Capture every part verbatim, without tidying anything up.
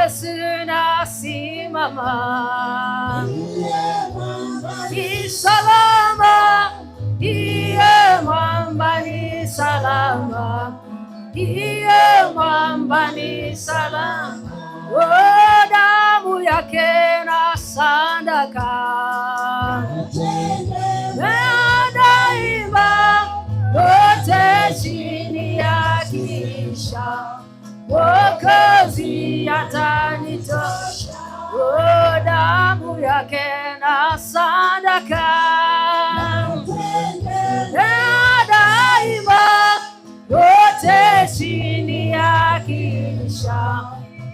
Yesu nasimama. Ni salama, ndiye mwamba ni salama. Ndiye mwamba ni salama. O, damu yake na sadaka. Na daima, yote chini ya kisha. Mwokozi atanitosha. O, damu yake na sadaka. Na daima, yote chini ya kisha.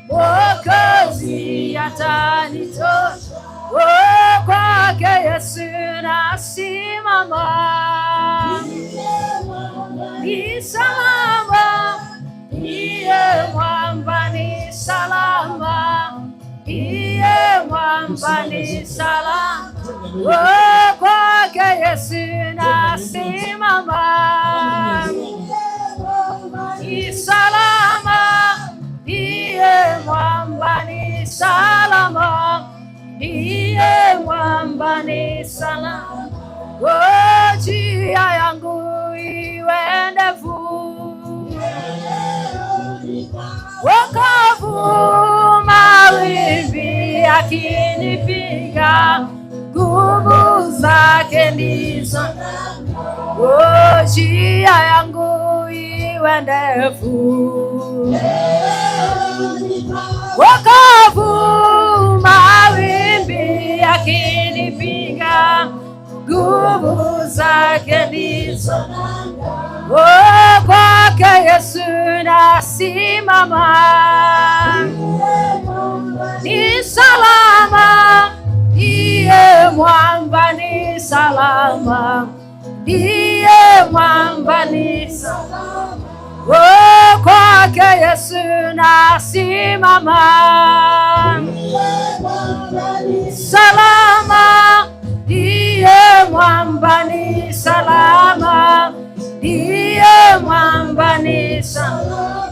Mwokozi atanitosha. O, kwake Yesu nasimama. Ni salama, ndiye mwamba ni salama. Ndiye mwamba ni salama. O, kwake Yesu nasimama. Ni salama, ndiye mwamba ni salama. Ndiye mwamba ni salama. O, njia yangu iwe ndefu. Wokovu, mawimbi yakinipiga, nguvu zake ndizo. O, njia yangu iwe ndefu. Wokovu, mawimbi yakinipiga, nguvu zake ndizo. O, kwake Yesu nasimama. Ni salama, ndiye mwamba ni salama. Ndiye mwamba ni salama. O, kwake Yesu nasimama. Salama, ndiye mwamba ni salama. Ndiye mwamba ni salama.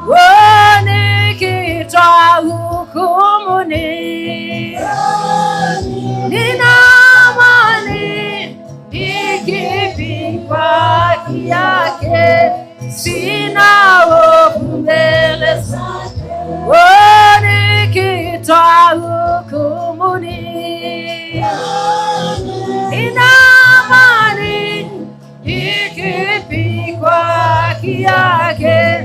O, nikitwa hukumuni, nina amani, nikipikwa haki yake, sina hofu mbele zake. O, nikitwa hukumuni, nina amani, nikipikwa haki yake,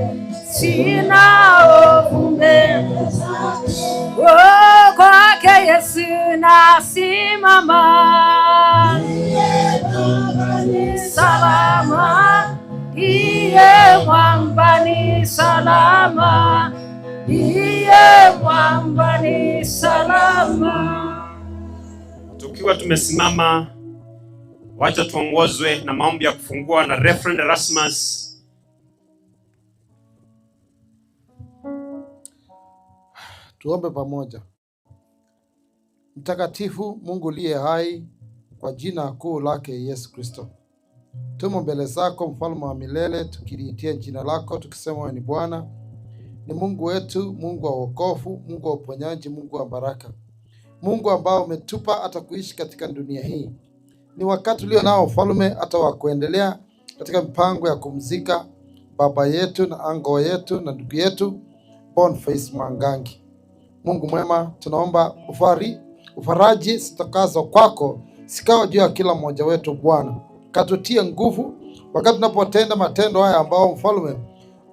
sina hofu mbele zake. O, kwake Yesu nasimama. Salama, ndiye mwamba ni salama, ndiye mwamba ni salama. Tukiwa tumesimama, wacha tuongozwe na maombi ya kufungua na Reverend Erasmus. Tuombe pamoja. Mtakatifu, Mungu uliye hai, kwa jina kuu lake Yesu Kristo, tumo mbele zako, Mfalme wa milele, tukiliitia jina lako, tukisema wewe ni Bwana, ni Mungu wetu, Mungu wa wokovu, Mungu wa uponyaji, Mungu wa baraka, Mungu ambao umetupa hata kuishi katika dunia hii. Ni wakati ulio nao, Mfalme, hata wa kuendelea katika mipango ya kumzika baba yetu na ango yetu na ndugu yetu Boniface Mwangangi. Mungu mwema, tunaomba ufari-, ufaraji zitokazao kwako zikawe juu ya kila mmoja wetu, Bwana. Katutie nguvu wakati tunapotenda matendo haya ambayo, Mfalme,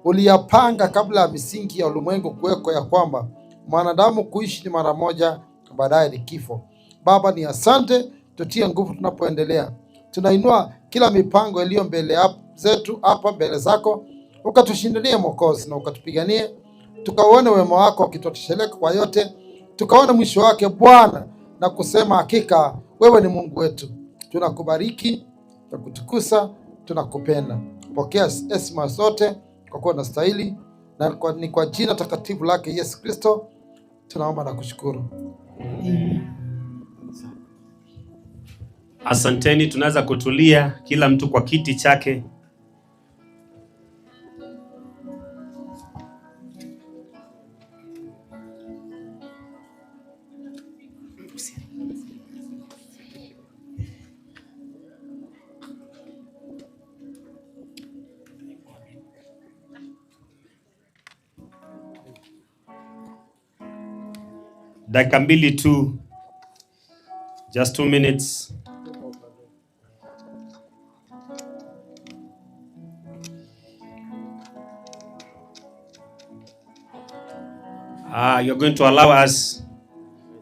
uliyapanga kabla ya misingi ya ulimwengu kuwekwa, ya kwamba mwanadamu kuishi ni mara moja, baadaye ni kifo. Baba, ni asante, tutie nguvu tunapoendelea. Tunainua kila mipango iliyo mbele yap-, zetu hapa mbele zako, ukatushindanie, Mwokozi, na ukatupiganie, tukauone wema wako ukitosheleka kwa yote, tukaone mwisho wake, Bwana, na kusema, "Hakika wewe ni Mungu wetu." Tunakubariki, tunakutukuza, tunakupenda. Pokea heshima zote, kwa kuwa unastahili, na kwa, ni kwa jina takatifu lake Yesu Kristo tunaomba na kushukuru. Amen. Asanteni, tunaweza kutulia, kila mtu kwa kiti chake. Dakika mbili tu. Just two minutes. Uh, you're going to allow us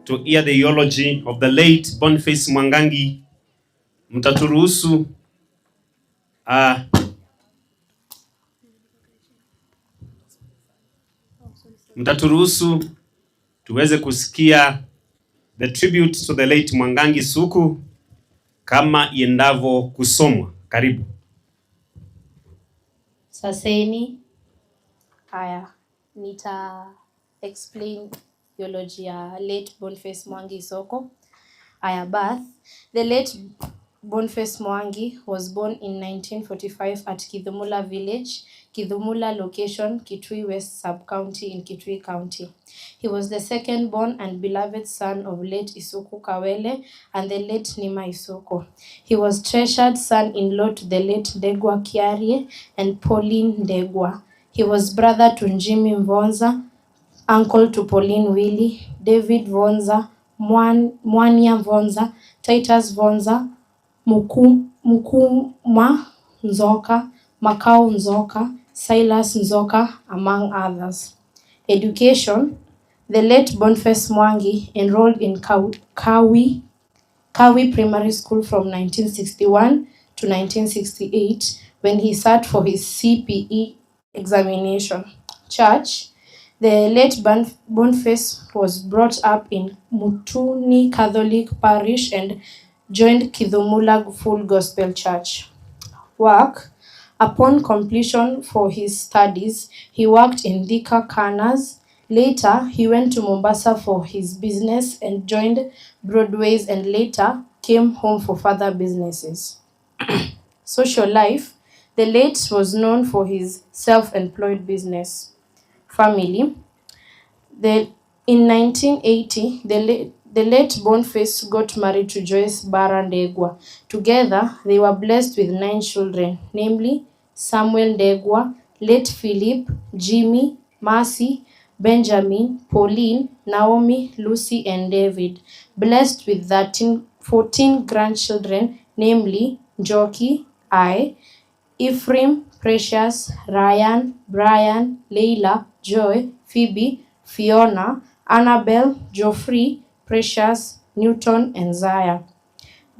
to hear the eulogy of the late Boniface Mwangangi. Mtaturuhusu, uh, mtaturuhusu tuweze kusikia the tribute to the late Mwangangi Suku kama iendavo kusomwa. Karibu. Saseni. Haya, nita explain eulogy ya late Boniface Mwangi Isoko. Haya, birth. The late Boniface Mwangi was born in nineteen forty-five at Kidhumula village, Kidhumula location, Kitui West sub-county in Kitui County. He was the second born and beloved son of late Isuku Kawele and the late Nima Isuku. He was treasured son-in-law to the late Ndegwa Kiarie and Pauline Ndegwa. He was brother to Jimmy Mvonza, uncle to Pauline Willy, David Vonza, Mwan-, Mwania Vonza, Titus Vonza, Muku-, Mukuma Nzoka, Makau Nzoka, Silas Nzoka, among others. Education. The late Boniface Mwangi enrolled in Kawi, Kawi, Kawi Primary School from nineteen sixty-one to nineteen sixty-eight, when he sat for his C P E examination. Church. The late Bon-, Boniface was brought up in Mutuni Catholic Parish and joined Kidhumula Full Gospel Church. Work. Upon completion for his studies, he worked in Thika Canals. Later, he went to Mombasa for his business and joined Broadways and later came home for further businesses. Social life. The late was known for his self-employed business. Family. The, in nineteen eighty, the late, the late Boniface got married to Joyce Bara Ndegwa. Together, they were blessed with nine children, namely Samuel Ndegwa, late Philip, Jimmy, Mercy, Benjamin, Pauline, Naomi, Lucy, and David, blessed with thirteen, fourteen grandchildren, namely Njoki, I, Ephraim, Precious, Ryan, Brian, Leila, Joy, Phoebe, Fiona, Annabel, Geoffrey, Precious, Newton, and Zaya.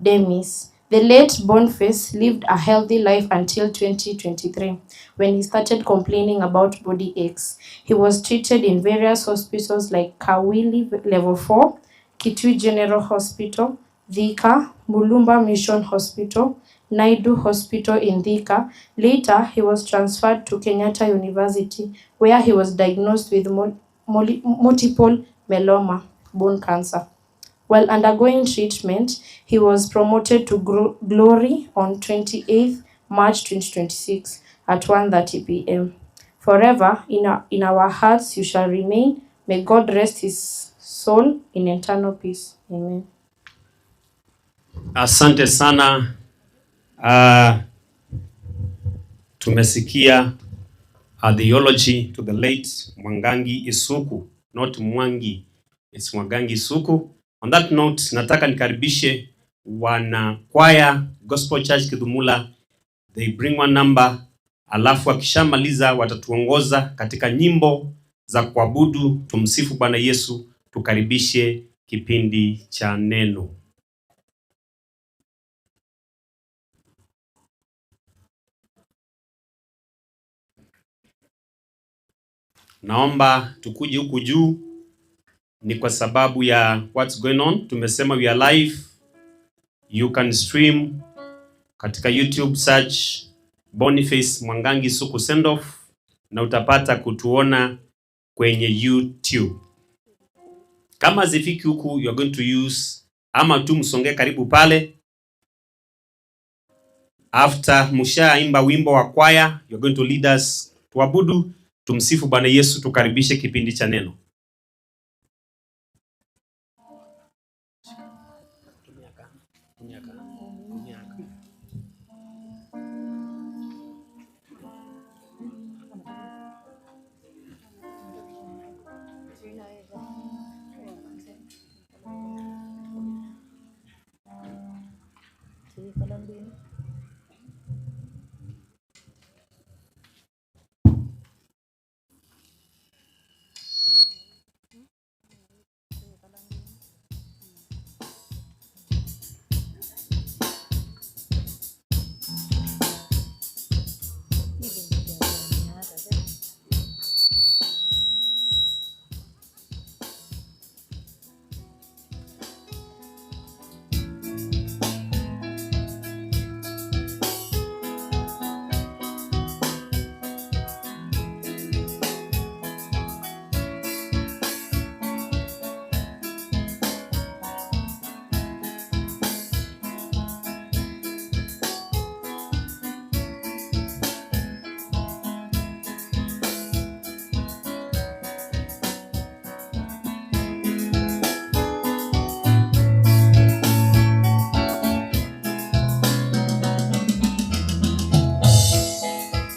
Demise. The late Boniface lived a healthy life until twenty twenty-three, when he started complaining about body aches. He was treated in various hospitals like Kawili Level four, Kitui General Hospital, Thika, Mulumba Mission Hospital, Naidu Hospital in Thika. Later, he was transferred to Kenyatta University, where he was diagnosed with mul-, mul-, multiple myeloma, bone cancer. While undergoing treatment, he was promoted to gro-, glory on twenty-eighth March twenty twenty-six at one thirty p m. Forever in our, in our hearts you shall remain. May God rest his soul in eternal peace. Amen. Asante sana. Ah, tumesikia, ah, the eulogy to the late Mwangangi Isuku, not Mwangi, it's Mwangangi Isuku. On that note, nataka nikaribishe wana kwaya Gospel Church Kidhumula, they bring one number, alafu akishamaliza watatuongoza katika nyimbo za kuabudu. Tumsifu Bwana Yesu, tukaribishe kipindi cha neno. Naomba tukuje huku juu, ni kwa sababu ya what's going on. Tumesema we are live. You can stream katika YouTube, search Boniface Mwangangi Suku Send Off, na utapata kutuona kwenye YouTube. Kama zifiki huku, you are going to use, ama tu msonge karibu pale. After mushaimba wimbo wa kwaya, you are going to lead us tuabudu, tumsifu Bwana Yesu, tukaribishe kipindi cha neno.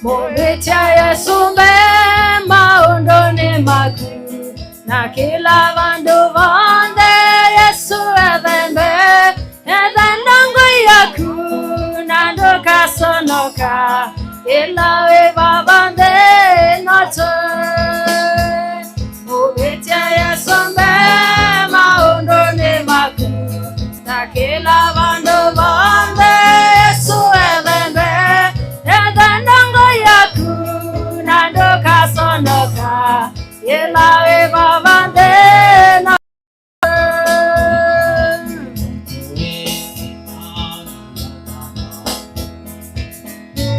Mũvĩtya Yesũ mbee maũndũnĩ maku, na kĩla vandũ vonthe Yesũ ethe mbee. Etha ndongoi yaku na ndũkasonoka, ĩla wĩ vava nthĩ ĩno tũ. Mũvĩtya Yesũ mbee maũndũnĩ maku, na kĩla vandũ vonthe Yesũ ethe mbee. Etha ndongoi yaku na ndũkasonoka, ĩla wĩ vava nthĩ ĩno.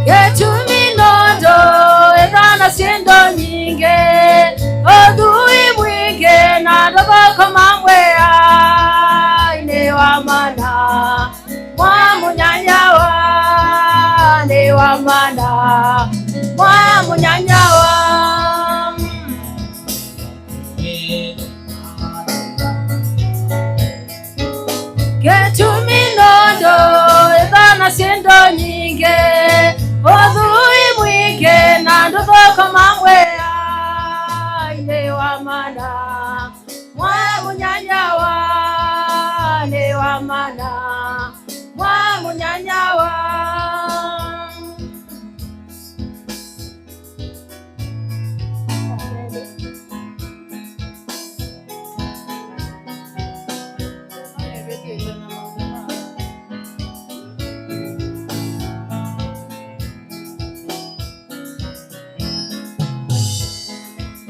Kĩtumi nũndũ ĩthana syĩndũ nyingĩ, ũthũi mwingĩ na ndũthũkũma mwĩainĩ wa mana. Mwa mũnyanyawa nĩ wa mana. Mwa mũnyanyawa. Kĩtumi nũndũ ĩthana syĩndũ nyingĩ, ũthũi mwingĩ na ndũthũkũma mwĩainĩ wa mana. Mwa mũnyanyawa nĩ wa mana. Mwa mũnyanyawa.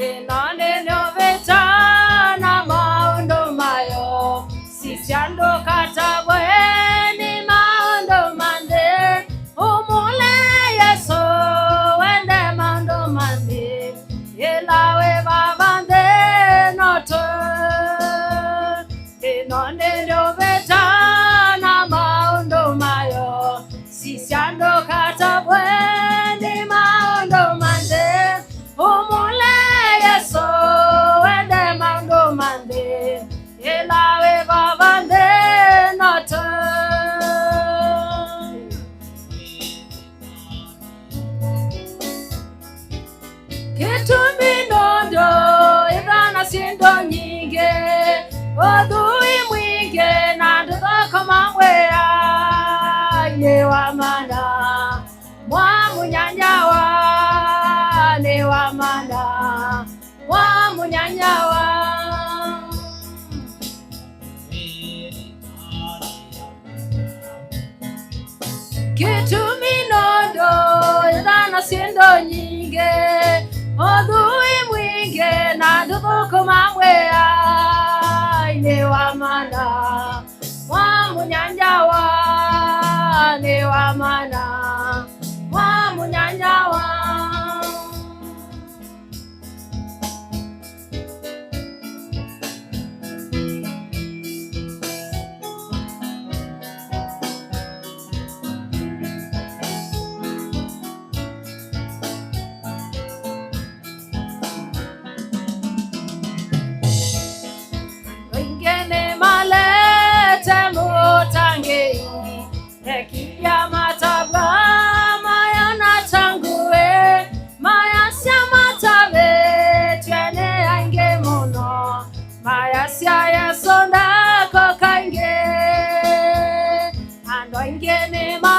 Ĩno nĩ nyũvĩta na maũndũ mayo, sisya ndũkatavwe nĩ maũndũ ma nthĩ. Ũmũle Yesũ wende maũndũ ma nthĩ, ĩla wĩ vava nthĩ ĩno tũ. Ĩno nĩ nyũvĩta na maũndũ mayo, sisya ndũkatavwe nĩ maũndũ ma nthĩ. Ũmũle Yesũ wende maũndũ ma nthĩ, ĩla wĩ vava nthĩ ĩno tũ. Kĩtumi nũndũ ĩthana syĩndũ nyingĩ, ũthũi mwingĩ na ndũthũkũma mwĩainĩ wa mana. Mwa mũnyanyawa nĩ wa mana. Mwa mũnyanyawa. Kĩtumi nũndũ ĩthana syĩndũ nyingĩ, ũthũi mwingĩ na ndũthũkũma mwĩainĩ wa mana. Mwa mũnyanyawa nĩ wa mana. Mwa mũnyanyawa. Aingĩ nĩmalete mũtangĩĩi, ekĩthya matavw'a mayona ta ngũĩ, mayasya matavĩtw'e nĩ aingĩ mũno, mayasya Yesũ ndakũka ĩngĩ. Andũ aingĩ nĩma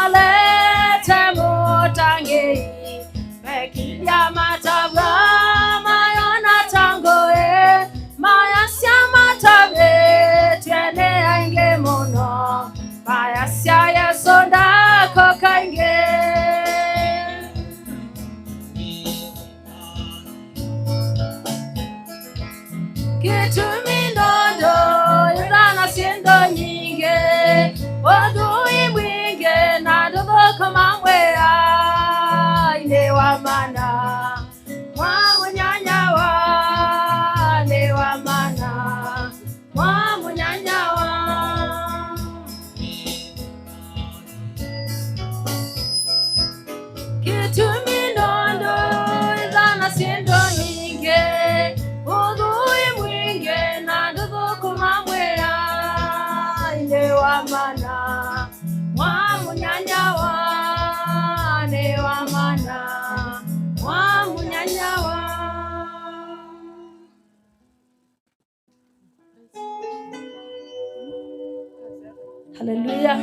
Haleluya.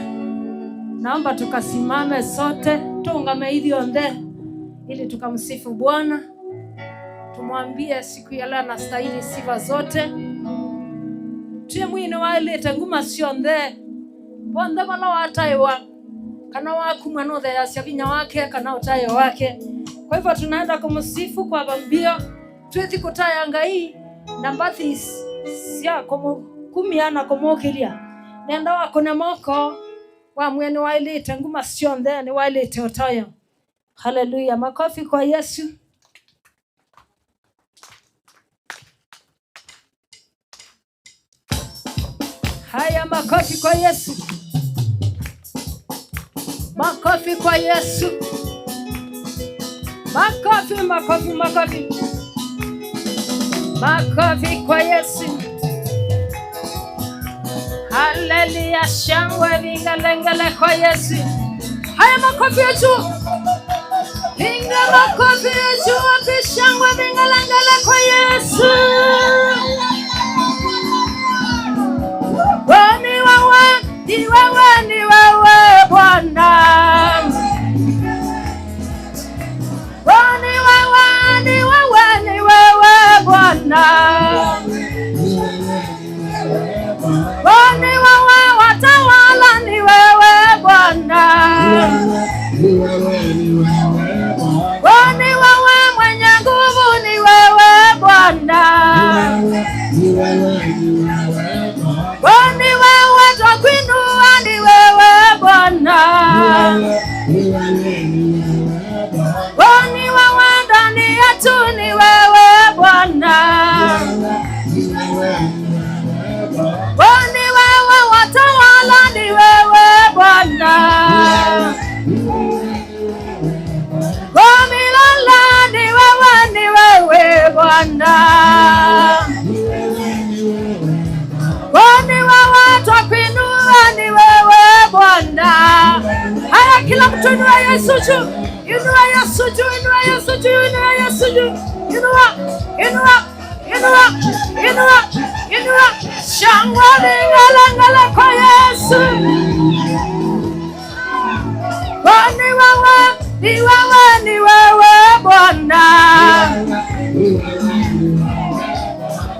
Naomba tukasimame sote, tuungame ithyonthe ili tukamsifu Bwana. Tumwambie siku ya leo anastahili sifa zote. Twĩ mwĩĩ nĩwaĩlĩte nguma syonthe. Vonthe vala wataĩwa, kana wakumw'a nũtheeasya vinya wake, kana ũtaĩo wake. Kwa hivyo tunaenda kumsifu kwa mbio. Twĩthi kũtaya Ngai na mbathi sya kũmũkumya na kũmũkĩlya. Nenda wakũne moko, wamwĩa nĩwaĩlĩte nguma syonthe, nĩwaĩlĩte ũtayo. Haleluya! Makofi kwa Yesu. Haya, makofi kwa Yesu. Makofi kwa Yesu. Makofi, makofi, makofi. Makofi kwa Yesu. Haleluya, shangwe, vigelegele kwa Yesu. Haya, makofi ya juu. Piga makofi ya juu, wapi shangwe, vigelegele kwa Yesu. Wewe ni wewe, ni wewe, ni wewe Bwana. Wewe ni wewe, ni wewe, ni wewe Bwana. Wewe ni wewe, watawala ni wewe Bwana. Wewe ni wewe, mwenye nguvu ni wewe Bwana. Wewe ni wewe, twakuinua ni wewe Bwana. Wewe ni wewe, ndani yetu ni wewe Bwana. Wewe ni wewe, watawala ni wewe Bwana. Wewe milele ni wewe, ni wewe Bwana. Wewe ni wewe, twakuinua ni wewe Bwana. Haya, kila mtu inua Yesu juu. Inua Yesu juu, inua Yesu juu, inua Yesu juu. Inua, inua, inua, inua, inua. Shangwe, vigelegele kwa Yesu. Wewe ni wewe, ni wewe, ni wewe Bwana.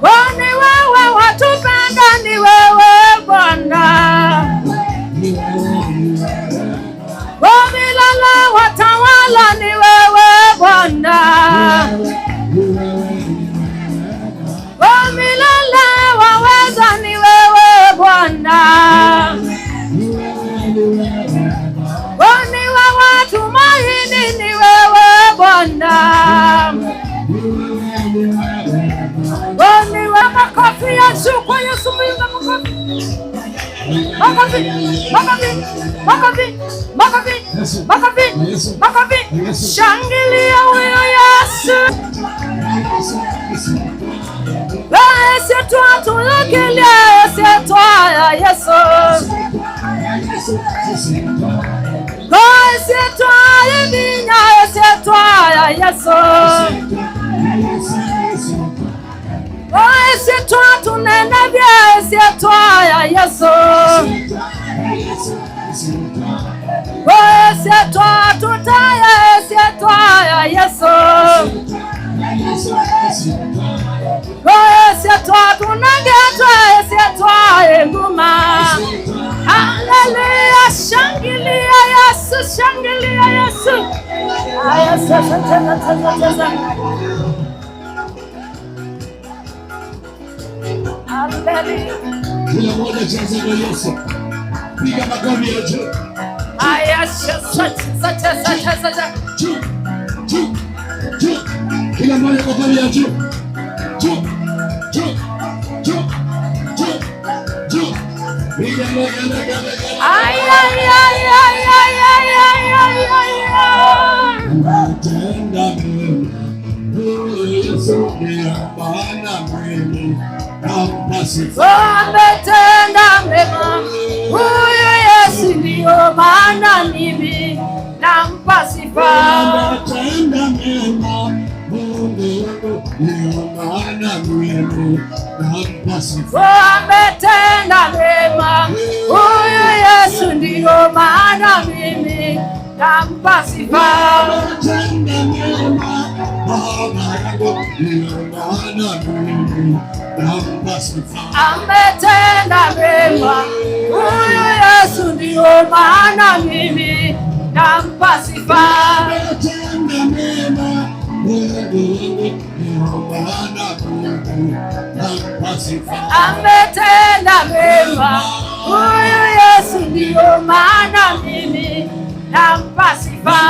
Wewe ni wewe, watupenda ni wewe Bwana. Wa milele, watawala ni wewe Bwana. Wa milele, waweza ni wewe Bwana. Wa ni wewe, tumaini ni wewe Bwana. Wa ni wewe, makofi ya juu kwa Yesu, piga makofi. Makofi, makofi, makofi, makofi, makofi, makofi. Shangilia huyo Yesu. Ĩsyĩtwa tũyũkĩlya, ĩsyĩtwa ya Yesu. Ĩsyĩtwa yĩ vinya, ĩsyĩtwa ya Yesu. O ĩsyĩtwa tũnenevye, ĩsyĩtwa ya Yesu. O ĩsyĩtwa tũtaya, ĩsyĩtwa ya Yesu. O ĩsyĩtwa tũnengetwe, ĩsyĩtwa yĩ nguma. Haleluya, shangilia Yesu, shangilia Yesu. Aya, sasa, sasa, sasa, sasa. Haleluya. Kila mmoja cheza kwa Yesu. Piga makofi ya juu. Aya, sasa, sasa, sasa, sasa. Juu, juu, juu, juu. Kila mmoja makofi ya juu. Juu, juu, juu, juu, juu. Piga makofi ya juu. Ay, ay, ay. Tenda mema. Huyu Yesu ndiye Bwana mimi, nampa sifa. Ametenda mema. Huyu Yesu ndiyo maana mimi nampa sifa. Ametenda mema. Mungu wangu ndiyo maana mimi Nampa sifa. Ametenda mema, huyu Yesu ndiyo maana mimi nampa sifa. Ametenda mema, Baba yangu ndiyo maana mimi nampa sifa. Ametenda mema, huyu Yesu ndiyo maana mimi nampa sifa. Ametenda mema, Mungu wangu. Ametenda mema. Huyu Yesu ndiyo maana mimi nampa sifa.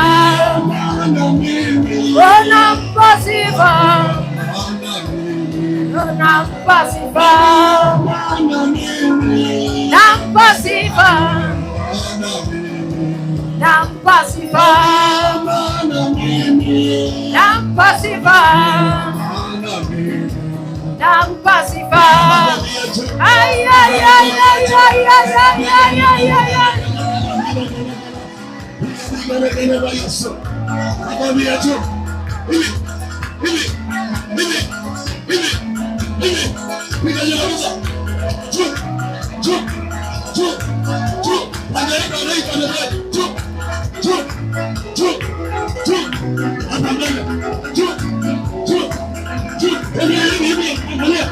Oh, nampa sifa. Oh, nampa sifa. Nampa sifa. Nampa sifa. Nampa sifa. Nampa sifa. Ay, ay, ay. Hivi, hivi, hivi, hivi, hivi. Piga juu kabisa. Juu, juu, juu, juu. Angalia, angalia, angalia. Juu, juu, juu, juu. Hapa mbele. Juu, juu, juu. Hivi, hivi, hivi. Angalia.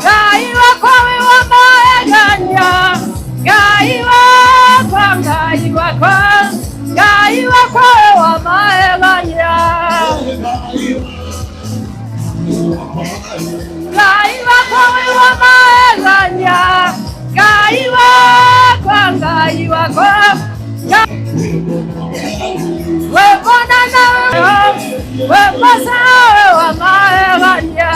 Ngai wakwa wĩ wa maegania, Ngai wakwa, Ngai wakwa, Ngai wakwa wĩ wa maegania. Ngai wakwa wĩ wa maegania, Ngai wakwa, Ngai wakwa. Wĩ mwana na wĩ, wĩ mbosa wĩ wa maegania.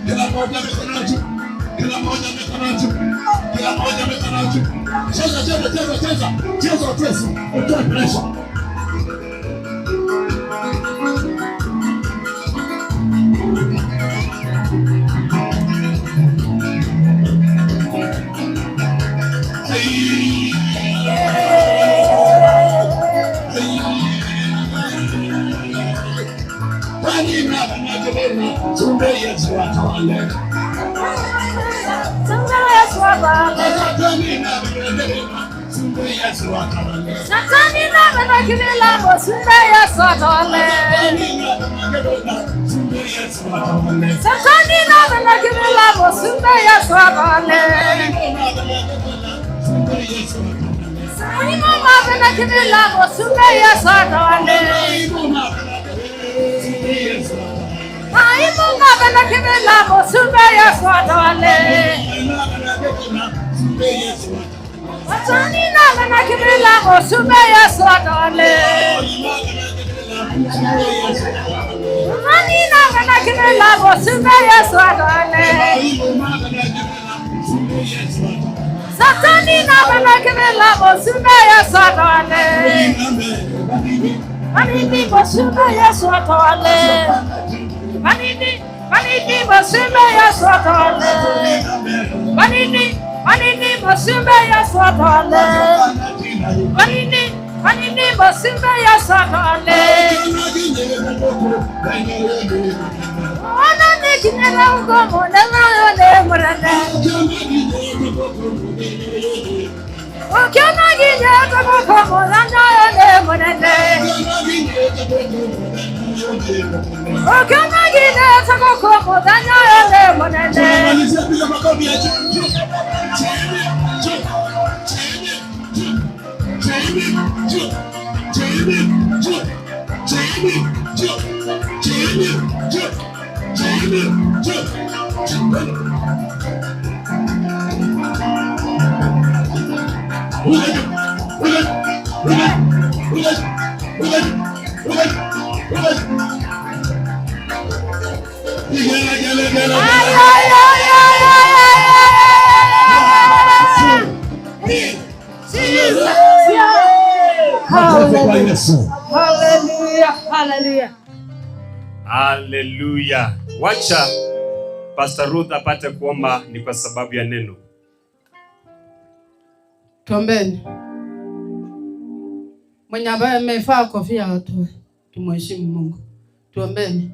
Kila mmoja mikono juu. Kila mmoja mikono juu. Kila mmoja mikono juu. Cheza, cheza, cheza, cheza. Cheza, cheza. Utoe pressure. Sasa nina mwanamke mwema, tuombee Yesu atawale. Tuombee Yesu atawale. Sasa nina mwanamke mwema, tuombee Yesu atawale. Satani nave na kĩvĩla, mũsumbĩ Yesũ atawale. Satani nave na kĩvĩla, mũsumbĩ Yesũ atawale. Satani nave na kĩvĩla, mũsumbĩ Yesũ atawale. Simũ mave na kĩvĩla, mũsumbĩ Yesũ atawale. Simũ mave na kĩvĩla, mũsumbĩ Yesũ atawale. Satani nave na kĩvĩla, mũsumbĩ Yesũ atawale. Satani nave na kĩvĩla, mũsumbĩ Yesũ atawale. Satani nave na kĩvĩla, mũsumbĩ Yesũ atawale. Vanini, mũsumbĩ Yesũ atawale. Vanini, vanini, mũsumbĩ Yesũ atawale. Vanini, vanini, mũsumbĩ Yesũ atawale. Vanini, vanini, mũsumbĩ Yesũ atawale. Ona nĩkinyĩte ũkomo, nĩ thayũ nĩ mũnene. Ũkĩona nginyĩte ũkomo, thayũ nĩ mũnene. Ũkĩona nginyĩte ũkomo, thayũ nĩ mũnene. Tumalizia, piga makofi ya juu, juu. Chini, juu, chini, juu. Chini, juu, chini, juu. Chini, juu, chini, juu. Chini, juu, chini. Piga gelegele. Ay, ay, ay, ay, ay, ay, ay, ay, ay, ay, ay, ay. Jesus. Makofi kwa Yesu. Hallelujah. Hallelujah. Hallelujah. Wacha Pastor Ruth apate kuomba, ni kwa sababu ya neno. Tuombeni. Mwenye ambaye amevaa kofia atoe. Tumheshimu Mungu. Tuombeni.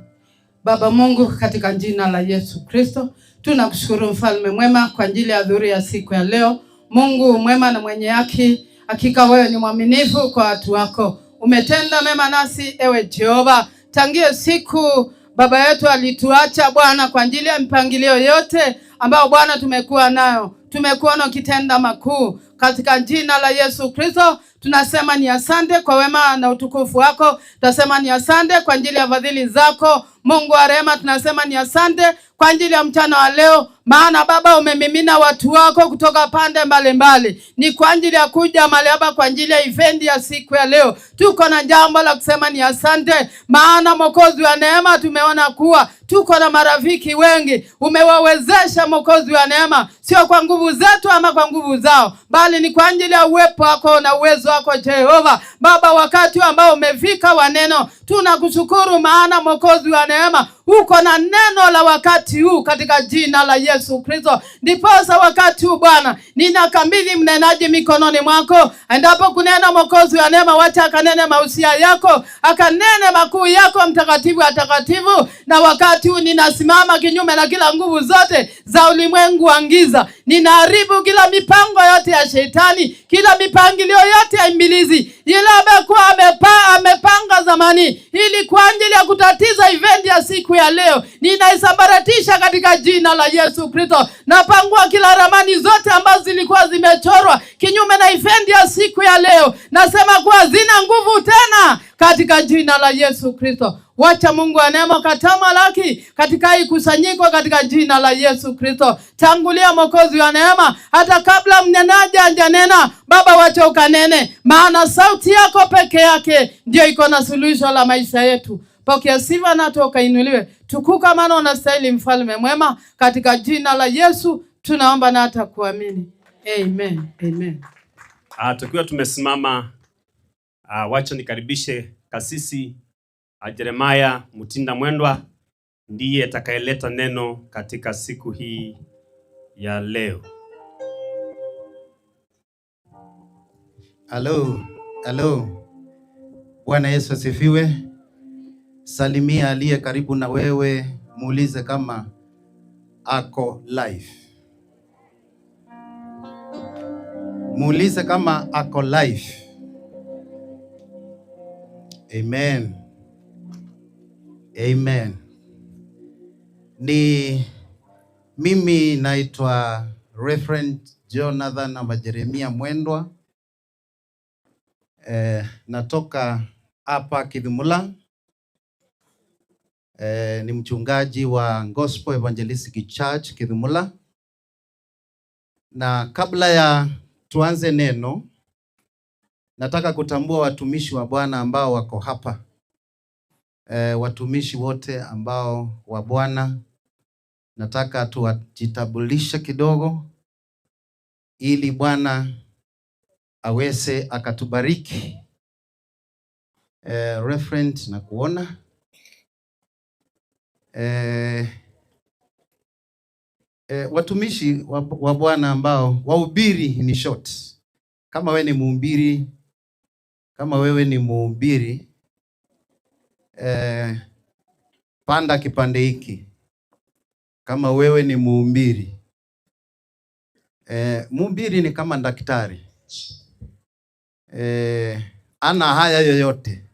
Baba Mungu, katika jina la Yesu Kristo, tunakushukuru, Mfalme mwema, kwa ajili ya dhuhuri ya siku ya leo. Mungu mwema na mwenye haki, hakika wewe ni mwaminifu kwa watu wako. Umetenda mema nasi, ewe Jehova. Tangia siku baba yetu alituacha, Bwana, kwa ajili ya mipangilio yote ambayo, Bwana, tumekuwa nayo, tumekuona ukitenda makuu. Katika jina la Yesu Kristo, tunasema ni asante kwa wema na utukufu wako. Tunasema ni asante kwa ajili ya fadhili zako. Mungu wa rehema, tunasema ni asante kwa ajili ya mchana wa leo, maana, Baba, umemimina watu wako kutoka pande mbalimbali. Ni kwa ajili ya kuja mahali hapa kwa ajili ya event ya siku ya leo. Tuko na jambo la kusema ni asante, maana, Mwokozi wa neema, tumeona kuwa tuko na marafiki wengi. Umewawezesha, Mwokozi wa neema, sio kwa nguvu zetu ama kwa nguvu zao, bali ni kwa ajili ya uwepo wako na uwezo wako, Jehova. Baba, wakati ambao umefika wa neno, tunakushukuru, maana, Mwokozi wa neema, uko na neno la wakati huu katika jina la Yesu Kristo. Ndiposa wakati huu, Bwana, ninakabidhi mnenaji mikononi mwako. Endapo kunena, Mwokozi wa neema, wacha akanene mausia yako, akanene makuu yako, Mtakatifu wa takatifu. Na wakati huu ninasimama kinyume na kila nguvu zote za ulimwengu wa giza. Ninaharibu kila mipango yote ya shetani, kila mipangilio yote ya ibilisi, ile amekuwa amepa-, amepanga zamani ili kwa ajili ya kutatiza event ya siku ya leo. Ninaisambaratisha katika jina la Yesu Kristo. Napangua kila ramani zote ambazo zilikuwa zimechorwa kinyume na event ya siku ya leo. Nasema kuwa zina nguvu tena katika jina la Yesu Kristo. Wacha Mungu wa neema ukatamalaki katika hii kusanyiko katika jina la Yesu Kristo. Tangulia, Mwokozi wa neema, hata kabla mnenaji hajanena, Baba, wacha ukanene, maana sauti yako peke yake ndio iko na suluhisho la maisha yetu. Pokea sifa na hata ukainuliwe. Tukuka, maana unastahili, Mfalme mwema. Katika jina la Yesu tunaomba na hata kuamini. Amen. Amen. Ah, tukiwa tumesimama, ah, wacha nikaribishe kasisi, ah, Jeremiah Mutinda Mwendwa, ndiye atakayeleta neno katika siku hii ya leo. Halo, halo. Bwana Yesu asifiwe. Salimia aliye karibu na wewe, muulize kama ako live. Muulize kama ako live. Amen. Amen. Ni mimi naitwa Reverend Jonathan ama Jeremia Mwendwa. Eh, natoka hapa Kidhumula. Eh, ni mchungaji wa Gospel Evangelistic Church Kidhumula. Na kabla ya tuanze neno, nataka kutambua watumishi wa Bwana ambao wako hapa. Eh, watumishi wote ambao wa Bwana, nataka tuwajitambulishe kidogo ili Bwana aweze akatubariki. Eh, Reverend, nakuona. Eh, eh, watumishi wa, wa Bwana ambao wahubiri, in short. Kama we ni mhubiri, kama wewe ni mhubiri, eh, panda kipande hiki. Kama wewe ni mhubiri. Eh, mhubiri ni kama daktari. Eh, ana haya yoyote.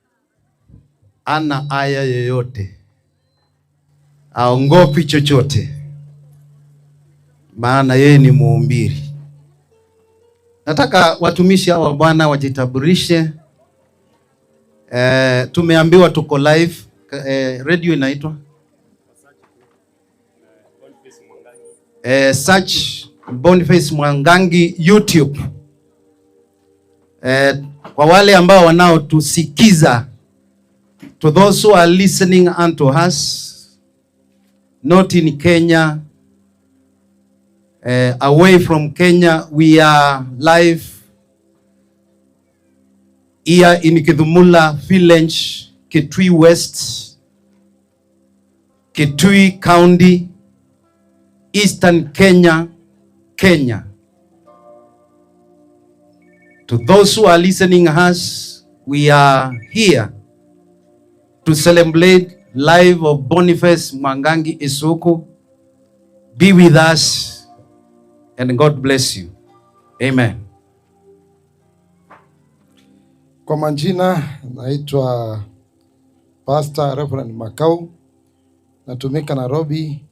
Ana haya yoyote. Haogopi chochote. Maana yeye ni mhubiri. Nataka watumishi hawa wa Bwana wajitambulishe. Eh, tumeambiwa tuko live. Ka-, eh, radio inaitwa? Eh, search Boniface Mwangangi YouTube. Eh, kwa wale ambao wanaotusikiza, to those who are listening unto us, not in Kenya, uh, away from Kenya. We are live here in Kithumula Village, Kitui West, Kitui County, Eastern Kenya, Kenya. To those who are listening us, we are here to celebrate life of Boniface Mwangangi Isuku. Be with us and God bless you. Amen. Kwa majina, naitwa Pastor Reverend Makau, natumika Nairobi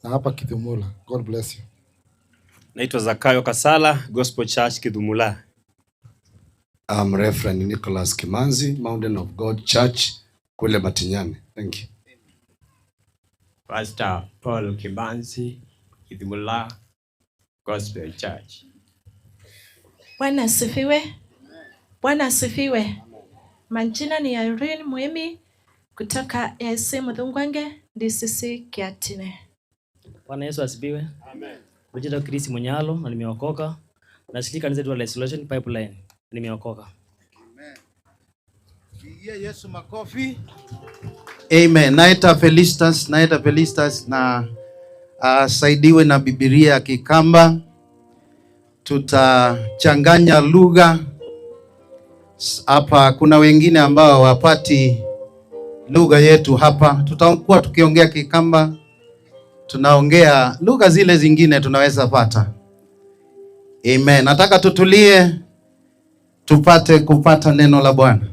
na hapa Kithumula. God bless you. Naitwa Zakayo Kasala, Gospel Church Kithumula. I'm Reverend Nicholas Kimanzi, Mountain of God Church, kule Matinyani. Thank you. Pastor Paul Kimanzi, Kithumula Gospel Church. Bwana asifiwe. Bwana asifiwe. Majina ni Irene Mwemi kutoka A I C Muthungwange, D C C Kiatine. Bwana Yesu asifiwe. Amen. Naitwa Chris Munyalo na nimeokoka. Nashiriki kanisa letu la Restoration Pipeline. Nimeokoka. Amen. Pigia Yesu makofi. Amen. Naitwa Felistas, naitwa Felistas na asaidiwe na Bibilia ya Kikamba. Tutachanganya lugha. S-, hapa kuna wengine ambao hawapati lugha yetu hapa. Tutakuwa tukiongea Kikamba, tunaongea lugha zile zingine tunaweza pata. Amen. Nataka tutulie, tupate kupata neno la Bwana.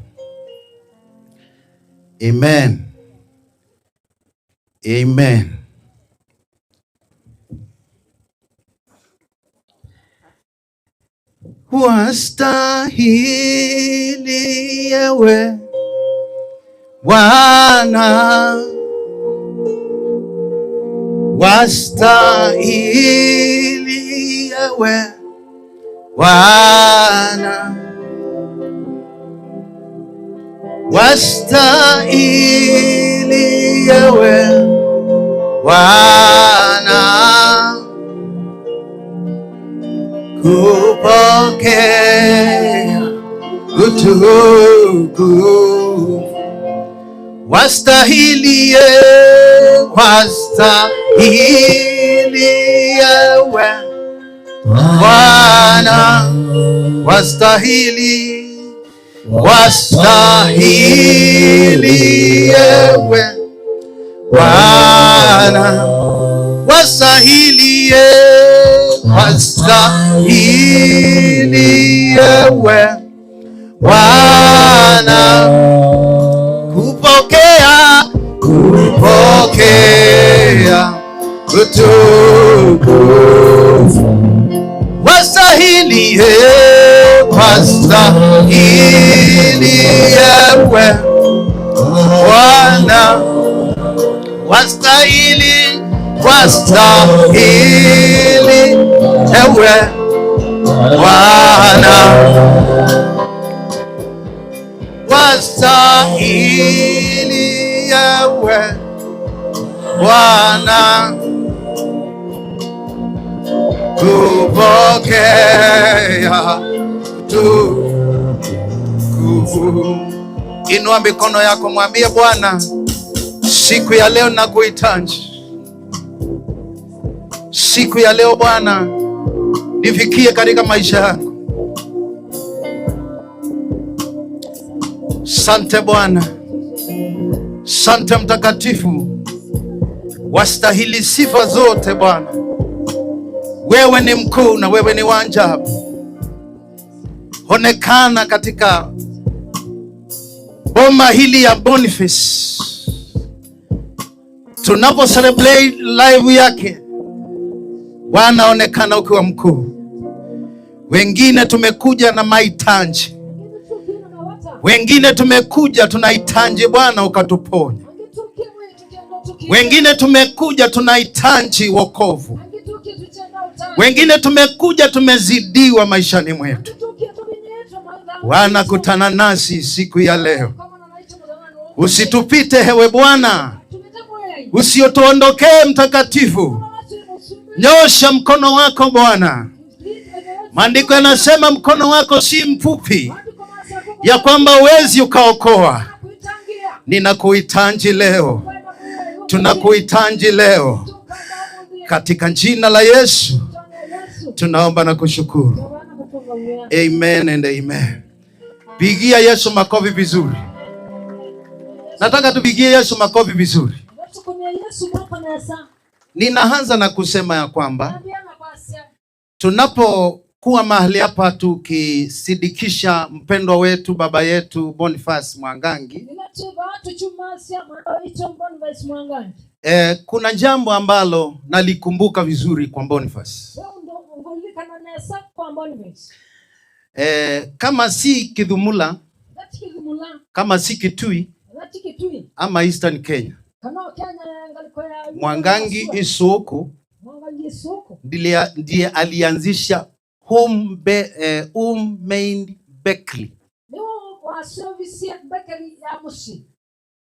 Amen. Amen. Wastahili ewe Bwana, wastahili ewe Bwana, wastahili ewe Bwana, kupokea utukufu. Wastahili, e, wastahili ewe Bwana, wastahili, wastahili ewe Bwana, wastahili, e, wastahili ewe Bwana, kupokea, kupokea utukufu. Wastahili, e, wastahili ewe Bwana. Wastahili, wastahili ewe Bwana. Wastahili ewe Bwana kupokea utukufu. Inua mikono yako, mwambie Bwana, siku ya leo nakuhitaji. Siku ya leo Bwana, nifikie katika maisha yangu. Sante Bwana, sante Mtakatifu, wastahili sifa zote Bwana. Wewe ni mkuu na wewe ni wa ajabu. Onekana katika boma hili ya Boniface. Tunapo celebrate life yake, Bwana, onekana ukiwa mkuu. Wengine tumekuja na mahitaji, wengine tumekuja tunahitaji, Bwana, ukatuponye. Wengine tumekuja tunahitaji wokovu, wengine tumekuja tumezidiwa maishani mwetu. Bwana, kutana nasi siku ya leo. Usitupite, ewe Bwana. Usiotondokee, Mtakatifu. Nyosha mkono wako, Bwana. Maandiko yanasema mkono wako si mfupi, ya kwamba huwezi ukaokoa. Ninakuhitaji leo. Tunakuhitaji leo. Katika jina la Yesu, tunaomba na kushukuru. Amen and amen. Pigia Yesu makofi vizuri. Nataka tupigie Yesu makofi vizuri. Ninaanza na kusema ya kwamba tunapokuwa mahali hapa tukisindikisha mpendwa wetu, baba yetu Boniface Mwangangi, eh, kuna jambo ambalo nalikumbuka vizuri kwa Boniface. Eh, kama si Kidhumula, kama si Kitui, ama Eastern Kenya, Mwangangi Isuku ndiye, ndiye alianzisha home be-, eh, homemade bakery.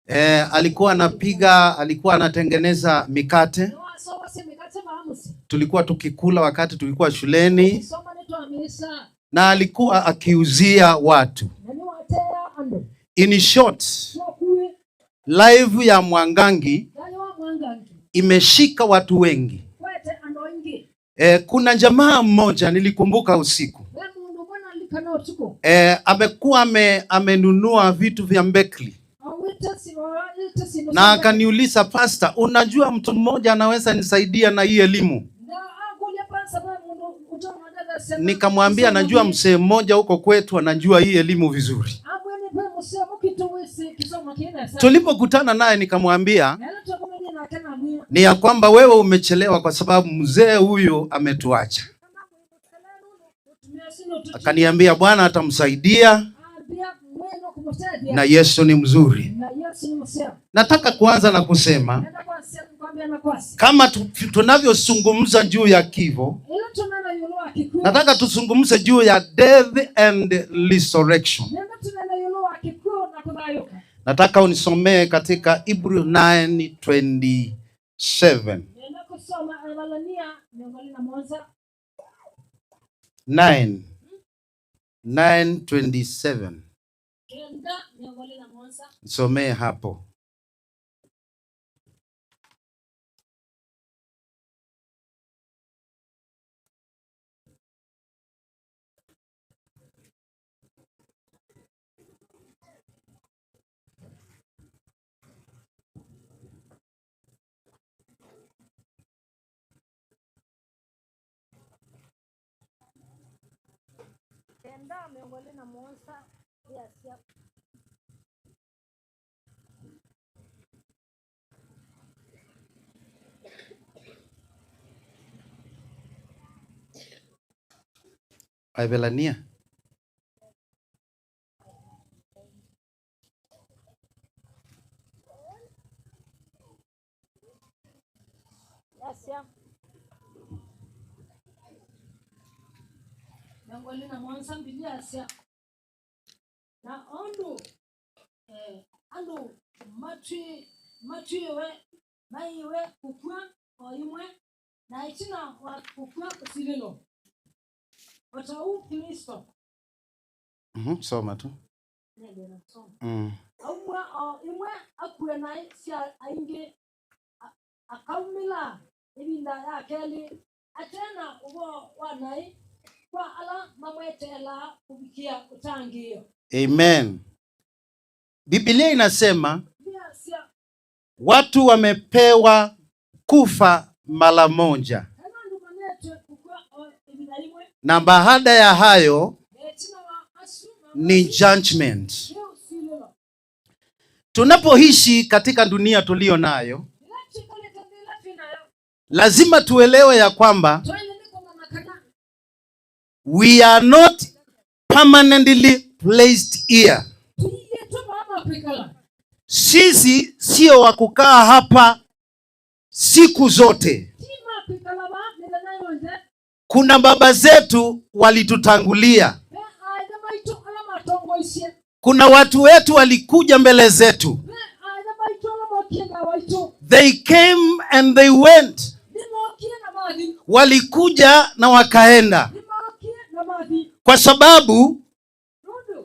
Eh, alikuwa anapiga, alikuwa anatengeneza mikate. Tulikuwa tukikula wakati tulikuwa shuleni. Na alikuwa akiuzia watu. In short, live ya Mwangangi imeshika watu wengi. Eh, kuna jamaa mmoja nilikumbuka usiku. Eh, amekuwa ame-, amenunua vitu vya bakery. Na akaniuliza, "Pastor, unajua mtu mmoja anaweza nisaidia na hii elimu?" Nikamwambia, "Najua mzee mmoja huko kwetu anajua hii elimu vizuri." Tulipokutana naye nikamwambia ni ya kwamba wewe umechelewa kwa sababu mzee huyo ametuacha. Akaniambia Bwana atamsaidia na Yesu ni mzuri. Nataka kuanza na kusema, kama tu-, tunavyozungumza juu ya kifo, nataka tuzungumze juu ya death and resurrection. Nataka unisomee katika Hebrew nine twenty-seven. Nine. Nine twenty-seven. Nisomee hapo. Kenda mĩongo ĩlĩ na mũonza yĩasya. Aevelania. Yasya. Mĩongo ĩlĩ na mũonza Mbivilia yasya, na ũndũ, eh, andũ matwĩ-, matwĩwe, maiwe kũkw'a o ĩmwe, na ĩtina wa kũkw'a ũsilĩlo, o ta ũu Klĩsto. Mhm, soma tu. Nĩendeee na kũsoma. Mm. Aumw'a o ĩmwe akw'e naĩ sya aingĩ, a-, akaumĩla ĩvinda ya kelĩ, ate na ũvoo wa naĩ kwa ala mamweteelaa kũvikĩa ũtangĩĩo. Amen. Biblia inasema, Biblia yasya, watu wamepewa kufa mara moja, kana andũ manetwe kũkw'a o ĩvinda yĩmwe, na baada ya hayo na ĩtina wa asu mamwe ni judgment. Nĩ ũsilĩlo. Tunapoishi katika dunia tulio nayo, ĩla twĩkalĩte nthĩ ĩla twĩ nayo, lazima tuelewe ya kwamba twaĩle nĩ kũmanya kana we are not permanently placed here. Tũiĩtwe vaa va kwĩkala. Sisi sio wa kukaa hapa siku zote. Ti ma kwĩkala vaa mĩthenya yonthe. Kuna baba zetu walitutangulia. Ve aaĩthe maitũ ala matongoisye. Kuna watu wetu walikuja mbele zetu. Ve aaĩthe maitũ ala mokie mbee waitũ. They came and they went. Nĩmookie na mathi. Walikuja na wakaenda. Nĩmookie na mathi. Kwa sababu Nũndũ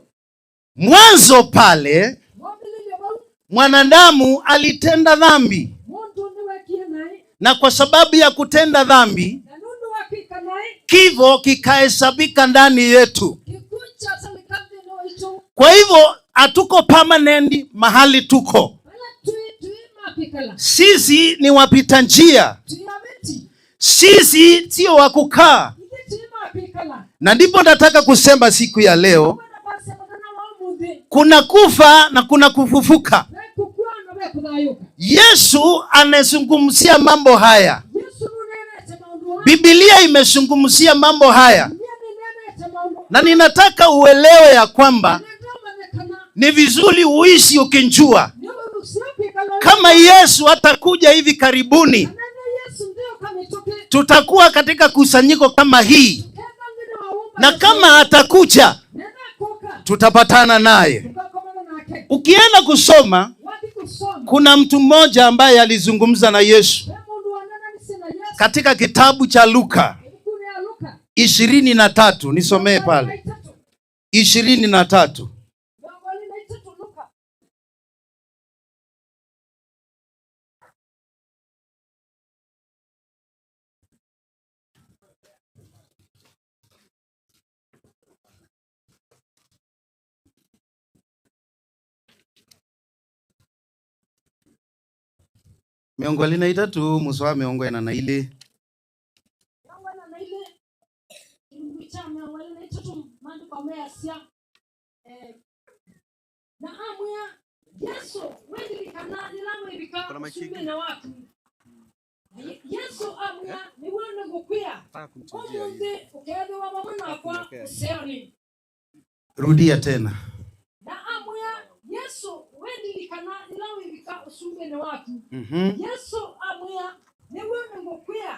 mwanzo pale, mwambĩlĩlyo vau, mwanadamu alitenda dhambi. Mũndũ nĩwekie naĩ. Na kwa sababu ya kutenda dhambi, na nũndũ wa kwĩka naĩ, kifo kikahesabika ndani yetu. Kĩkw'ũ kyatalĩka nthĩnĩ waitũ. Kwa hivyo, hatuko permanent mahali tuko. Vala tũĩ, tũĩ ma kwĩkala. Sisi ni wapita njia. Tũĩ avĩti. Sisi sio wa kukaa. Ithyĩ tũĩ ma kwĩkala. Na ndipo nataka kusema siku ya leo, kuna kufa na kuna kufufuka. Yesu anazungumzia mambo haya. Biblia imezungumzia mambo haya. Na ninataka uelewe ya kwamba ni vizuri uishi ukijua kama Yesu atakuja hivi karibuni, tutakuwa katika kusanyiko kama hii, na kama atakuja, tutapatana naye. Ukienda kusoma, kuna mtu mmoja ambaye alizungumza na Yesu katika kitabu cha Luka ishirini na tatu, nisomee pale. Ishirini na tatu. Mĩongo ĩlĩ na itatũ, mũsoa wa mĩongo ĩna na ilĩ. Mĩongo ĩna na ilĩ, kĩlungu kya mĩongo ĩlĩ na itatũ, maandĩko measya, eh, na amwĩa, Yesũ, wĩlilikana yĩla wĩvika ũsumbĩnĩ waku? Na Ye-, Yesũ amwĩa, nĩw'o nĩngũkwĩa, ũmũnthĩ ũkeethĩwa vamwe nakwa ũseonĩ. Rudia tena. Na amwĩa, Yesũ, wĩlilikana yĩla wĩvika ũsumbĩnĩ waku? Mhm. Yesũ amwĩa, nĩw'o nĩngũkwĩa,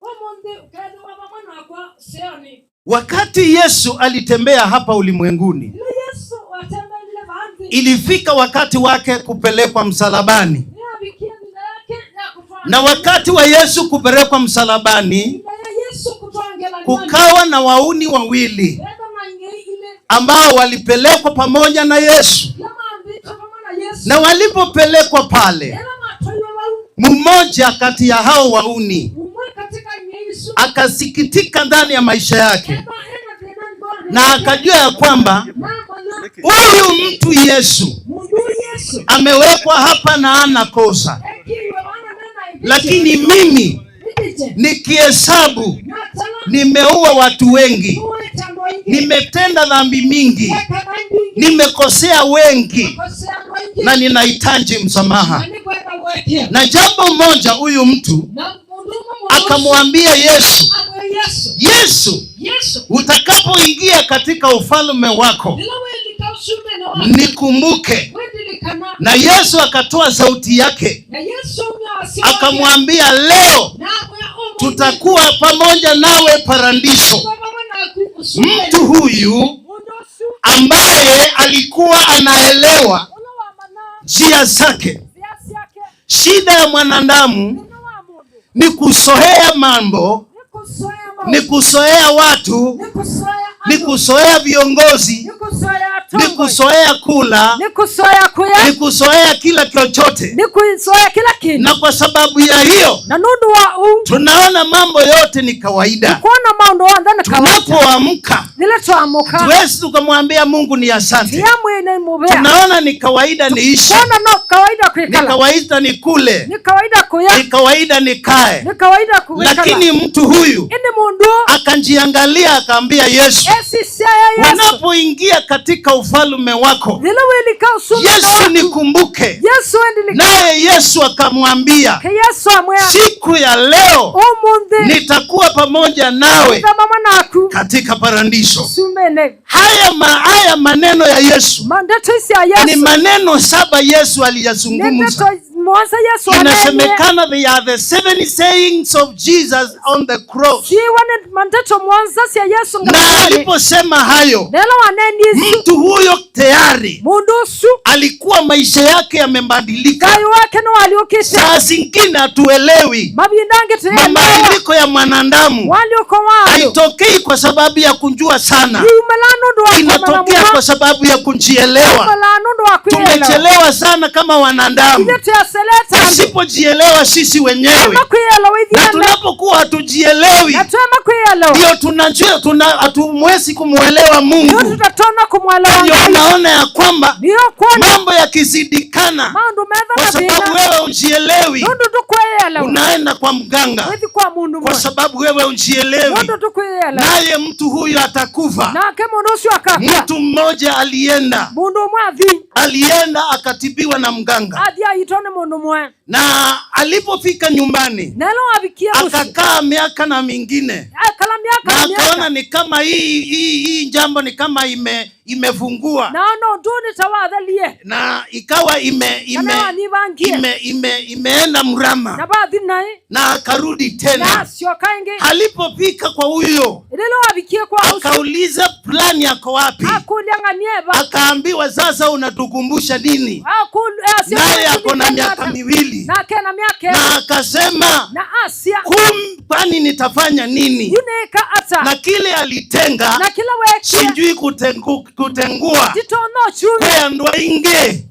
ũmũnthĩ ũkeethĩwa vamwe nakwa ũseonĩ. Wakati Yesu alitembea hapa ulimwenguni, Yĩla Yesũ watembeelile vaa nthĩ, ilifika wakati wake kupelekwa msalabani. Nĩyavikie ĩvinda yake ya kũtwaa. Na wakati wa Yesu kupelekwa msalabani, Ĩvinda ya Yesũ kũtwaa ngelany'onĩ, kukawa na wauni wawili, veethĩwa na ng'ei ilĩ, ambao walipelekwa pamoja na Yesu. Ĩla maambĩtwe vamwe na Yesũ. Na walipopelekwa pale, Ĩla matwaiwe vau, mmoja kati ya hao wauni, ũmwe katika ng'ei isu, akasikitika ndani ya maisha yake, ethwa ena thĩna nthĩnĩ wake, na akajua ya kwamba na amanya, huyu mtu Yesu mũndũ ũyũ Yesũ amewekwa hapa na hana kosa, ekĩiwe vana nena ĩvĩtyo, lakini mimi ĩvĩtyo, nikihesabu, natala, nimeua watu wengi, nĩũĩte andũ aingĩ, nimetenda dhambi mingi, eka dhambi ingĩ, nimekosea wengi, nakosea andũ aingĩ, na ninahitaji msamaha. Na nĩkwenda ũekeo. Na jambo moja, huyu mtu, na mũndũ ũmwe mũndũ ũsu, akamwambia Yesu, amwĩa Yesũ, Yesu, Yesũ, utakapoingia katika ufalme wako, yĩla wĩlika ũsumbĩnĩ waku, nikumbuke. Wĩlilikana. Na Yesu akatoa sauti yake, na Yesũ aumya wasya wake, akamwambia, leo na amwĩa, ũmũnthĩ tutakuwa pamoja nawe paradiso. Tũkũva vamwe naku ũsumbĩnĩ. Mtu huyu mũndũ ũsu ambaye alikuwa anaelewa ũla wamanyaa njia zake. Nzĩa syake. Shida ya mwanadamu thĩna wa mũndũ ni kuzoea mambo, nĩ kũsoea maũndũ, ni kuzoea watu, nĩ kũsoea andũ, ni kuzoea viongozi, nĩ kũsoea atongoi, ni kuzoea kula, nĩ kũsoea kũya, ni kuzoea kila chochote. Nĩ kũsoea kila kĩndũ. Na kwa sababu ya hiyo, na nũndũ wa ũu, tunaona mambo yote ni kawaida. Nĩkwona maũndũ onthe nĩ kawaida. Tunapoamka, Yĩla twaamũka, hatuwezi tukamwambia Mungu ni asante. Tũyamwĩa nĩ mũvea. Tunaona ni kawaida niishi. Twona no kawaida kwĩkala. Ni kawaida nikule. Nĩ kawaida kũya. Ni kawaida nikae. Nĩ kawaida kwĩkala. Lakini mtu huyu, ĩndĩ mũndũ ũũ, akajiangalia akaambia Yesu, esisya Yesũ, unapoingia katika ufalme wako, yĩla wĩlika ũsumbĩnĩ waku, Yesu nikumbuke. Yesũ ndilikana. Naye Yesu akamwambia, ke Yesũ amwĩa, siku ya leo, ũmũnthĩ, nitakuwa pamoja nawe, nĩkethĩwa vamwe naku, katika paradiso. Ũsumbĩnĩ. Haya ma-, haya maneno ya Yesu, ma-, ndeto isu sya Yesũ, ni maneno saba Yesu aliyazungumza. Nĩ ndeto mũonza Yesũ aneenie. Inasemekana they are the seven sayings of Jesus on the cross. Syĩwa nĩ mandeto mũonza sya Yesũ. Na ngathĩnĩ aliposema hayo, nelo waneni isu, mtu huyo tayari mũndũ ũsu alikuwa maisha yake yamebadilika. Thayũ wake nĩwalyũkĩte. Saa zingine hatuelewi. Mavinda angĩ tũyĩelewa mabadiliko ya mwanadamu. Walyũko wa andũ haitokei kwa sababu ya kujua sana. Yumalaa nũndũ wa kũmanya mũno. Inatokea kwa sababu ya kujielewa. Yumalaa nũndũ wa kwĩelewa. Tumechelewa sana kama wanadamu. Ithyĩ tũyaselee ta andũ. Tusipojielewa sisi wenyewe, twaema kwĩelewa ithyĩ ene, na tunapokuwa hatujielewi, na twaema kwĩelewa, ndio tunajua tuna-, hatumwezi kumwelewa Mungu. Ndio tutatonya kumwelewa Ngai. Ndio unaona ya kwamba, ndio kuona, mambo yakizidikana, maũndũ metha na thĩna, kwa sababu wewe hujielewi, nũndũ ndũkwĩelewa, unaenda kwa mganga, wĩthi kwa mũndũ mwe, kwa sababu wewe hujielewi, nũndũ ndũkwĩelewa. Naye mtu huyo atakufa. Nake mũndũ ũcio akakw'a. Mtu mmoja alienda. Mũndũ ũmwe athi. Alienda akatibiwa na mganga. Athi aitwa nĩ mũndũ mwe. Na alipofika nyumbani, na ĩla wavikie mũsyĩ, akakaa miaka na mingine. Akala myaka na myaka. Akaona ni kama hii, hii, hii jambo ni kama ime-, imefungua. Na ona ũndũ nĩ ta wathelie. Na ikawa ime-, ime-, kana wanyivangie, ime-, ime-, imeenda mrama. Na vathi naĩ. Na akarudi tena. Na asyoka ĩngĩ. Alipofika kwa huyo, ĩla wavikie kwa ũsu, akauliza, "Fulani ako wapi?" Akũlya, "Ng'ania e va?" Akaambiwa, "Sasa unatukumbusha nini?" Akũlya, "Asya naye ako na miaka miwili." Nake na myaka ĩlĩ. Na akasema, na asya, "Kum-, kwani nitafanya nini? Yu nĩĩka ata? Na kile alitenga, na kĩla wekie, sijui kutengu-, kutengua." Nditonya ũkyumya. Kwĩ andũ aingĩ,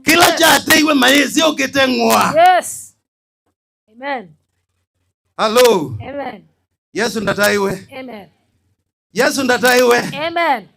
kĩla kyateiwe mayĩsĩ ũkĩtengũa. Yes. Amen. Hello. Amen. Yesu ndataiwe. Amen. Yesu ndataiwe. Amen.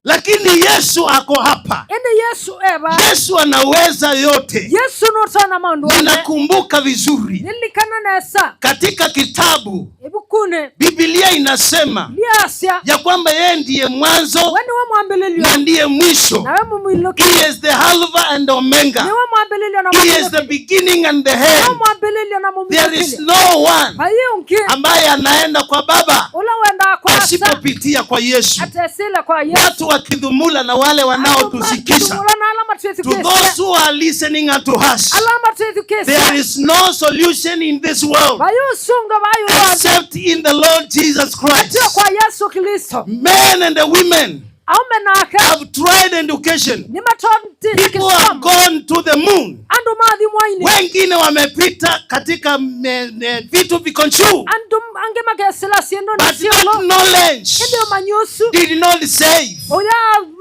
Lakini Yesu ako hapa. Ĩndĩ Yesũ e vaa. Yesu anaweza yote. Yesũ nũtonya maũndũ onthe. Ninakumbuka vizuri. Nĩlilikana nesa. Katika kitabu, ĩvukunĩ, Biblia inasema, Biblia yasya, ya kwamba yeye ndiye mwanzo, we nĩwe mwambĩlĩlyo, na ndiye mwisho. Nawe mũmĩlũkĩlyo. He is the Alpha and Omega. Nĩwe mwambĩlĩlyo na mũmĩlũkĩlyo. He is the beginning and the end. Nĩwe mwambĩlĩlyo na mũmĩlũkĩlyo. There is no one, vai ũngĩ, ambaye anaenda kwa Baba, ũla wendaa kwa Asa, asipopitia kwa Yesu. Atesĩle kwa Yesũ. Watu wa Kidhumula na wale wanaotusikiza, andũ ma Kidhumula na ala matwĩthukĩĩsya, to those who are listening unto us, ala matwĩthukĩĩsya, there is no solution in this world, vai ũsũngĩo va ĩũlũ wa nthĩ, except in the Lord Jesus Christ. Katĩ kwa Yesũ Klĩsto. Men and the women, aũme na ake, have tried education. Nĩmatotĩte kĩsomo. People have gone to the moon. Andũ mathi mwainĩ. Wengine wamepita katika me-, me-, vitu viko juu. Andũ angĩ makesĩla syĩndũnĩ sya ĩũlũ. But that knowledge, ĩndĩ ũmanyi ũsu, did not save. Ũya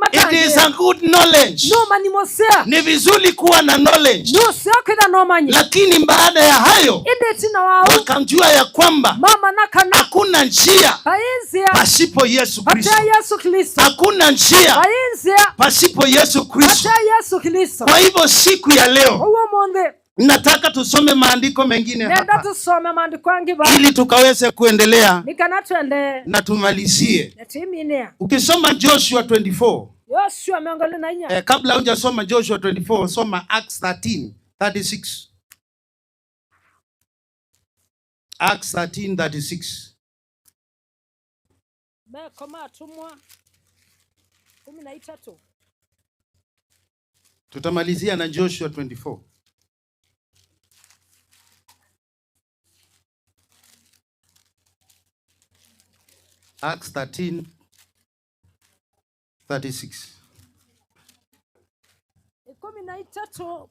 matangĩe. It is a good knowledge. Nĩ ũmanyi mũseo. Ni vizuri kuwa na knowledge. Nĩ ũseo kwĩthĩwa na ũmanyi. Lakini baada ya hayo, ĩndĩ ĩtina wa ũu, wakamjua ya kwamba, mamanya kana, hakuna njia, vai nzĩa, pasipo Yesu Kristo. Vate Yesũ Klĩsto. Hakuna njia, vai nzĩa, pasipo Yesu Kristo. Vate Yesũ Klĩsto. Kwa hivyo siku ya leo, ũw'o ũmũnthĩ, nataka tusome maandiko mengine hapa, nenda tũsome maandĩko angĩ vaa, ili tukaweze kuendelea, nĩ kana tũendee, na tumalizie, na tũiminĩa. Ukisoma Joshua twenty-four, Yosua mĩongo ĩlĩ na inya. Eh, kabla hujasoma Joshua twenty-four, soma Acts thirteen thirty-six. Acts thirteen thirty-six. Meko ma Atũmwa kũmi na itatũ. Tutamalizia na Joshua twenty-four. Acts thirteen thirty-six. Ĩkũmi na itatũ,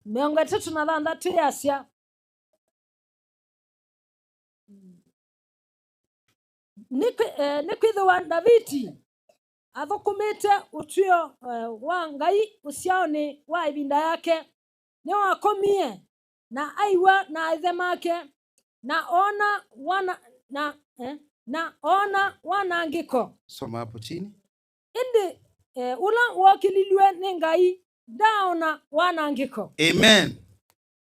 mĩongo ĩtatũ na thanthatũ yasya, nĩkwĩ-, eh, nĩkwĩthĩwa Ndaviti athũkũmĩte ũtw'ĩo, eh, wa Ngai ũsyaonĩ wa ĩvinda yake, nĩwakomie, na aiw'a na aĩthe make, na oona wana, na, eh, na oona wanangĩko. Soma hapo chini. Ĩndĩ, eh, ũla wookĩlilw'e nĩ Ngai ndaaona wanangĩko. Amen.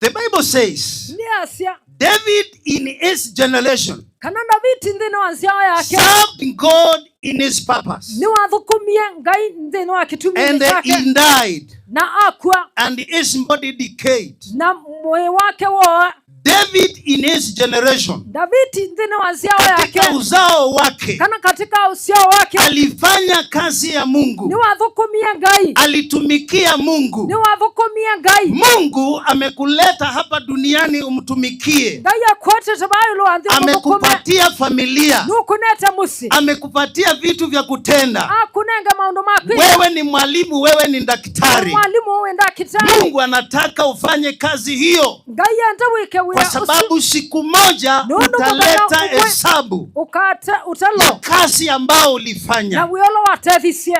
The Bible says, nĩyasya, David in his generation, kana Ndaviti nthĩnĩ wa nzyawa yake, served God in his purpose. Nĩwathũkũmie Ngai nthĩnĩ wa kĩtuminĩ kyake. And he died. Na akw'a. And his body decayed. Na mwĩĩ wake wooa. David in his generation, Ndaviti nthĩnĩ wa nzyawa yake, katika uzao wake, kana katika ũsyao wake, alifanya kazi ya Mungu. Nĩwathũkũmie Ngai. Alitumikia Mungu. Nĩwathũkũmie Ngai. Mungu amekuleta hapa duniani umtumikie. Ngai akwetete vaa ĩũlũ wa nthĩ ũmũthũkũme. Amekupatia familia. Nũkũnete mũsyĩ. Amekupatia vitu vya kutenda. Akũnenge maũndũ ma kwĩka. Wewe ni mwalimu, wewe ni daktari. Mwalimũ, wĩ ndakĩtarĩ. Mungu anataka ufanye kazi hiyo. Ngai enda wĩke wĩa ũsu. Kwa sababu siku moja utaleta hesabu ya kazi ambayo ulifanya. Nũndũ mũthenya ũmwe ũkate-, ũtalwa ũtalo. Na wĩa ũla watethisye.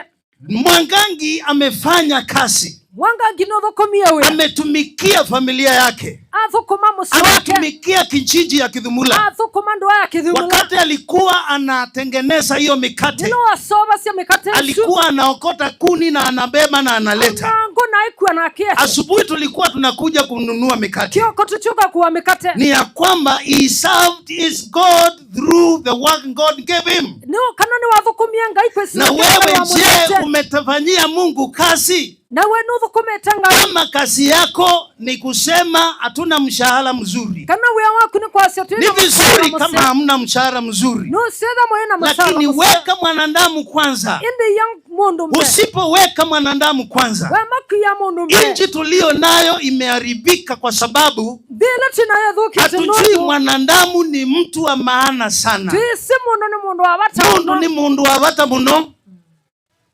Mwangangi amefanya kazi. Mwangangi nũthũkũmie wĩa. Ametumikia familia yake. Athũkũma mũsyĩ wake. Ametumikia kijiji ya Kithumula. Athũkũma ndũa ya Kithumula. Wakati alikuwa anatengeneza hiyo mikate, ĩla waseũvasya mĩkate ĩsu, alikuwa anaokota kuni na anabeba na analeta. Ona ngũ na aĩkua na akĩete. Asubuhi tulikuwa tunakuja kununua mikate. Kĩoko tũkyũka kũa mĩkate. Ni ya kwamba he served his God through the work God gave him. Nĩ kana nĩwathũkũmie Ngai kwĩsĩla kĩla wamũnengete. Na wewe je, umetafanyia Mungu kazi? Na we nũthũkũmĩte Ngai? Kama kazi yako ni kusema hatuna mshahara mzuri, kana wĩa waku nĩ kwasya twĩ na mũsyara mũseo. Ni vizuri kama hamna mshahara mzuri. Nũseo ethĩwa mũyĩ na mũsyara mũseo. Lakini weka mwanadamu kwanza. Ĩndĩ ia mũndũ mbee. Usipoweka mwanadamu kwanza, wamakwia mũndũ mbee, nchi tulio nayo imeharibika kwa sababu nthĩ ĩla twĩ nayo ĩthũkĩte nũndũ hatujui mwanadamu ni mtu wa maana sana. Twĩsĩ mũndũ nĩ mũndũ wa vata mũno. Mũndũ nĩ mũndũ wa vata mũno.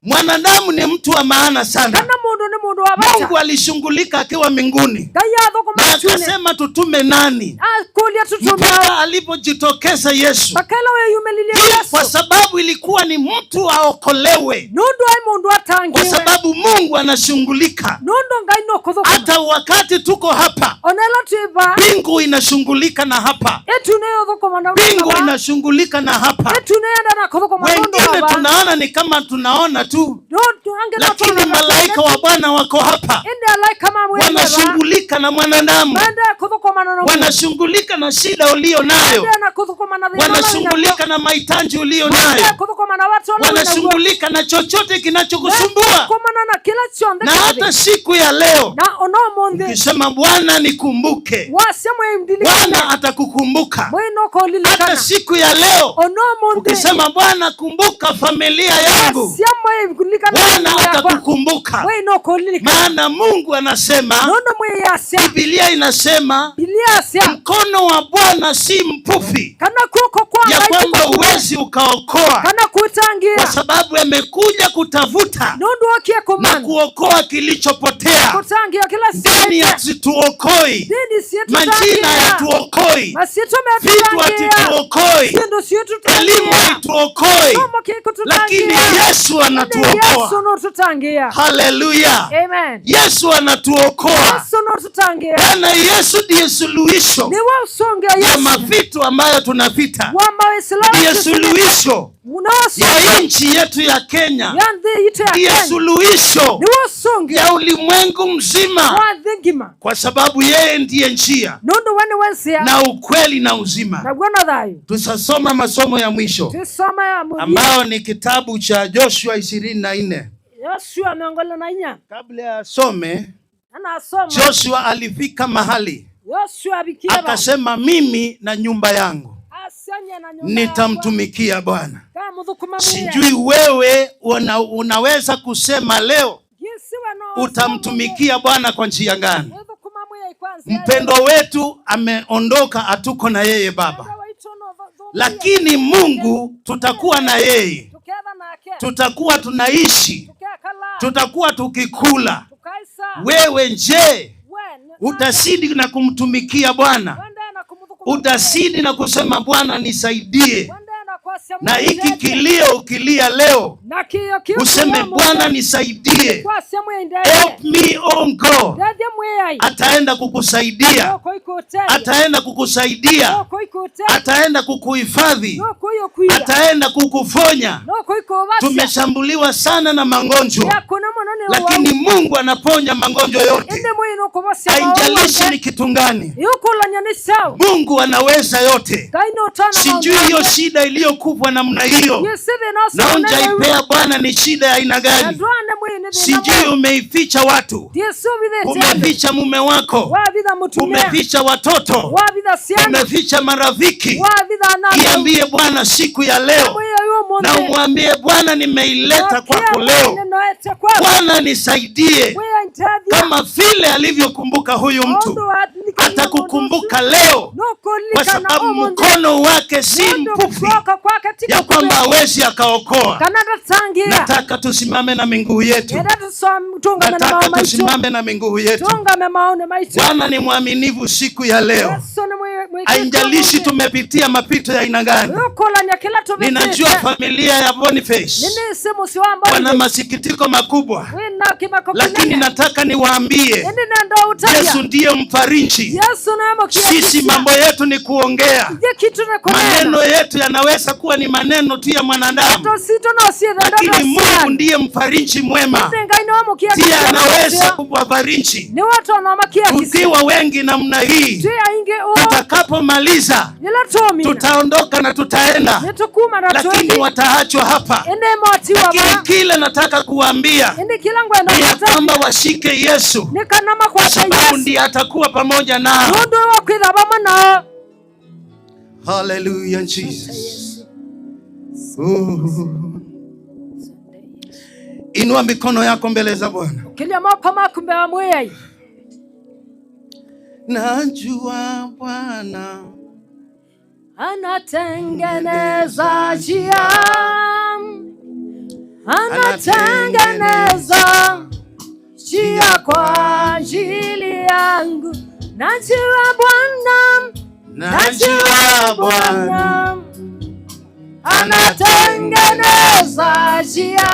Mwanadamu ni mtu wa maana sana. Kana mũndũ nĩ mũndũ wa vata. Mungu alishughulika akiwa mbinguni. Ngai athũkũma ĩtunĩ. Na akasema, "Tutume nani?" Akũlya, "Tũtũme ũ?" Mpaka alipojitokeza Yesu. Mpaka ĩla weyumĩlilye Yesu. Hii kwa sababu ilikuwa ni mtu aokolewe. Nũndũ aĩ mũndũ atangĩĩwe. Kwa sababu Mungu anashughulika. Nũndũ Ngai nũkũthũkũma. Hata wakati tuko hapa, ona ĩla twĩ vaa, mbingu inashughulika na hapa. Ĩtu nĩyo ĩthũkũma na mbingu inashughulika na hapa. Ĩtu nĩyo ĩenda na kũthũkũma na ũndũ wa vaa. Wengine tunaona ni kama tunaona tu. Lakini malaika wa Bwana wako hapa. Wanashughulika na mwanadamu. Wanashughulika na shida ulio nayo. Wanashughulika na mahitaji ulio nayo. Wanashughulika na chochote kinachokusumbua. Na hata siku ya leo, ukisema, "Bwana, nikumbuke," Bwana atakukumbuka. Hata siku ya leo, ukisema, "Bwana, kumbuka familia yangu," Bwana atakukumbuka. Maana Mungu anasema, Biblia inasema, mkono wa Bwana si mfupi ya kwamba huwezi ukaokoa, kwa sababu amekuja kutafuta na kuokoa kilichopotea. Dini hazituokoi. Majina hayatuokoi. Vitu havituokoi. Elimu haituokoi. Lakini Yesu anatuokoa. Haleluya. Yesu anatuokoa. Bwana Yesu ndiye suluhisho ya mavitu ambayo tunapita. Ndiye suluhisho ya nchi yetu ya Kenya. Ndiye suluhisho ya ulimwengu mzima. Kwa sababu yeye ndiye njia, na ukweli na uzima. Tutasoma masomo ya mwisho, ambao ni kitabu cha Joshua ishirini na nne. Kabla ya asome, Joshua alifika mahali, akasema, "Mimi na nyũmba yangu nitamtumikia Bwana." Sijui wewe una-, unaweza kusema leo utamtumikia Bwana kwa njia gani? Mpendwa wetu ameondoka, hatuko na yeye, Baba. Lakini Mungu, tutakuwa na yeye. Tutakuwa tunaishi. Tutakuwa tukikula. Wewe je, utazidi na kumtumikia Bwana? Utazidi na kusema, "Bwana, nisaidie na hiki kilio ukilia leo." Useme, "Bwana, nisaidie. Help me, oh God." Ataenda kukusaidia. Ataenda kukusaidia. Ataenda kukuhifadhi. Ataenda kukuponya. Tumeshambuliwa sana na magonjwa, lakini Mungu anaponya magonjwa yote. Haijalishi ni kitu gani, Mungu anaweza yote. Sijui hiyo shida iliyokuwa kwa namna hiyo, na unjaipea Bwana ni shida ya aina gani? Sijui umeificha watu, umeficha mume wako, umeficha watoto, umeficha marafiki. Iambie Bwana siku ya leo, na umwambie, "Bwana, nimeileta kwako leo. Bwana, nisaidie." Kama vile alivyokumbuka huyu mtu, atakukumbuka leo, kwa sababu mkono wake si mfupi ya kwamba hawezi akaokoa. Nataka tusimame na miguu yetu. Nataka tusimame na miguu yetu. Bwana ni mwaminifu siku ya leo. Haijalishi tumepitia mapito ya aina gani. Ninajua familia ya Boniface wana masikitiko makubwa, lakini nataka niwaambie, Yesu ndiye mfariji. Sisi mambo yetu ni kuongea. Maneno yetu yanaweza kuwa ni maneno tu ya mwanadamu, lakini Mungu ndiye mfariji mwema. Ndiye anaweza kuwafariji. Tukiwa wengi namna hii, tutakapomaliza, tutaondoka na tutaenda, lakini wataachwa hapa. Lakini kile nataka kuwaambia, ni ya kwamba washike Yesu, kwa sababu ndiye atakuwa pamoja nao. Hallelujah, Jesus. Ooh. Inua mikono yako mbele za Bwana. Kilia moko maku mbele wa Mwĩai. Najua Bwana anatengeneza njia. Anatengeneza njia kwa ajili yangu. Najua Bwana, najua Bwana anatengeneza njia.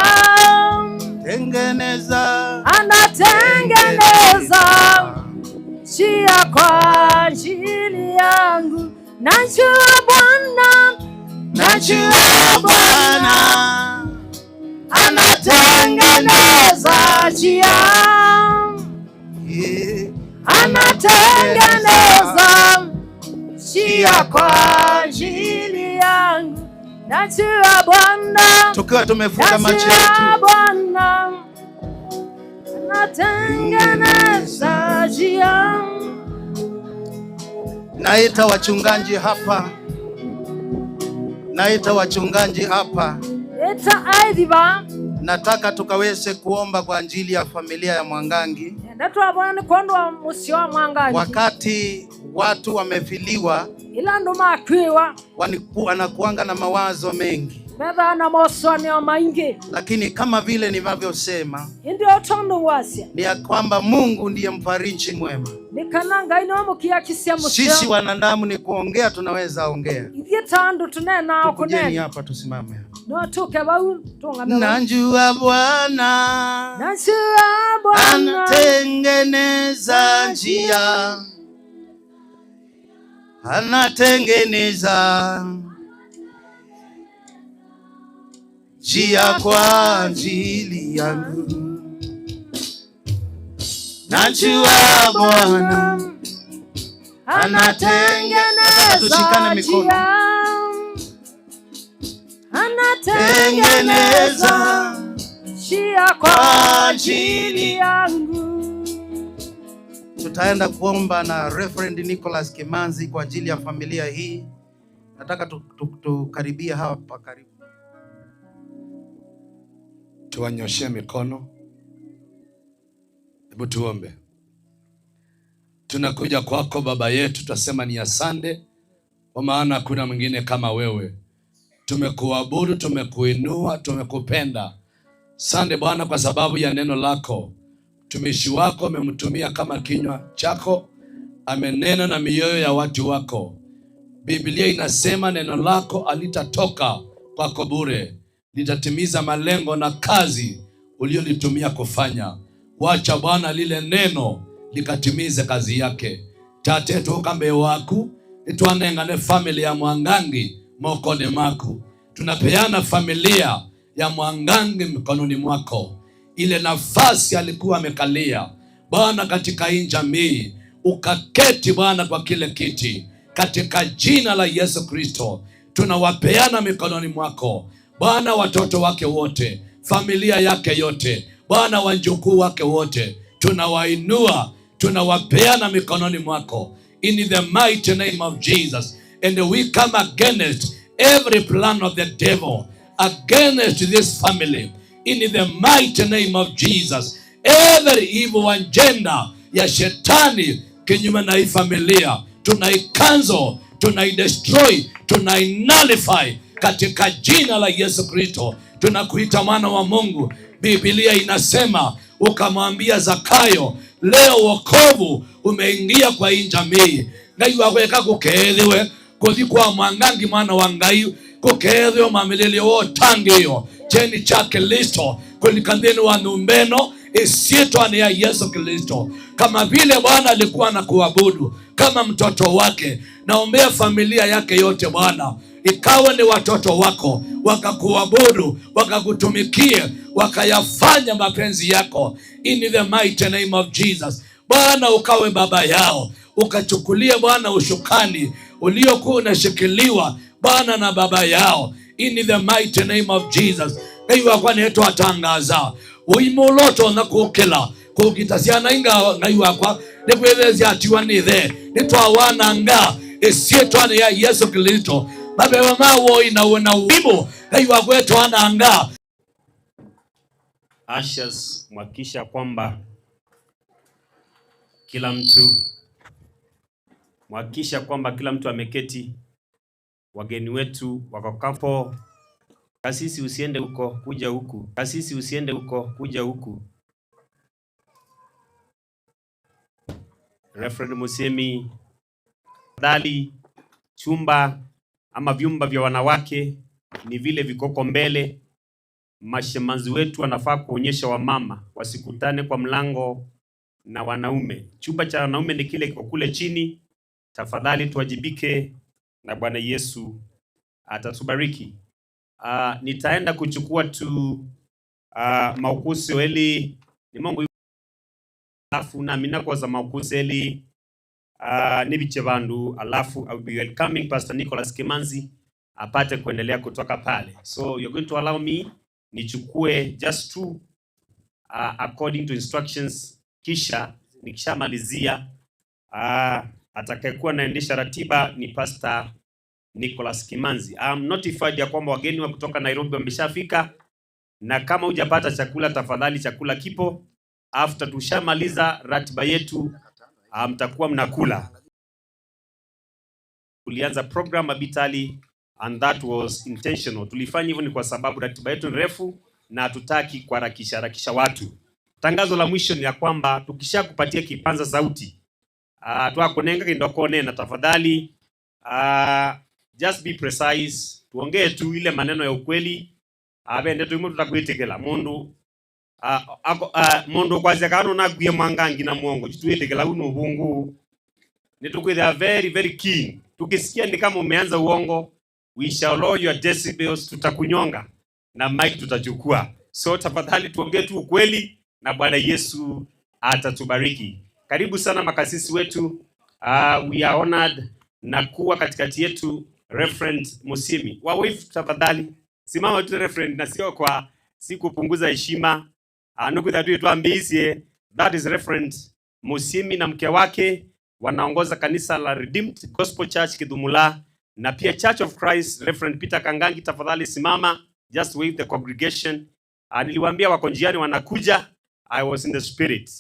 Tengeneza. Anatengeneza njia kwa ajili yangu. Najua Bwana, najua Bwana anatengeneza njia. Yeah. Anatengeneza njia kwa ajili yangu. Najua Bwana. Tukiwa tumefunga macho yetu. Najua Bwana anatengeneza njia. Naita wachungaji hapa. Naita wachungaji hapa. Ĩta aĩthi vaa. Nataka tukaweze kuomba kwa ajili ya familia ya Mwangangi. Nenda twavoya nĩ kwondũ wa mũsyĩ wa Mwangangi. Wakati watu wamefiliwa, ĩla andũ makw'ĩĩwa, waniku-, wanakuanga na mawazo mengi. Methaa na mosũanĩo maingĩ. Lakini kama vile ninavyosema, ĩndĩ o tondũ wasya, ni ya kwamba Mungu ndiye mfariji mwema. Nĩ kana Ngai nĩwe mũkiakisya mũseo. Sisi wanadamu ni kuongea tunaweza ongea. Ithyĩ ta andũ tũneenaa o kũneena. Tukujeni hapa tusimame. No tũke vau tũũngame vau. Najua Bwana. Najua Bwana anatengeneza njia. Anatengeneza njia kwa ajili yangu. Najua Bwana anatengeneza njia. Nataka tushikane mikono. Anatengeneza njia kwa ajili yangu. Tutaenda kuomba na Reverend Nicholas Kimanzi kwa ajili ya familia hii. Nataka tu, tu, tukaribie hapa karibu. Tuwanyoshe mikono. Hebu tuombe. Tunakuja kwako, Baba yetu, twasema ni asante, kwa maana hakuna mwingine kama wewe. Tumekuabudu, tumekuinua, tumekupenda. Asante Bwana kwa sababu ya neno lako. Mtumishi wako umemtumia kama kinywa chako, amenena na mioyo ya watu wako. Biblia inasema neno lako halitatoka kwako bure, litatimiza malengo na kazi uliolitumia kufanya. Wacha Bwana lile neno likatimize kazi yake. Tate, tũka mbee waku, nĩtwanengane family ya Mwangangi mokonĩ maku. Tunapeana familia ya Mwangangi mikononi mwako. Ile nafasi alikuwa amekalia, Bwana, katika hii jamii, ukaketi, Bwana, kwa kile kiti, katika jina la Yesu Kristo. tunawapeana mikononi mwako. Bwana, watoto wake wote, familia yake yote, Bwana, wajukuu wake wote, tunawainua, tunawapeana mikononi mwako. In the mighty name of Jesus. And we come against every plan of the devil against this family. In the mighty name of Jesus. Every evil agenda ya shetani kinyume na hii familia, tunaicancel, tunaidestroy, tunainullify katika jina la Yesu Kristo. Tunakuita mwana wa Mungu. Biblia inasema, ukamwambia Zakayo, "Leo wokovu umeingia kwa hii jamii." Ngai waku eka kũkeethĩwe kũthi kwa Mwangangi mwana wa Ngai, kũkeethĩwe mwambĩlĩlyo wa ũtangĩĩo kyeni kya Klĩsto, kũlika nthĩnĩ wa nyũmba ĩno, ĩsyĩtwanĩ ya Yesu Klĩsto. Kama vile Bwana alikuwa na kuabudu kama mtoto wake, naombea familia yake yote Bwana, ikawe ni watoto wako, wakakuabudu, wakakutumikie, wakayafanya mapenzi yako. In the mighty name of Jesus. Bwana, ukawe baba yao, ukachukulie Bwana ushukani uliokuwa unashikiliwa Bwana na baba yao. In the mighty name of Jesus. Ngai wakwa, nĩtwatangaza ũimũ ũla ũtonya kũkĩla kũkita syana inga, Ngai wakwa, nĩkwĩthĩsya atiwa nĩ ĩthe, nĩtwawananga ĩsyĩtwanĩ ya Yesu Klĩsto. Mavewa ma woi na ũna ũimũ, Ngai wakwa, etwananga. Ushers, mhakikisha kwamba kila mtu, mhakikisha kwamba kila mtu ameketi. Wageni wetu wako kapo. Kasisi, usiende huko, kuja huku. Kasisi, usiende huko, kuja huku. Reverend Musiemi, tafadhali, chumba ama vyumba vya wanawake ni vile vikoko mbele. Mashemanzi wetu wanafaa kuonyesha wamama wasikutane kwa mlango na wanaume. Chumba cha wanaume ni kile kiko kule chini. Tafadhali tuwajibike na Bwana Yesu atatubariki. Ah, nitaenda kuchukua tu, ah, maukusi eli ni Mungu, alafu nami nakosa maukusi eli, ah, niviche vandu, alafu I'll be welcoming Pastor Nicholas Kimanzi apate kuendelea kutoka pale. So you're going to allow me nichukue just two, ah, according to instructions, kisha nikishamalizia, ah, atakayekuwa naendesha ratiba ni Pastor Nicholas Kimanzi. I'm notified ya kwamba wageni wa kutoka Nairobi wameshafika, na kama hujapata chakula, tafadhali, chakula kipo. After tushamaliza ratiba yetu, ah, mtakuwa mnakula. Tulianza program a bit early, and that was intentional. Tulifanya hivyo ni kwa sababu ratiba yetu ni refu na hatutaki kuharakisha harakisha watu. Tangazo la mwisho ni ya kwamba tukishakupatia kipaza sauti, ah, twakũnenga kĩndũ ũkũneena, tafadhali, ah, just be precise, tuongee tu ile maneno ya ukweli. Ah, ve ndeto imwe tũtakwĩtĩkĩla mũndũ, ah, ako, ah, mũndũ ũkwasya kana nũnakwie Mwangangi na mũongo, tũtwĩtĩkĩla u nĩ ũvũngũ. Nĩtũkwĩthĩa very, very keen. Tukisikia ni kama umeanza uongo, we shall lower your decibels, tutakunyonga na mic tutachukua. So tafadhali tuongee tu ukweli na Bwana Yesu atatubariki. Karibu sana makasisi wetu. Ah, we are honored na kuwa katikati yetu Reverend Musiemi. Wa wave tafadhali. Simama tu Reverend, na sio kwa, si kupunguza heshima. Ah, nũkwĩthĩa twĩ twambĩĩsye, that is Reverend Musiemi na mke wake, wanaongoza kanisa la Redeemed Gospel Church Kidhumula, na pia Church of Christ. Reverend Peter Kangangi, tafadhali simama, just wave the congregation. Ah, niliwaambia wako njiani wanakuja. I was in the spirit.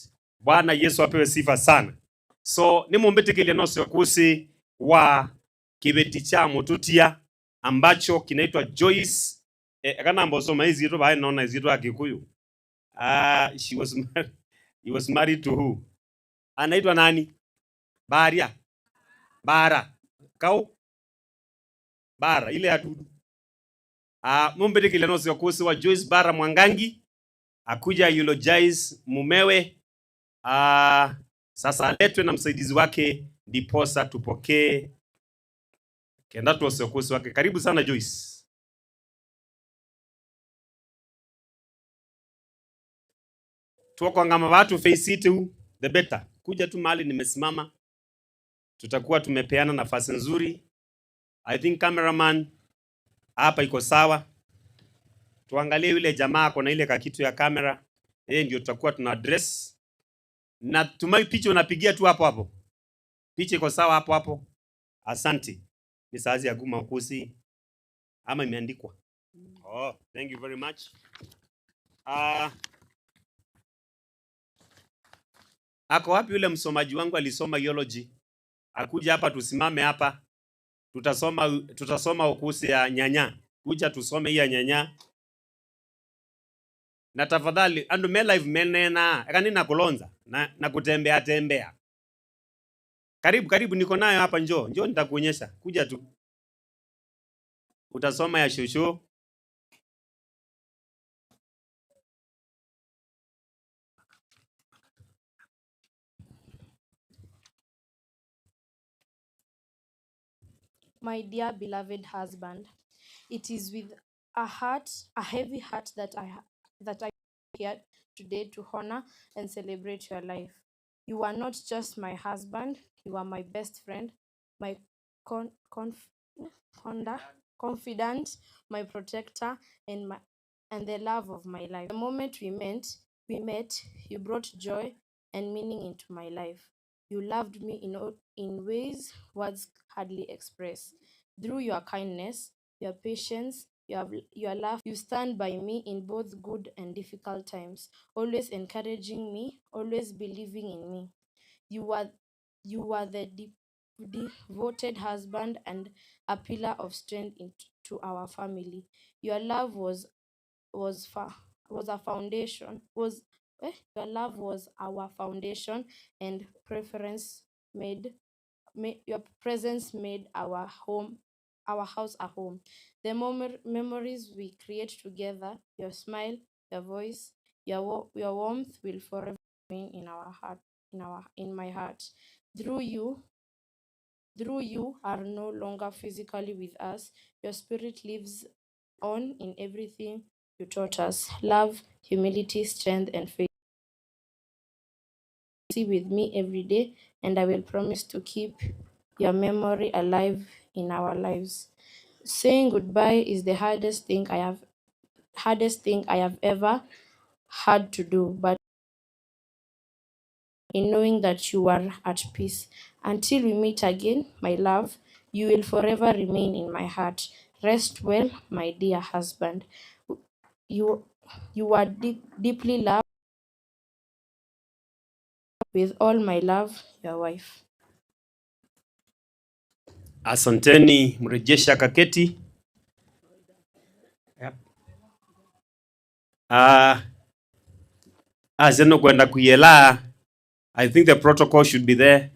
Bwana Yesu apewe sifa sana. So, nĩmũmbĩtĩkĩlye nose ũkũsĩ wa kĩveti kya mũtũtia ambacho kinaitwa Joyce. Eh, kana mbosoma isyĩtwa vaa, naona isyĩtwa ya Kikuyu. Ah, she was mar-, he was married to who? Anaitwa nani? Baria. Bara. Kau? Bara, ile ya dudu. Ah, mũmbĩtĩkĩlye nose ũkũsĩ wa Joyce Bara Mwangangi, akuja eulogize mumewe. Ah, sasa aletwe na msaidizi wake, ndiposa tupokee kenda twose ũkũsĩ wake. Karibu sana Joyce. Tuokwangama vaa tu face it, the better. Kuja tu mahali nimesimama. Tutakuwa tumepeana nafasi nzuri. I think, cameraman, Hapa iko sawa. Tuangalie yule jamaa ako na ile kakitu ya kamera. Yeye ndio tutakuwa tuna address. Na tumai picha unapigia tu hapo hapo. Picha iko sawa hapo hapo. Asante. Ni saa ya kuma ukusi. Ama imeandikwa? Oh, thank you very much. Ah, ako wapi yule msomaji wangu alisoma eulogy? Akuja hapa, tusimame hapa. Tutasoma, tutasoma ukusi ya nyanya. Kuja tusome hii ya nyanya. Na tafadhali, andũ me live meneenaa, eka nĩ na kũlonza, na, na kũtembea tembea. Karibu, karibu, niko nayo hapa, njoo, njoo, nitakuonyesha. Kuja tu. Utasoma ya shosho. My dear beloved husband, it is with a heart, a heavy heart that I ha-, that I here today to honor and celebrate your life. You are not just my husband, you are my best friend, my con-, conf-, conda-, confidant, my protector, and my, and the love of my life. The moment we met, we met, you brought joy and meaning into my life. You loved me in o-, in ways words hardly express. Through your kindness, your patience, your, your love, you stand by me in both good and difficult times, always encouraging me, always believing in me. You were, you were the de-, devoted husband and a pillar of strength in, to our family. Your love was, was fa-, was a foundation, was, eh, your love was our foundation and preference made, ma-, your presence made our home, our house a home. The memor-, memories we create together, your smile, your voice, your wa-, your warmth will forever remain in our heart, in our, in my heart. Through you, through you are no longer physically with us, your spirit lives on in everything you taught us. Love, humility, strength, and faith. With me every day, and I will promise to keep your memory alive in our lives. Saying goodbye is the hardest thing I have, hardest thing I have ever had to do, but in knowing that you are at peace. Until we meet again, my love, you will forever remain in my heart. Rest well, my dear husband. You, you are deep, deeply loved. With all my love, your wife. Asanteni, mrejesha kaketi. Yep. Ah, ase nũkwenda kũielaa, I think the protocol should be there.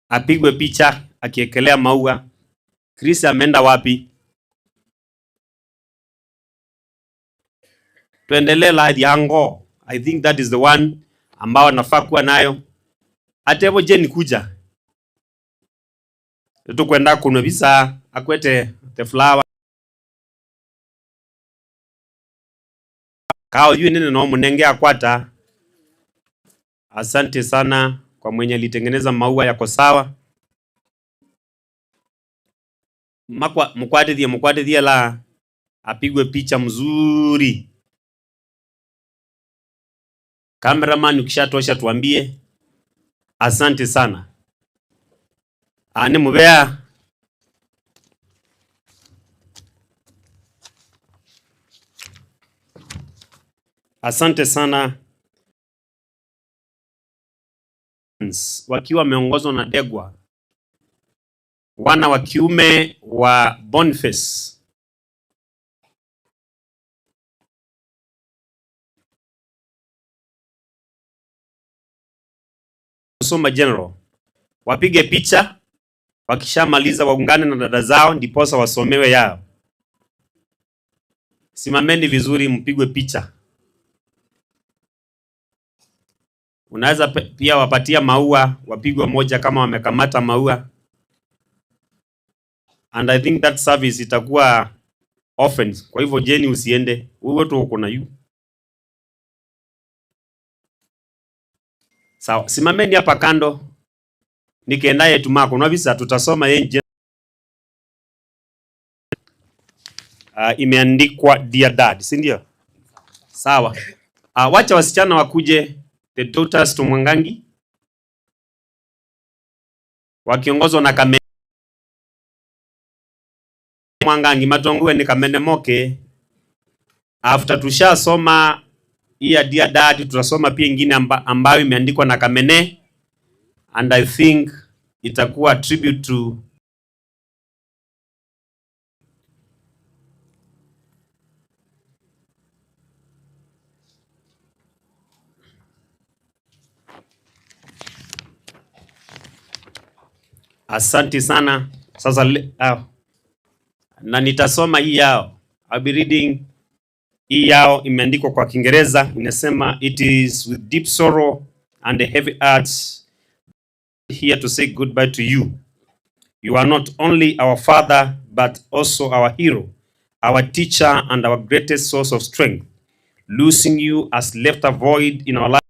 Apigwe picha akiekelea maua. Chris ameenda wapi? Tuendelee ladhi ya ngoo. I think that is the one ambao nafaa kuwa nayo. Atevo Jane, kuja. Nĩtũkwenda kũnwa visa, akwete the flower. Kao yu nene no mũnenge akwata. Asante sana kwa mwenye alitengeneza maua yako sawa. Makwa-, mkwatithie, mkwatithie la apigwe picha mzuri. Cameraman, ukishatosha tuambie. Asante sana. Ah, nĩ mũvea. Asante sana. Wakiwa wameongozwa na Degwa, wana wa kiume wa Boniface. Musoma General, wapige picha, wakishamaliza waungane na dada zao, ndiposa wasomewe yao. Simameni vizuri, mpigwe picha. Unaweza pe-, pia wapatia maua, wapigwe moja kama wamekamata maua. And I think that service itakuwa often. Kwa hivyo, Jane, usiende. Wewe tu uko na yu. Sawa, simameni hapa kando. Nĩ kenda yetu makũnwa visa, tutasoma ye nje. Uh, imeandikwa Dear Dad, si ndio? Sawa. Uh, wacha wasichana wakuje, the daughters to Mwangangi. Wakiongozwa na Kamene. Mwangangi matongowe ni Kamene moke. After tushasoma hii ya Dear Dad, tutasoma pia ingine amba-, ambayo imeandikwa na Kamene. And I think itakuwa tribute to Asante sana. Sasa le-, ah, na nitasoma hii yao. I'll be reading hii yao, imeandikwa kwa Kiingereza, inasema, "It is with deep sorrow and a heavy heart here to say goodbye to you. You are not only our father, but also our hero, our teacher, and our greatest source of strength. Losing you has left a void in our life.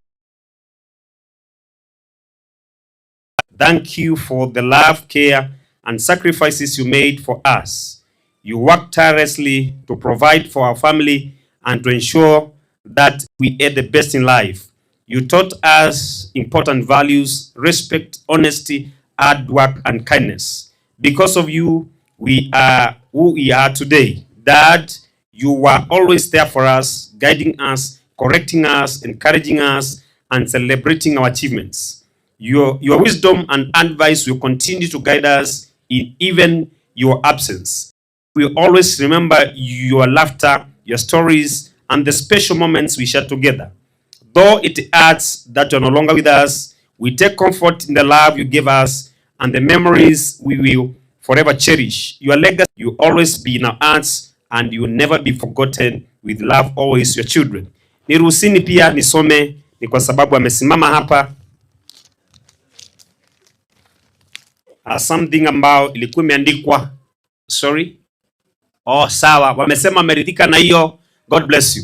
Thank you for the love, care, and sacrifices you made for us. You worked tirelessly to provide for our family and to ensure that we had the best in life. You taught us important values, respect, honesty, hard work, and kindness. Because of you, we are who we are today. Dad, you were always there for us, guiding us, correcting us, encouraging us, and celebrating our achievements. Your, your wisdom and advice will continue to guide us in even your absence. We always remember your laughter, your stories, and the special moments we shared together. Though it hurts that you're no longer with us, we take comfort in the love you gave us and the memories we will forever cherish. Your legacy will always be in our hearts and you will never be forgotten. With love, always, your children." Niruhusuni pia nisome, ni kwa sababu amesimama hapa. Ah, something ambayo ilikuwa imeandikwa. Sorry. Oh, sawa. Wamesema wameridhika na hiyo. God bless you.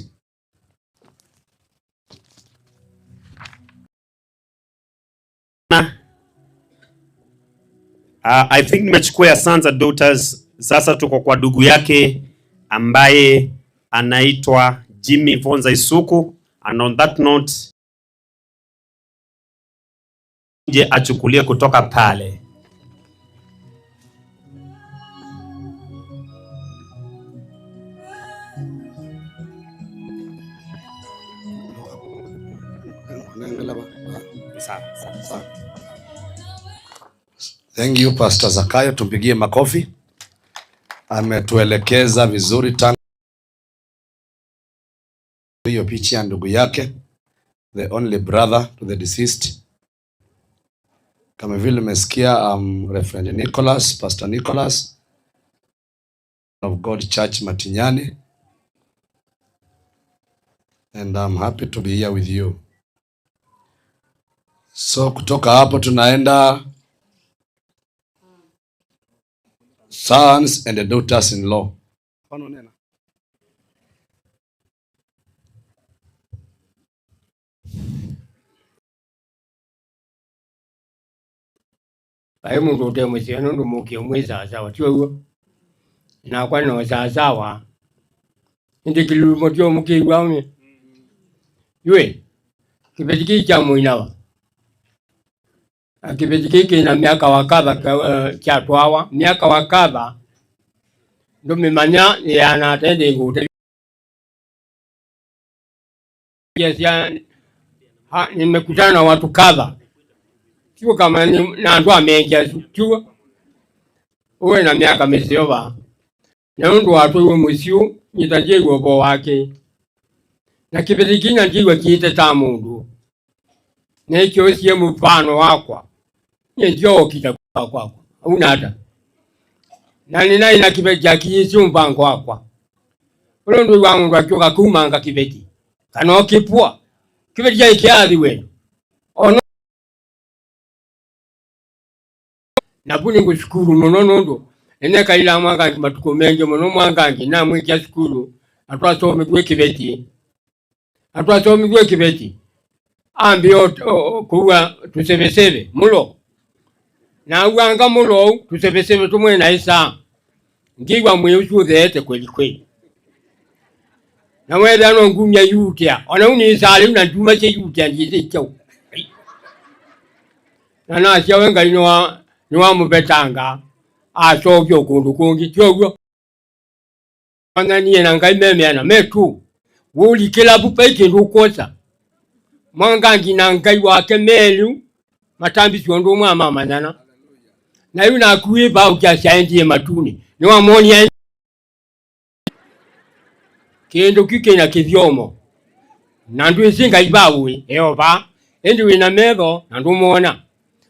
Uh, I think nimechukua ya sons and daughters. Sasa tuko kwa ndugu yake ambaye anaitwa Jimmy Vonza Isuku. And on that note, nje achukulie kutoka pale. Sawa, sawa, sawa. Thank you, Pastor Zakayo. Tumpigie makofi. Ametuelekeza vizuri tangu hiyo picha ya ndugu yake, the only brother to the deceased. Kama vile umesikia, um, Reverend Nicholas, Pastor Nicholas of God Church Matinyani, and I'm happy to be here with you. So kutoka hapo tunaenda sons and daughters in law. Mfano nena. Vai mũndũ ũte mũseo nũndũ mũkĩe mwĩ sawasawa, ti ũw'o? Nakwa no sawasawa. Ĩndĩ kĩlumo tyo mũkĩw'a ũmĩ. Yũĩ, kĩveti kĩĩ kya mũinawa. Na kĩveti kĩĩ kĩ na myaka wa kadha, eh, kyatwawa. Myaka wa kadha, ndũmĩmanya yĩana ate ndĩ ngũte. Yes, ya, ha, nimekutana na watu kadha. Sio kama ni, na andũ amengia sio. Uwe na myaka mĩseo va. Na ũndũ watwaiwe mũsyĩ, nyita ndyĩw'a ũvoo wake. Na kĩveti kĩna ndyĩw'a kĩĩte ta mũndũ. Nĩkĩũsie mũvano wakwa. Nyie ndyookita kwa kwakwa. Au nata? Na nĩnaĩ na kĩveti kyakinyĩsye mũvango wakwa. Ũla ũndũ wa mũndũ akyoka kumanga kĩveti. Kana ũkĩpua. Kĩveti kyaĩ kĩathi wendo. Ono na vu nĩngũsukulu mũno nũndũ nĩnekaĩlaa Mwangangi matukũ maingĩ mũno. Mwangangi namwĩkĩa sukulu, atwasomithw'e kĩveti. Atwasomithw'e kĩveti. Ambĩa o, o, kũua tũseveseve, mũlo. Na auanga mũlo ũu, tũseveseve tũmwe na ĩsaa. Ngĩw'a mwĩĩ ũsu ũtheete kweli kweli. Na wethĩa no ngumya yutea. O na u nĩsaa lĩu na nduma sya yutea ndyĩsĩ kyaũ. Na nasya we Ngai nĩwa-, nĩwamũvetanga, asokya o kũndũ kũngĩ. Ti ũw'o? Manyanie na Ngai me mĩana metũ. Wũlikĩla vu vai kĩndũ ũkwosa. Mwangangi na Ngai wake me lĩu matambisye ũndũ ũmwe amamanyana. Na yu naku wĩ vau kĩasya endie matunĩ. Nĩwamwonia kĩndũ kyu kĩ na kĩthyomo. Na ndwĩsĩ Ngai va ũĩ, e o vaa. Ĩndĩ wĩ na metho na ndũmwona.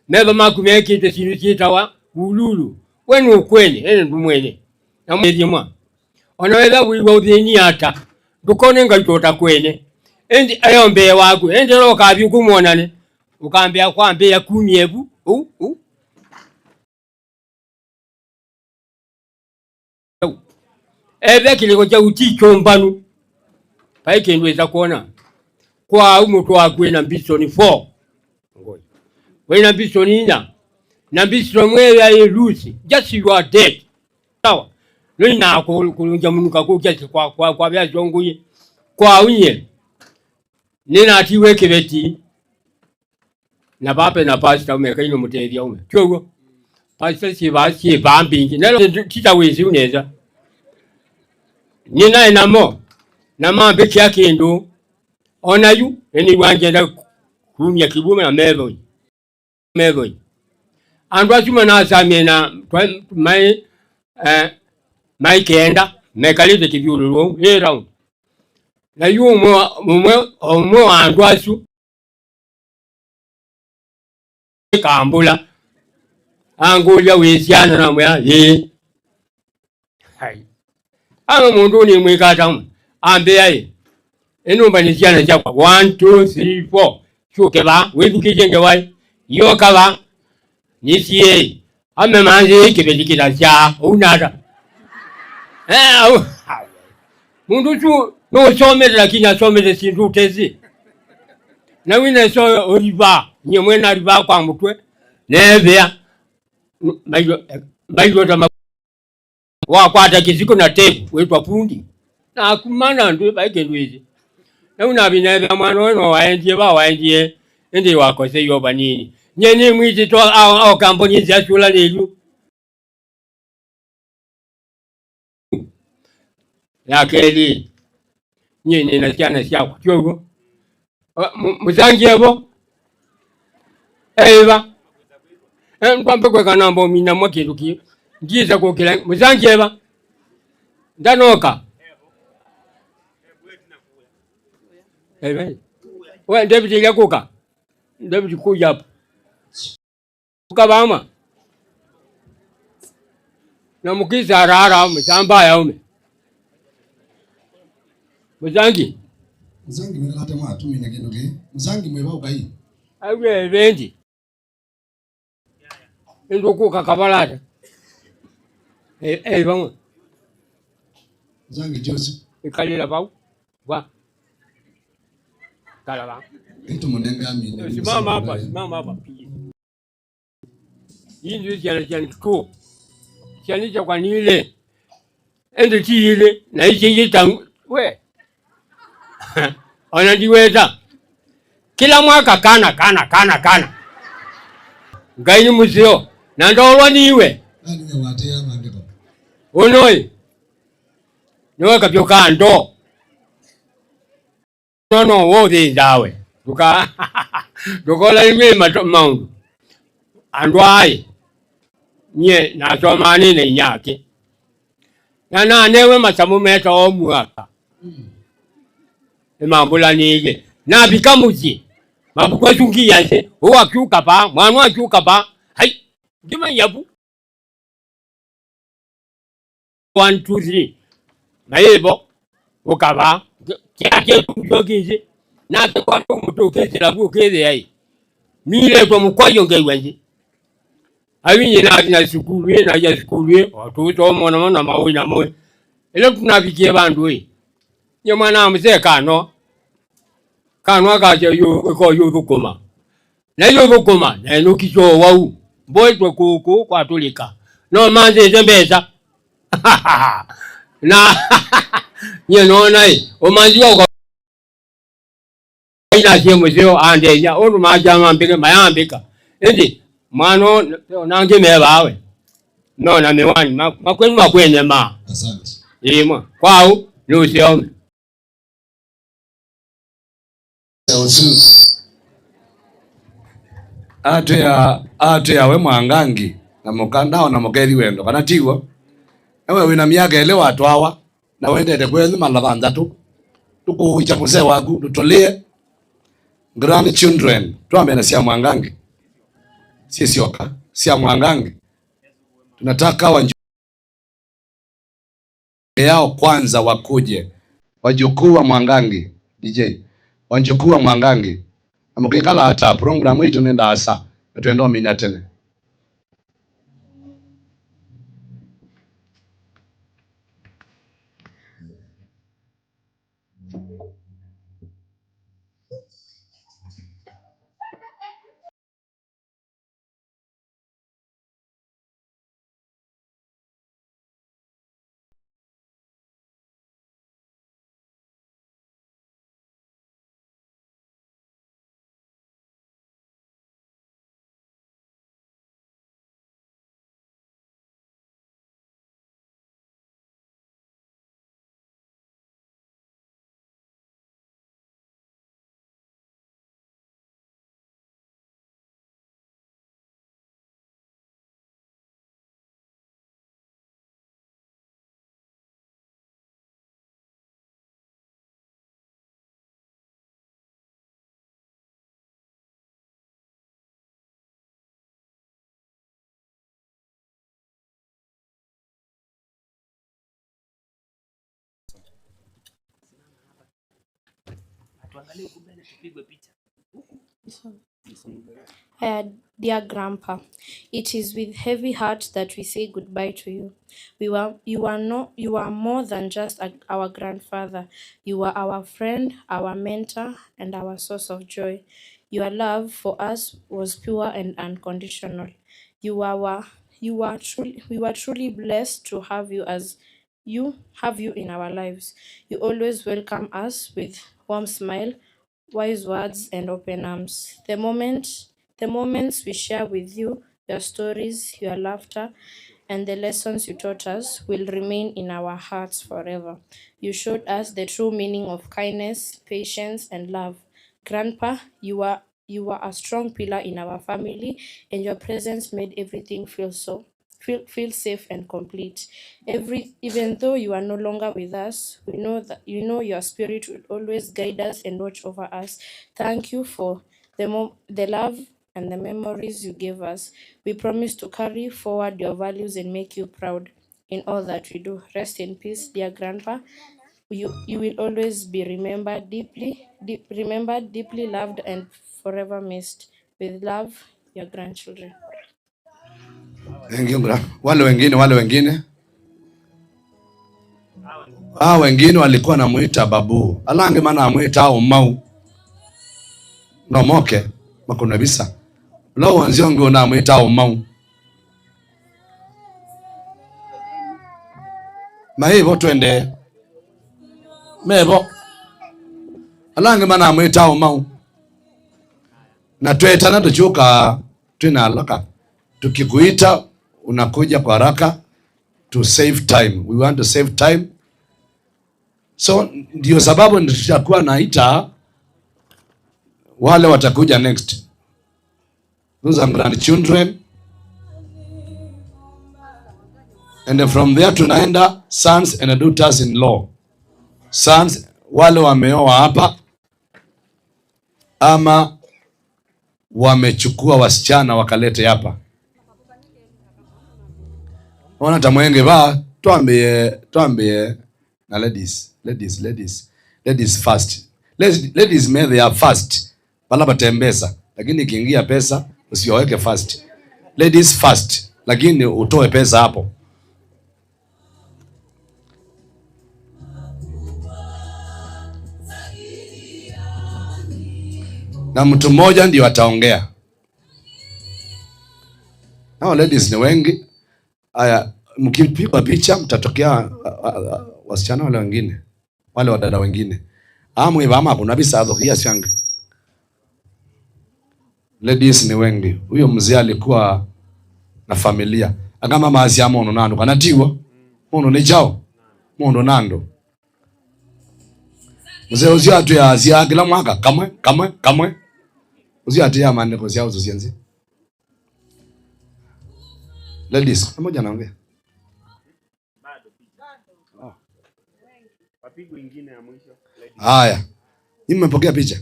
Metho maku mekĩte syĩndũ syĩtawa ululu. We nũkwene, ĩndĩ ndũmwene. Na mwĩthye mwa. O na wetha wĩw'a ũthĩni ata, ndũkone Ngai tota kwene. Ĩndĩ ayo mbee waku, ĩndĩ ĩla ũkathi ũkũmwonane, ũkambĩa kwambĩĩa kumya vu, ũu, ũu. Eve kĩlĩko kya ũti kyũmbanu. Vai kĩndũ ĩsa kwona. Kwa au mũtwe waku wĩ na mbisoni four. Wĩ na mbisoni inya. Na mbisoni mweya ĩ loose. Just you are dead. Sawa. Nĩnaa kũlũngya mũnuka kũkya kwa, kwa, kwa vya syongũi. Kwa unye. Nĩnatiwe kĩveti. Na vape na pastor ume, Ngai nũmũtethya ume. Ti ũw'o? Pastor syĩvaa, syĩvaa mbingĩ. Nelo tita wĩsĩ uneza. Nĩnaĩ namo. Na mambĩkĩa kĩndũ. O na yu, nĩnĩw'a ngenda kumya kĩw'ũ na methoi. Methoi. Andũ asu manasamie na twa-, maĩ, eh, maĩ kenda, mekalĩte kĩthyũlũlũ, ĩ round. Na yu ũmwe wa, ũmwe, ũmwe wa andũ asu kambũla. Angũlya, "Wĩ syana?" Namwĩa, "Ĩĩ." Ai. Ama mũndũ nĩmwĩka ata? Ambĩa ĩ, ĩnũmba nĩ syana syakwa. One, two, three, four. Syũke vaa. Wĩthukĩĩsye ngewa ĩ. Yoka vaa. Nĩsiĩĩ. Ame manzĩ kĩveti kĩtasyaa. Ũu nata? Eh, au. Mũndũ ũsu nũsomete lakini asomete syĩndũ ũtesĩ. Na wĩna so ũriva. Nyie mwena riva kwa mũtwe. Neethĩa. Mbailota ma-, wakwata kĩsikũ na tape, wĩtwa fundi. Na akuma na ndwĩ vai kĩndũ ĩsĩ. Na ũnavinethĩa mwana ũyũ no waendie va waendie, ĩndĩ wakoseie o vanini. Nyie nĩmwĩtĩtwe ao, ao kamboni ĩsĩ asyũla nĩyu. Ya kelĩ, nyie nĩ na syana syakwa, ti ũw'o? Mũ-, mũsangie vo. Eiva. Eh, ngwambe kweka namba ũminamwa kĩndũ kĩ. Ndiĩsa kũkĩla. Mũsangie eva. Ndanoka. Eiva. We, David, ila kũka. David, kuja hapa. Ũkavama. Na mũkĩsa arara mũsamba ya ume. Mũsangi. Mũsangi mwĩkalate mwatumina kĩndũ kĩ. Mũsangi mwĩva ũkai. Awe vendi. Ĩndũ kũka kavalata. E, e, vamwe. Mũsangi Joseph. Ĩkalĩla vau. Vwa. Kala vau. Ĩtũmũnenga amina. Simama hapa, simama hapa, please. Hii ndio syana sya ntuku. Syana syakwa nĩ ilĩ. Ĩndĩ ti ilĩ, na ici ingĩ ta we. Ona ndiweta. Kĩla mwaka kana, kana, kana, kana. Ngai nĩ mũseo. Na ndolwa niwe. Nani nĩwatĩa maandĩko? Ũnũĩ. Nĩwe kavyũ ka ndoo. No, no, we ũthĩnzaa we. Ndũka-, ndũkola nĩ mato-, maũndũ. Andũ aĩ, nyie nasomaa nĩ na inyake. Na nanewe masamũ metawa mũaka. Nĩmambũlanĩĩie. Navika mũsyĩ. Mavuku asu ngia nthĩ. Ũũ akyũka vaa, mwana akyũka vaa. Ai, ngĩmanya vu. One, two, three. Na yĩvo, ũka vaa. Kĩla kyetu kyo kĩsĩ. Nake kwatũ mũtũkĩsĩla vu ũkĩthĩa ĩ. Miletwe mũkwayo ngew'a nthĩ. Avinye nathi na sukulu ĩ, na ya sukulu ĩ, o tũsoma na mona maũĩ na moĩ. Ĩla tunavikie vandũ ĩ. Nye mwana wa mũsee kano. Kano akasya yu, ĩko yu thũkũma. Na yu thũkũma, na ĩnũkisya ũwau. Mboetwe kũkũ kwatũlĩka. No manzĩte mbesa. Na, Nyie nona ĩ, ũmanzi wa ũka-, inasye mũseo andethya, ũndũ makya mambĩke, mayambĩka. Ĩndĩ, mwana ũũ, nangĩ me vaa we. Nona mĩwani, ma-, makwenu makwenye maa. Asante. Ĩmwe, kwau, nĩ ũseo. Ũsu. Atwĩa, atwĩa we Mwangangi na mũka, ndao na mũkethi wendo, kana tiw'o? Ewe wĩna myaka ĩlĩ watwawa, na wendete kwenyu mala thanthatũ, tũkũũkya mũsee waku, tũtũlĩe grandchildren, twambe na sya Mwangangi. Syĩ syoka, sya Mwangangi. Tunataka wa yao kwanza wakuje. Wajukuu wa Mwangangi, D J. Wajukuu wa Mwangangi. Na mũkĩkala ata, program ĩtũ nĩ ndaasa, na twenda ũmina tene. Haya, dear Grandpa, it is with heavy heart that we say goodbye to you. We were, you are no, you are more than just a, our grandfather. You were our friend, our mentor, and our source of joy. Your love for us was pure and unconditional. You were, were, you were truly, we were truly blessed to have you as you, have you in our lives. You always welcome us with warm smile, wise words, and open arms. The moment, the moments we share with you, your stories, your laughter, and the lessons you taught us will remain in our hearts forever. You showed us the true meaning of kindness, patience, and love. Grandpa, you are, you were a strong pillar in our family, and your presence made everything feel so feel, feel safe and complete. Every, even though you are no longer with us, we know that, you know, your spirit will always guide us and watch over us. Thank you for the mo-, the love and the memories you gave us. We promise to carry forward your values and make you proud in all that we do. Rest in peace, dear Grandpa. You, you will always be remembered deeply, deep, remembered, deeply loved, and forever missed. With love, your grandchildren. Thank you, gra-, wale wengine, wale wengine. Hawa wengine walikuwa namwĩta babu. Ala angĩ manamwĩta ũmau. No moke, makũnwe visa. Ũla wonzi ũngĩ ũnamwĩta ũmau. Maĩvo twende. Mevo. Ala angĩ manamwĩta ũmau. Na twetana tũkyũkaa twĩ na alaka. Tukikuita, unakuja kwa haraka to save time. We want to save time. So, ndio sababu tutakuwa naita wale watakuja next. Those are grandchildren. And from there tunaenda sons and daughters in law. Sons, wale wameoa hapa, ama wamechukua wasichana wakalete hapa. Ona ta mwenge va, twambie, twambie na ladies, ladies, ladies, ladies first. Ladies, ladies may they are first. Pala pate mbesa, lakini ikiingia pesa, usiwaweke first. Ladies first, lakini utoe pesa hapo. Na mtu mmoja ndio ataongea. Hao ladies ni wengi. Aya, mkipigwa picha, mtatokea, a, a, a, wasichana wale wengine. Wale wadada wengine. Amwe vama kuna visa athokia siange. Ladies ni wengi. Huyo mzee alikuwa na familia. Akama maasi ya mono nando. Kana tiwa? Mono ni chao. Mono nando. Mzee ũcio atwĩaa syaa kĩla mwaka, kamwe, kamwe, kamwe. Ũcio atĩaa maandĩko sya ũsũsya nzĩ. Ladies, pamoja naongea. Wapigo ingine ya mwisho. Haya. Nyinyi mmepokea picha?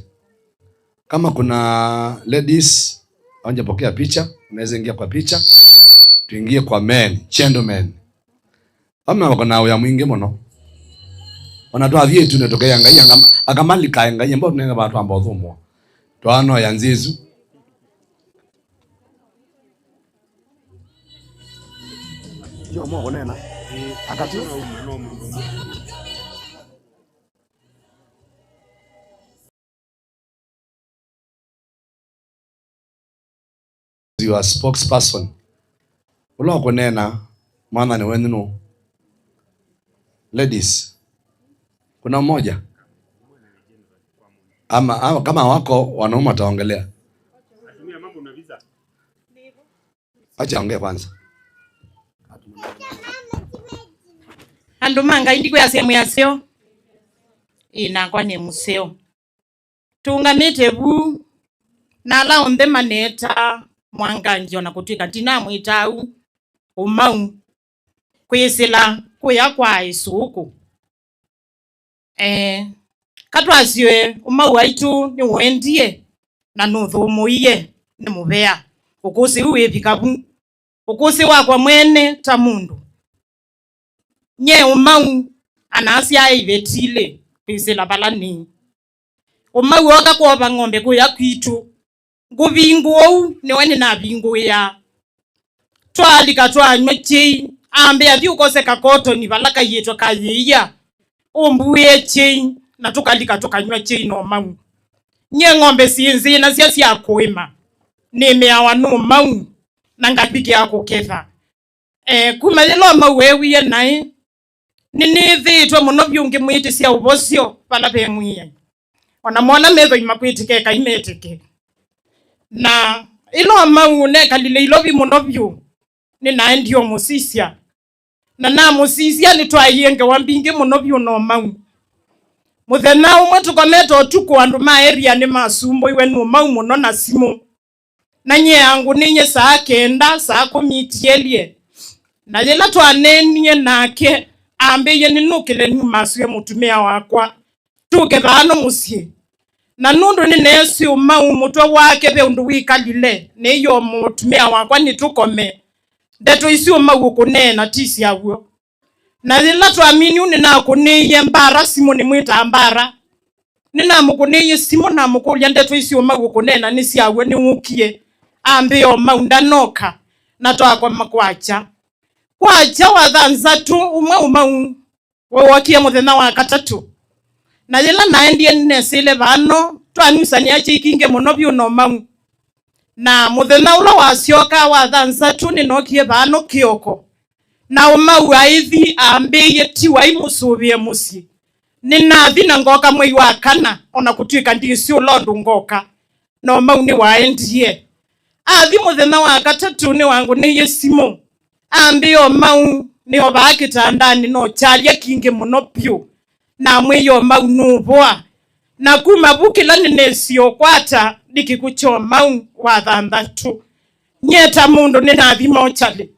Kama kuna ladies hawajapokea picha, unaweza ingia kwa picha. Tuingie kwa men, gentlemen. Vamwe vako na wĩa mwingĩ mũno. Ona twathiĩ ĩtunĩ tũkea Ngai, anga-, akamalikae Ngai, amba ũtũnenge vaa twamba ũthũmũa. Twanoya nzĩ ĩsu. Yo, mwa kũneena. Akati. Your spokesperson. Ũla ũkũneena mwathani wenyu nũ? Ladies. Kuna mmoja? Ama, ama kama wako wanaume wataongelea. Acha ongea kwanza. Andũ ma Ngai, ndikwĩa sehemu ya seo. Ĩ, nakwa nĩ mũseo. Tũũngamĩte vu, na ala onthe maneetaa Mwangangi, o na kũtw'ĩka ndinamwĩtaa ũu, Ũmau, kwĩsĩla kũya kwa Ĩsũũkũ. Eh, katwasye Ũmau waitũ nĩũendie na nũthũmũie nĩ mũvea. Ũkũsĩ ũu wĩvika vu. Ũkũsĩ wakwa mwene ta mũndũ. Nye Ũmau anasyae iveti ilĩ kwĩsĩla vala nĩ. Ũmau ooka kwova ng'ombe kũya kwitũ. Ngũvingũa ũu nĩwe nĩnavingũĩaa. Twalika twanyw'a kyei, ambĩa, "Thi ũkose kakotoni vala kaiĩtwe kayĩia, ũmbuĩe kyei," na tũkalika tũkanyw'a kyei na Ũmau. Nye ng'ombe syĩ nzĩnasya sya kũĩma, nĩmĩawa nĩ Ũmau, na ngavikĩa kũketha. Eh, kuma yĩla Ũmau weewie naĩ, nĩnĩthĩĩtwe mũno vyũ ngĩmwĩtĩsya ũvosyo vala ve Mwĩai. O na mona methoi makwĩtĩka, ekai metĩke. Na ĩla Ũmau nekalile ilovi mũno vyũ, nĩnaendie ũmũsisya. Na namũsisya, nĩtwaie ngewa mbingĩ mũno vyũ na Ũmau. Mũthenya ũmwe tũkomete ũtukũ, andũ ma area nĩmasumbũiwe nĩ Ũmau mũno na simũ. Na nyie angũnĩie saa kenda, saa kũmi itielye. Na yĩla twaneenie nake, ambĩie, "Nĩnũkĩle nyumasw'e mũtumĩa wakwa, tũke vano mũsyĩ." Na nũndũ nĩneesĩ Ũmau mũtwe wake ve ũndũ wĩkalile, neeie mũtumĩa wakwa nĩtũkome. Ndeto isu Ũmau ũkũneena ti syaw'o. Na yĩla twamini ũu, nĩnakũnĩie Mbara simũ, nĩmwĩtaa Mbara. Nĩnamũkũnĩie simũ, namũkũlya, "Ndeto isu Ũmau ũkũneena nĩ syaw'o, nĩwũkie?" Ambĩa, "Ũmau ndanoka." Na twakoma kwakya. Kwakya Wathanthatũ, ũmwe Ũmau wookie mũthenya wa katatũ. Na yĩla naendie nĩnesĩle vano, twanusanĩa kyei kingĩ mũno vyũ na Ũmau. Na mũthenya ũla wasyoka Wathanthatũ, nĩnookie vano kĩoko. Na Ũmau aithi ambĩie, "Tiwai mũsũvĩe mũsyĩ." Nĩnathi na ngoka mwei wa kana, o na kũtw'ĩka ndĩsĩ ũla ũndũ ngoka. Na Ũmau nĩwaendie. Athi mũthenya wa katatũ, nĩwangũnĩie simũ. Ambĩa, "Ũmau nĩovaa kĩtandanĩ, nokyalya kingĩ mũno vyũ." Namwĩie, "Ũmau nũvoa." Na kuma vu kĩla nĩnĩsĩ ũkwata nĩ kĩkw'ũ kya Ũmau Wathanthatũ. Nyie ta mũndũ nĩnathi mokyalĩ.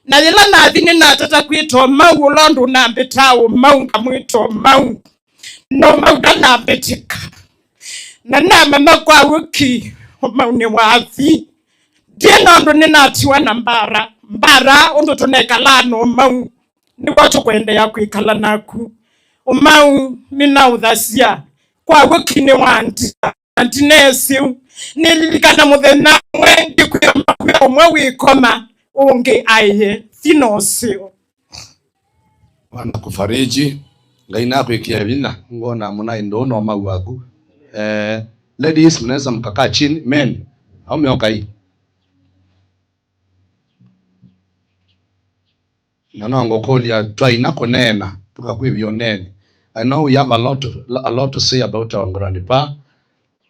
Na yĩla nathi nĩnatata kwĩta Ũmau, ũla ũndũ nambĩtaa Ũmau, ngamwĩta Ũmau. Na Ũmau ndanambĩtĩka. Na namanya kwa wĩki, Ũmau nĩwathi. Ndiĩ na ũndũ nĩnatiwa na Mbara. Mbara, ũndũ tũnekalaa na Ũmau, nĩw'o tũkwendeea kwĩkala naku. Ũmau, nĩnaũthasya. Kwa wĩki nĩwandia. Na ndineesĩ ũu. Nĩlilikana mũthenya ũmwe ngĩkwĩa Ũmau, ũmwe wĩkoma, ũngĩ aĩe. Thi na ũseo. Bwana kufariji. Ngai nakwĩkĩe vinya. Ngona mũna ĩndũ na Ũmau waku. Eh, ladies, mnaweza mkakaa chini. Men, aume okai. Na no ngũkũlya, twaina kũneena, tũkakwĩvya ũneene. I know we have a lot to, a lot to say about our grandpa,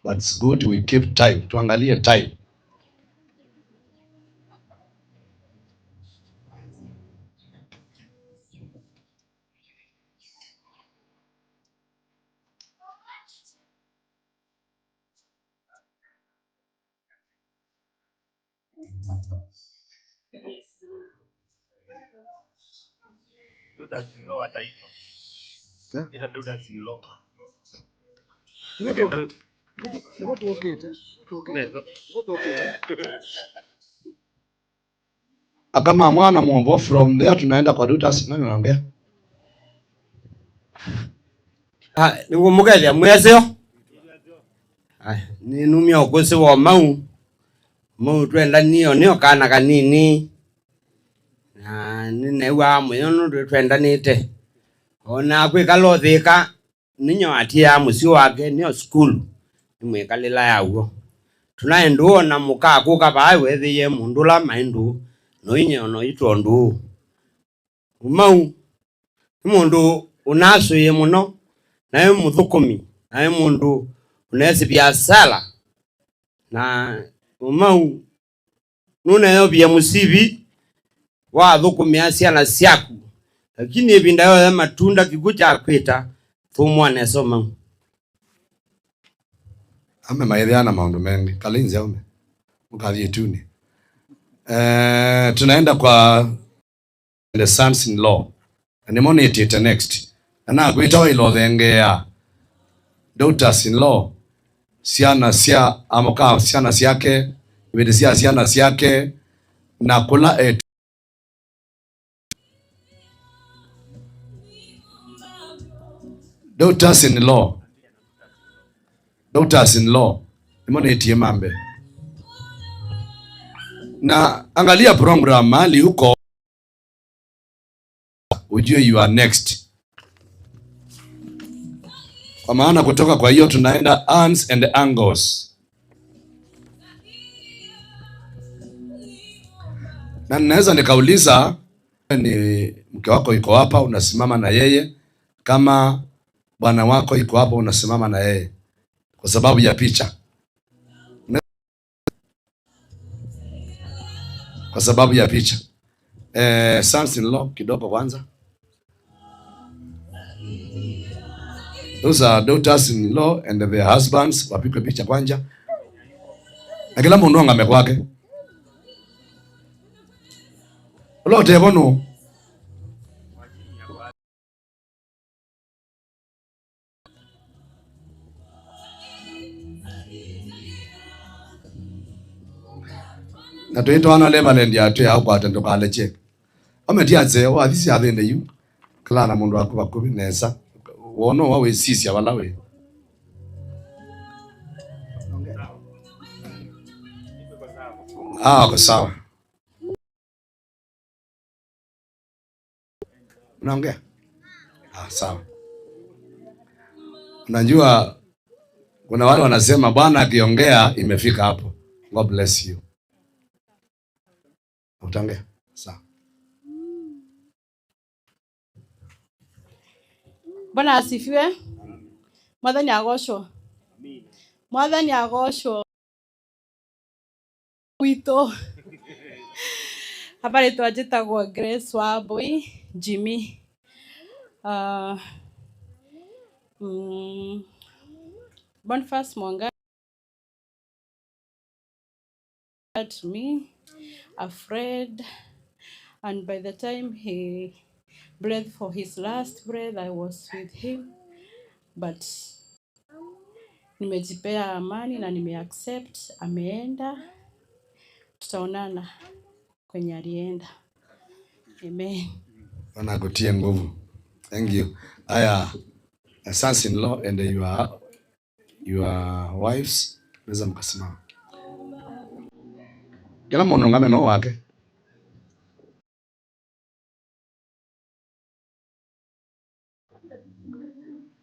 but it's good we keep time. Tuangalie time. Aka ma mwana mũvo, from there tunaenda kwa Dutas, nani anaongea? Ah, nĩngũmũkethya mwĩaseo. Ah, nĩnumya ũkũsĩ wa Mau. Mau twendanie o nĩ o kana kanini. Na nĩneew'aa mũyo nũndũ twendanĩte. O na kwĩkala ũthĩka, nĩnyo atiaa mũsyĩ wake, nĩyo sukulu, nĩmwĩkalĩla ya w'o. Tũnaĩ ndũũ o na mũka kũka vaa weethĩie mũndũ ũla maĩ ndũũ, no inyia o na ũitwa ndũũ. Umau nĩ mũndũ ũnasũĩe mũno, na e mũthũkũmi, na e mũndũ ũneesĩ viasala, na Umau nũneeovie mũsivi wathũkũmĩa syana syaku, lakini ĩvinda yonthe matunda kĩkw'ũ kyakwĩta, thũmũa nesa Umau. Ame maĩthĩaa na maũndũ mengĩ. Kalĩnzi aume. Mũkathi ĩtunĩ. Eh, tunaenda kwa the sons in law. Na nĩmo nĩtĩte next. Na nakwĩta wailothengeea daughters in law. Syana sya amũka, syana syake, ivĩtĩ sya syana syake, na kũla etu. Daughters in law. Daughters in law. Nĩmo nĩtie mambe. Na angalia program mahali huko. Ujue you are next. Kwa maana kutoka kwa hiyo tunaenda aunts and uncles. Na ninaweza nikauliza, ni mke wako iko hapa, unasimama na yeye, kama bwana wako iko hapa, unasimama na yeye kwa sababu ya picha. Kwa sababu ya picha. Eh, sons in law kidogo kwanza. Those are daughters in law and their husbands, wapigwe picha kwanja. Na kila mũndũ angame kwake. Ũla ũtevo nũ? Na twĩtwana Reverend atwĩa ũkwate ndũkalekye. Ometia nzee wathi syathĩnĩ yu. Kala na mũndũ waku vakuvĩ nesa. Wona wa wĩsisya vala wĩ. Ah, ko sawa. Unaongea? Ah, sawa. Unajua, kuna wale wanasema, "Bwana akiongea, imefika hapo." God bless you. Utaongea? Sawa. Bwana asifiwe. Mwathani agocwo. Mwathani agocwo. Witũ. Habari, twajĩtagwo Grace Wambui Jimmy. Uh, mm, Boniface Mwanga to me, afraid, and by the time he breathed for his last breath, I was with him, but nimejipea amani na nimeaccept ameenda. Tutaonana kwenye alienda. Amen. Bwana akutie nguvu. Thank you. Aya, sons in law and your, your wives, naweza mkasimama. Kila mũndũ ngame no wake.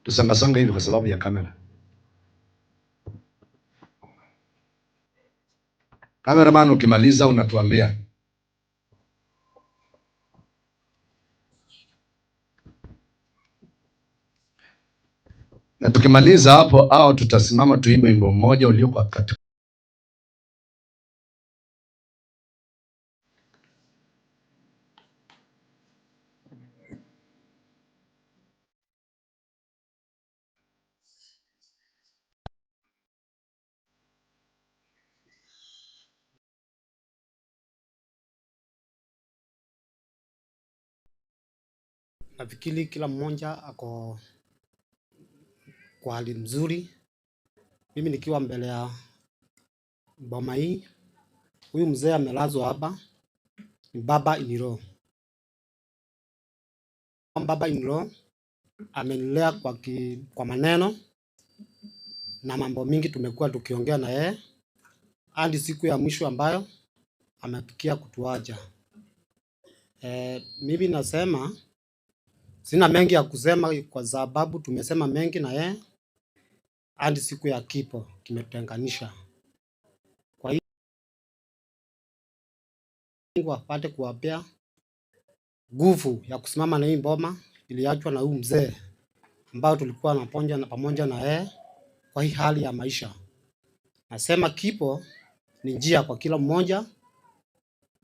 Tusangasanga hivi kwa sababu ya kamera. Cameraman, ukimaliza unatuambia. Na tukimaliza hapo, au tutasimama tuimbe wimbo mmoja ulio kwa kati. Nafikiri kila mmoja ako kwa hali mzuri. Mimi nikiwa mbele ya boma hii, huyu mzee amelazwa hapa, ni baba in law. Baba in law amenilea kwa ki-, kwa maneno na mambo mingi tumekuwa tukiongea na yeye hadi siku ya mwisho ambayo amefikia kutuacha. Eh, mimi nasema sina mengi ya kusema kwa sababu tumesema mengi na yeye hadi siku ya kifo kimetutenganisha. Kwa hiyo, Mungu apate kuwapea nguvu ya kusimama na hii boma iliachwa na huyu mzee ambao tulikuwa na pamoja na, pamoja na yeye kwa hii hali ya maisha. Nasema kifo ni njia kwa kila mmoja.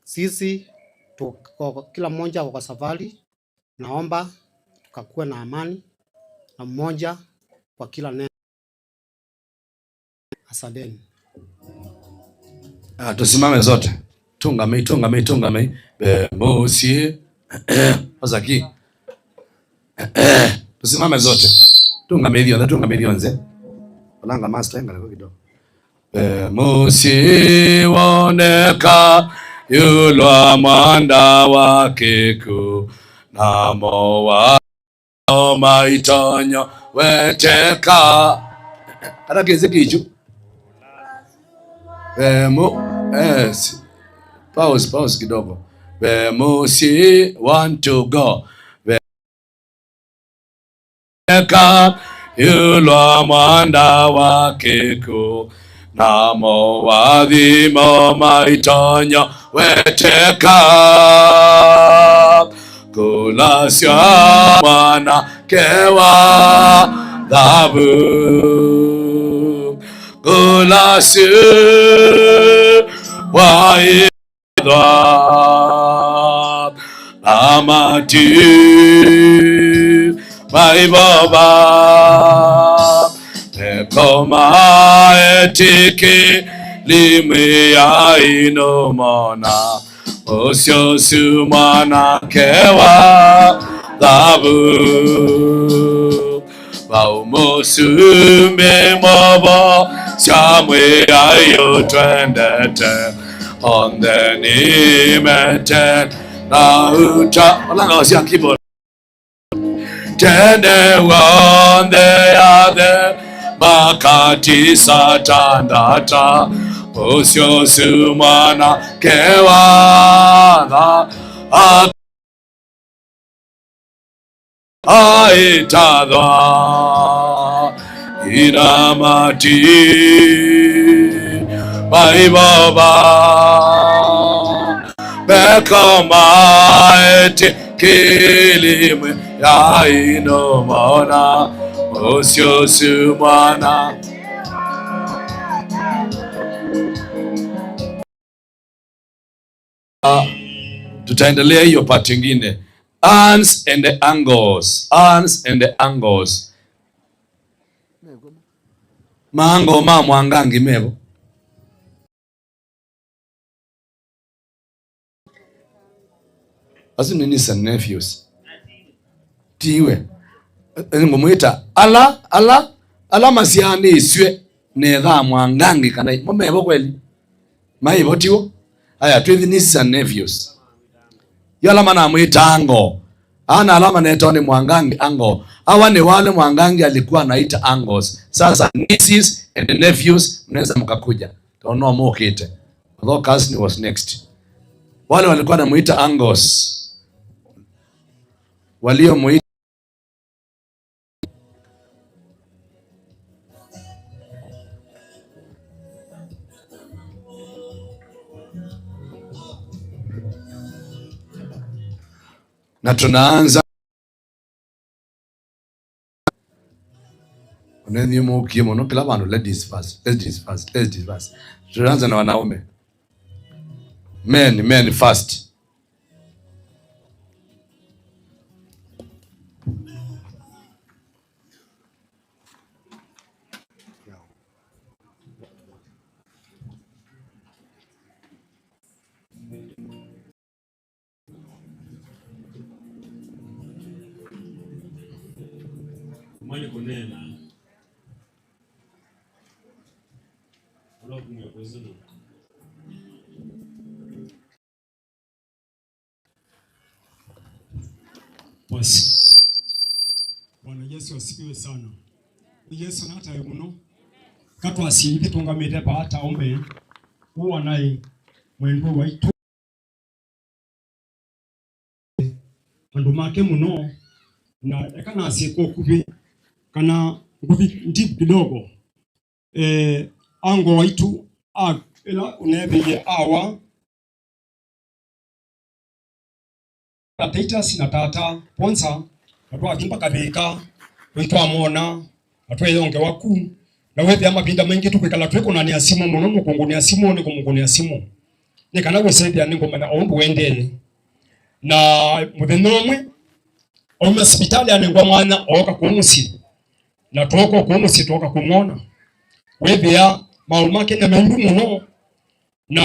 Sisi tu-, kwa, kwa kila mmoja kwa safari, naomba tukakuwe na amani na mmoja kwa kila neno. Asanteni. Ah, tusimame zote. Tũngamei, tũngamei, tũngamei. Ve mũsyĩ. Osa ki. Tusimame zote. Tũngamei ithyonthe, tũngamei ithyonthe. Olanga master, enga nako kidogo. Ve mũsyĩ woneka ĩũlũ wa mwanda wa kĩkw'ũ, namo wa maitonya weteka. Kata kĩsĩ kĩkyu. Ve mu-, yes. Pause, pause kidogo. Ve mũsyĩ, one, two, go. Ve eka ĩũlũ wa mwanda wa kĩkw'ũ, na moathimo maitonya weteka. Kũlasya mwanake wa thavu, kũlasya wa ĩthwa, na matu maivova, meko maetĩkĩli Mwĩai nũmona, ũsyo ũsu mwanake wa thavu. Vau mũsumbĩ mũvosya Mwĩai ũtwendete, onthe nĩmete na uta. Olanga wasya keyboard. Tene w'onthe athe makatisa tandata, ũsyo ũsu mwanake wa tha-, a-, aĩtathwa ina matu maivova, meko maetĩkĩli Mwĩai nũmona, ũsyo ũsu mwana. Ah, tutaendelea hiyo part ingine. Aunts and uncles. Aunts and uncles. Maango ma Mwangangi mevo. Asu nĩ niece and nephews. Tiwe. Eh, ngũmwĩta ala, ala, ala masyaanĩsw'e na ĩthaa Mwangangi kana mo mevo kweli? Maivo tiwo? Aya, twĩthi nieces and nephews. Yo ala manamwĩtaa uncle. Ana ala manetawa nĩ Mwangangi uncle. Awa nĩ wale Mwangangi alikuwa anaita uncles. Sasa nieces and nephews, mnaweza mkakuja. Tondũ no mũkĩte. Although cousin was next. Wale walikuwa wanamuita uncles. Waliomuita Na tunaanza. Nĩthyũmũkie mũno kĩla vandũ, "Ladies first, ladies first, ladies first." Tũyanza na wanaume. Men, men first. Manye kũneena. Ũla ũkumya kwĩsĩla. Basi. Bwana Yesu asifiwe sana. Yesu natawe mũno. Katwasye ithe tũngamĩte vaa taombe. Ũwa naĩ mwendwa waitũ. Andũ make mũno, na eka nasye kwa ũkuvĩ, kana ngũthi deep kidogo. Eh, ango waitũ, a, ĩla ũneethĩie awa, na Titus na tata Ponsa, na twathi mpaka Thĩka, nĩtwamona, na tweyongewa ku. Na wĩthĩa mavinda maingĩ tũkwĩkala twĩkũnanĩa simũ mũno, nũkũngũnĩa simũ, nĩkũmũkũnĩa simũ, nĩ kana wĩsethĩa nĩngũmanya o ũndũ ũendee. Na mũthenya ũmwe, auma sivitalĩ anengwa mwanya ooka kũu mũsyĩ, na twooka kũu mũsyĩ, twooka kũmwona. Wĩthĩa maũndũ make nĩ maingĩ mũno, na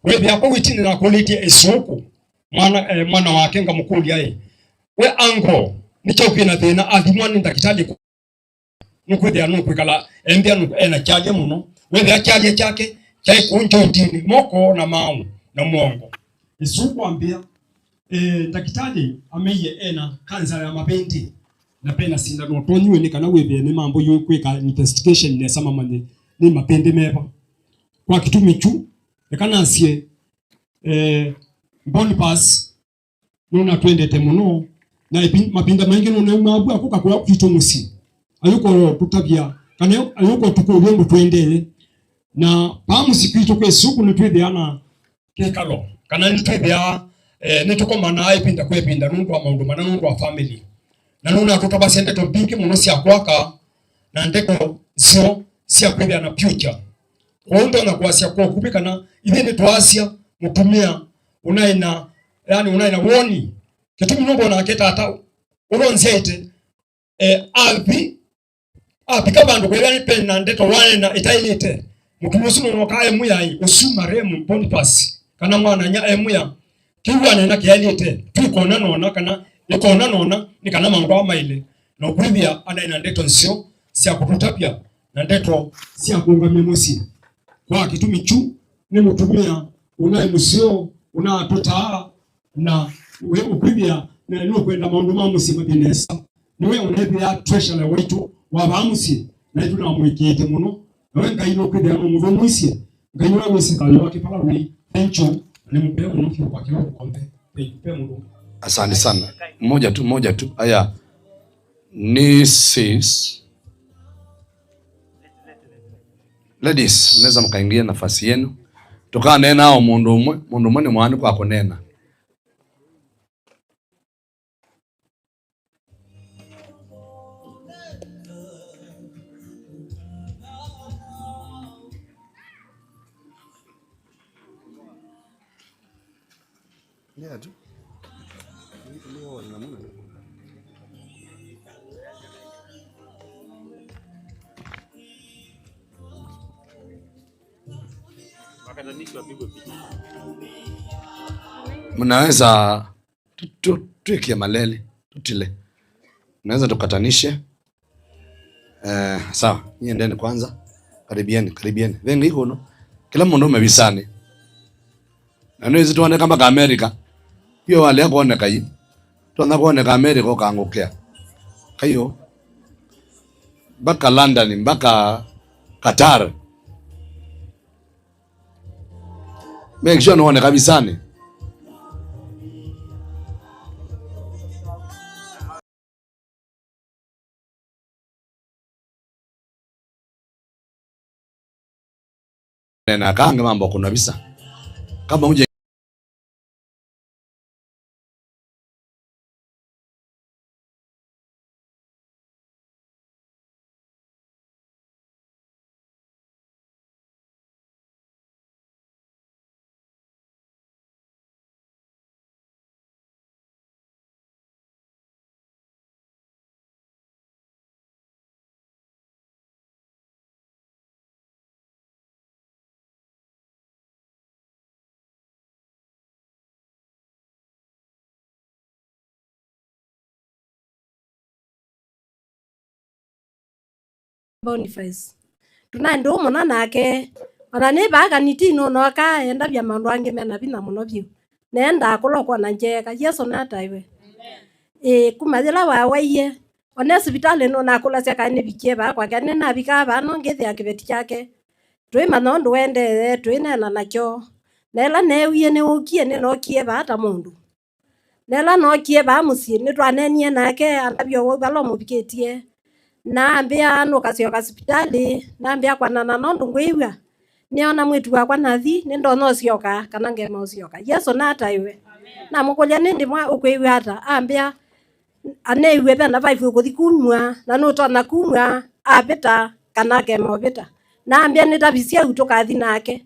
wĩthĩa kwa wĩtinĩ nakũlĩtye ĩsũkũ, mwana, eh, mwana wake ngamũkũlya ĩ, "We ango, nĩ kyaũ kwĩ na thĩna?" Athimwa nĩ ndakĩtalĩ kũ-, nũkwĩthĩa nũkwĩkala embĩa nũkwĩ-, ena kyalya mũno. Wĩthĩa kyalya kyake kyaĩ kũu njoitinĩ, moko na maaũ na mũongo. Ĩsu kwambĩa, eh, ndakĩtalĩ ameie ena kanza ya mavĩndĩ, na pena sindano ũtonyiwe nĩ kana wĩthĩe nĩ mambo yu kwĩka investigation nesa mamanye nĩ mavĩndĩ meva. Kwa kĩtumi kyu, eka nasye, eh, Boniface nũnatwendete mũno, na ipi-, mavinda maingĩ nũnaumaa vu akũka kũla kwitũ mũsyĩ. Ayũka ũtũtavya, kana ayũka ũtũkũlya ũndũ tũendee. Na vaa mũsyĩ kwitũ kwĩ sukũ nĩtwĩthĩaa na kĩkalo, kana nĩtwĩthĩaa, eh, nĩtũkomanaa ĩvinda kwa ĩvinda nũndũ wa maũndũ mana, nũndũ wa family. Na nũnatũtavasya ndeto mbingĩ mũno sya kwaka, na ndeto nzeo sya kwĩthĩa na future. Kwoou ndonya kwasya kwa ũkuvĩ kana ithyĩ nĩtwaasya mũtumĩa ũnaĩ na, yani, ũnaĩ na woni. Kĩtumi nũndũ onake tata ũla ũnzyaĩte, eh, athi, avika vandũ kwĩthĩa nĩ pena ndeto waneena ĩtaĩlĩte. Mũtumĩa ũsu nũnokaa emwĩa, ũsu marehemu Boniface, kana mwananya emwĩa, kĩu waneena kĩaĩlĩte, twĩkona nona kana nĩkona nona, nĩ kana maũndũ aa maĩle. Na ũkwĩthĩa anaĩ na ndeto nzeo sya kũtũtavya na ndeto sya kũũngamya mũsyĩ. Kwa kĩtumi kyu, nĩ mũtumĩa ũnaĩ mũseo, ũnatũtaa, na we ũkwĩthĩa na nũkwenda maũndũ ma mũsyĩ mathi nesa. Nĩwe ũnethĩaa treasurer waitũ wa vaa mũsyĩ, na ĩtũnamũĩkĩĩte mũno. Na we Ngai nũkwĩthĩa nũmũthũmũisye. Ngai ũla wĩsĩ thayũ wake vala ũĩ. Thank you. Na nĩmũvea mũno vyũ kwa kĩla ũkombe. Thank you. Ve mũndũ. Asante sana. Moja tu, moja tu. Aya. Ni sis. Ladies, mnaweza mkaingia nafasi yenu. Tukaneena o mũndũ ũmwe, mũndũ ũmwe nĩ mwaani kwa kũneena. Ndio tu. Ndio namna. Mnaweza tu-, tu-, tuikie maleli, tutile. Mnaweza tukatanishe. Eh, sawa, nyie ndeni kwanza. Karibieni, karibieni. Vengi ikuno. Kila mũndũ aume visanĩ. Na nĩwĩsĩ twoneka mpaka America. Pia walea kuoneka yu. Twona kuoneka America ũkangũkĩa. Kayo. Mpaka London, mpaka Qatar. Make sure nĩwoneka visanĩ. Nena aka angĩ mamba kũna visa. Kama uje Boniface. Tũnaĩ ndũũ mũno nake. Ona nĩ vaa kanitĩnĩ ũnooka endavya maũndũ angĩ mena vinya mũno vyũ. Neendaa kũla ũkwona njeeka. Yesũ nataĩwe. Ĩĩ, kuma yĩla wawaie, one sivitalĩ nũnakũlasya kana nĩvikie vaa kwake. Nĩnavikaa vaa no ngĩthĩa kĩveti kyake. Tũimanya ũndũ ũendee, tũineena nakyo. Na ĩla neewie nĩwũkie, nĩnookie vaa ta mũndũ. Na ĩla nookie vaa mũsyĩ, nĩtwaneenie nake, andavya ũwau vala ũmũvikĩtye. Na ambĩa, "Nũkasyoka sivitalĩ." Na ambĩa, "Kwanana nũndũ ngwĩw'a, nĩona mwĩĩtu wakwa nathi, nĩndonya ũsyoka, kana ngema ũsyoka." Yesũ nataĩwe. Namũkũlya, "Nĩ ndĩmwa ũkwĩw'a ata?" Ambĩa, "Aneew'e vena vaivu ũkũthi kumw'a, na nũtonya kumw'a avĩta, kana akema ũvĩta." Na ambĩa, "Nĩtavisye au tũkathi nake."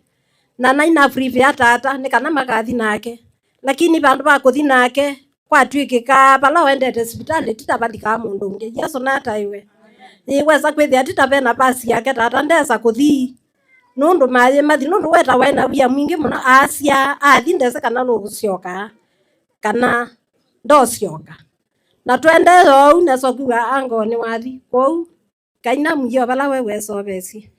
Na naina free fare tata, nĩ kana makathi nake. Lakini vandũ va kũthi nake, kwatw'ĩkĩka vala ũendete sivitalĩ, ti ta valikaa mũndũ ũngĩ. Yesũ nataĩwe. Ĩĩ, wesa kwĩthĩa ti ta ve navasi yake tata, ndesa kũthi. Nũndũ maĩ mathi, nũndũ wetawa ena wia mwingĩ mũno, aasya, athi ndese kana nũkũsyoka, kana ndosyoka. Na tũendee oou, nesa kwĩw'a ango nĩwathi. Kwoou, Ngai namwĩe o vala we wesoveesye.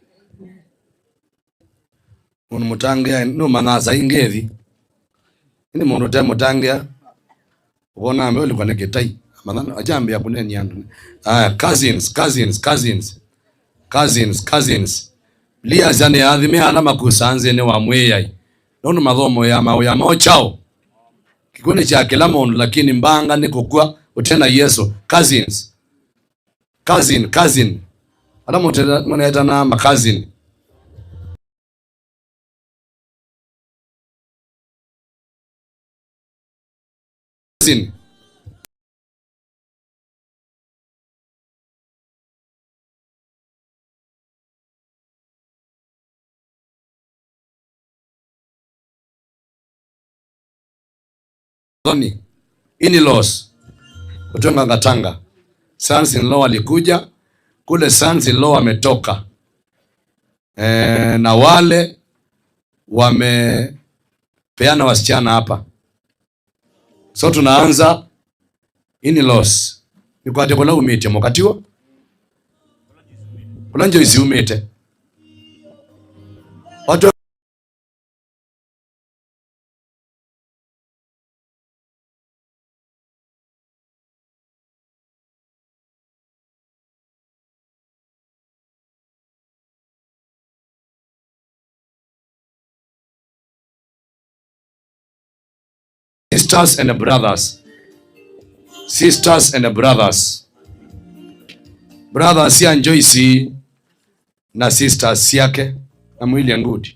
Mũndũ mũtangĩa, nũmanyaa saa ingĩ ĩthi. Ĩndĩ mũndũ ũte mũtangĩa, ũkona ambe ũlikwa nĩ kĩtai. Amanyaa, akyambĩa kũneenea andũ. Aya, cousins, cousins, cousins. Cousins, cousins. Mbivilia yasya nĩathime ala makusaa nzĩnĩ wa Mwĩai, nũndũ mathomo ya mawĩa moo kyaũ? Kĩkw'ũ nĩ kya kĩla mũndũ, lakini mbanga nĩ kũkw'a ũte na Yesũ. Cousins. Cousin, cousin. Ala mũte-, mũnetanaa ma cousin. Cousin. Thoni. In-laws. Kutoka Gatanga. Sons in law walikuja. Kule sons in law wametoka. Eh, na wale wamepeana wasichana hapa. So tunaanza in-laws. Nĩkwatĩ kũla umĩte mũkatiwa. Kũla Joyce umĩte. Watu Sisters and brothers. Sisters and brothers. Brothers ya Joyce na sisters syake na mwĩlye ngudi.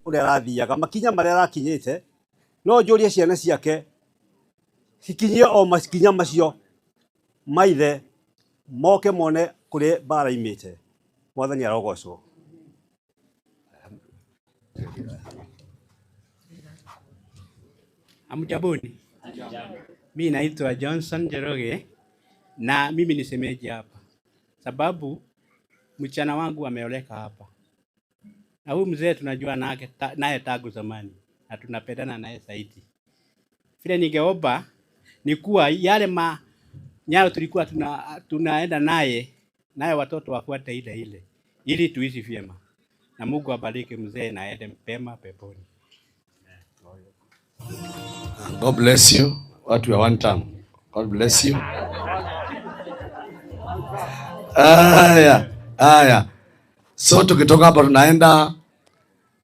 Ũrĩa arathiaga, makinya marĩa arakinyĩte, no njũrie ciana ciake cikinyie o makinya macio, maithe moke mone kũrĩa mbaara imĩte. Mwathani arogocwo. Hamjamboni. Mi naitwa Johnson Njoroge na mimi ni shemeji hapa. sababu msichana wangu ameoleka hapa. Na huyu mzee tunajua nake ta-, naye tangu zamani na tunapendana naye zaidi. Vile ningeomba ni kuwa yale ma-, nyayo tulikuwa tuna-, tunaenda naye, naye watoto wafuate ile ile, ili tuishi vyema. Na Mungu abariki mzee na aende pema peponi. God bless you. Watu ya one time. God bless you. Aya, aya. So tukitoka hapa tunaenda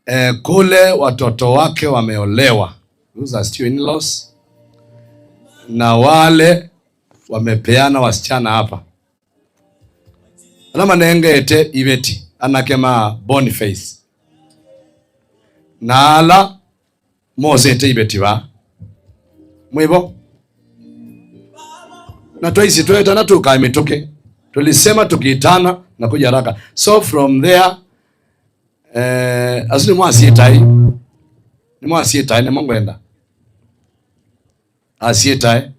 eh, kule watoto wake wameolewa. Those are still in-laws. Na wale wamepeana wasichana hapa. Ala manengete iveti, anake ma Boniface. Na ala mosete iveti va. Mwivo. Na twaisi twetana tukae mituki. Tulisema tukitana na kuja haraka. So from there, eh, asu ni mwasitai. Ni mwasitai, ni mungwenda. Asitai.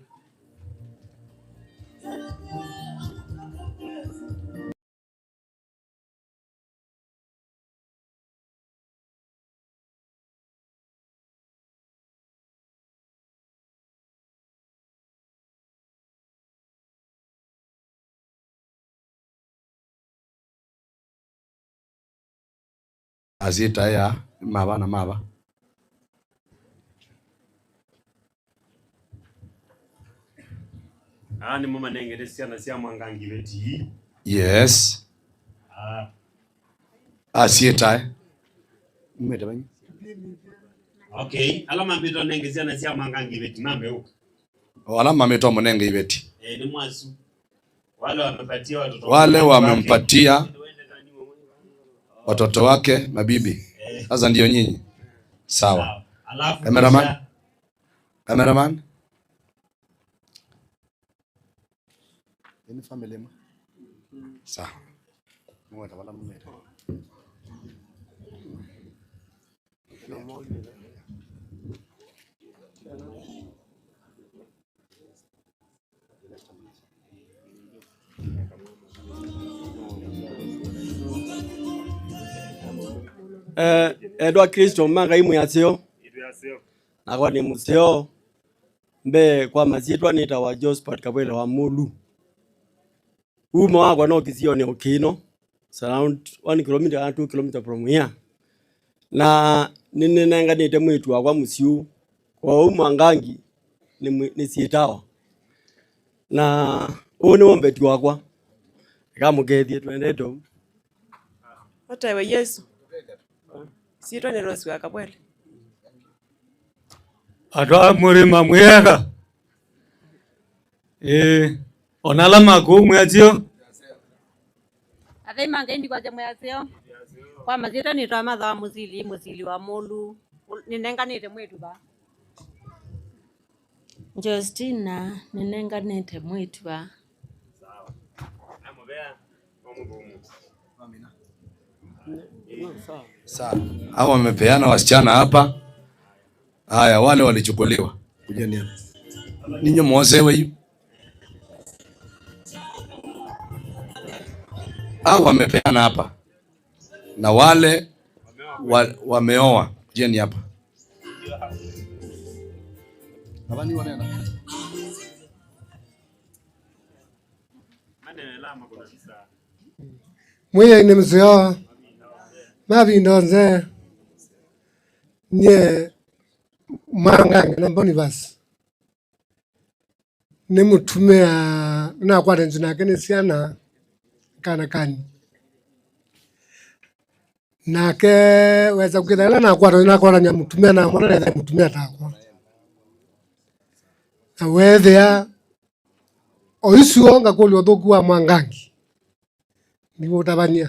Asyĩtae aa nĩ mava na mava. Aa nĩmo manengete syana sya Mwangangi iveti ii. Yes. Aa. Asyĩtae. Mumĩte vanyu? Okay, ala mambĩtwe nenge syana sya Mwangangi iveti mambe ũka. O ala mamĩtwa mũnenge iveti. Eh, nĩ mwasu. Wale wamepatia watoto wale wake. Wamempatia watoto wake mabibi. Sasa ndio nyinyi. Sawa. Sawa. Alafu cameraman. Kisha cameraman. Ini family ma. Sawa. Mwe tabala mwe. Eh, endwa Kristo ma Ngai mwĩ aseo. Nakwa nĩ mũseo. Mbee kwa masyĩtwa nĩtawa Josephat Kavwele wa Mũlu. Uma wakwa no kĩsionĩ o kĩno. It's around one kilometer kana two kilometer from here. Na nĩnĩnenganĩte mwĩĩtu wakwa mũsyĩ ũũ. Kwoou Mwangangi nĩ mwĩ-, nĩ syĩtawa. Na ũũ nĩwe mbeti wakwa. Eka mũkethye twendete ũu. Ũtaĩwe Yesũ. Syĩtwa nĩ Rose wa Kavwele. Andũ a mũrĩma mwĩega. Ĩĩ, o na ala ma kũu mwĩ aseo. Athei ma Ngai ndikwasya mwĩ aseo. Kwa masyĩtwa nĩtawa Matha wa Mũsili, Mũsili wa Mũlu. Nĩnenganĩte mwĩĩtu vaa. Justina, nĩnenganĩte mwĩĩtu vaa. Sawa. Hao wamepeana wasichana hapa. Haya, wale walichukuliwa. Kujeni hapa. Ninyi mwosewe yu. Hao wamepeana hapa. Na wale wa, wameoa. Kujeni hapa. Abani wanaenda. Mwĩai nĩ mũseo mavinda onthe. Nyie Mwangangi na Boniface nĩ mũtumĩa, nĩnakwatany'a nake nĩ syana kana kani. Nake wesa kwĩtha ĩla nakwata nakwatany'a mũtumĩa na mwana nethĩa mũtumĩa takwa. Na weethĩa o isu o ngakũlya ũthũku wa Mwangangi, nĩw'o ũtavany'a.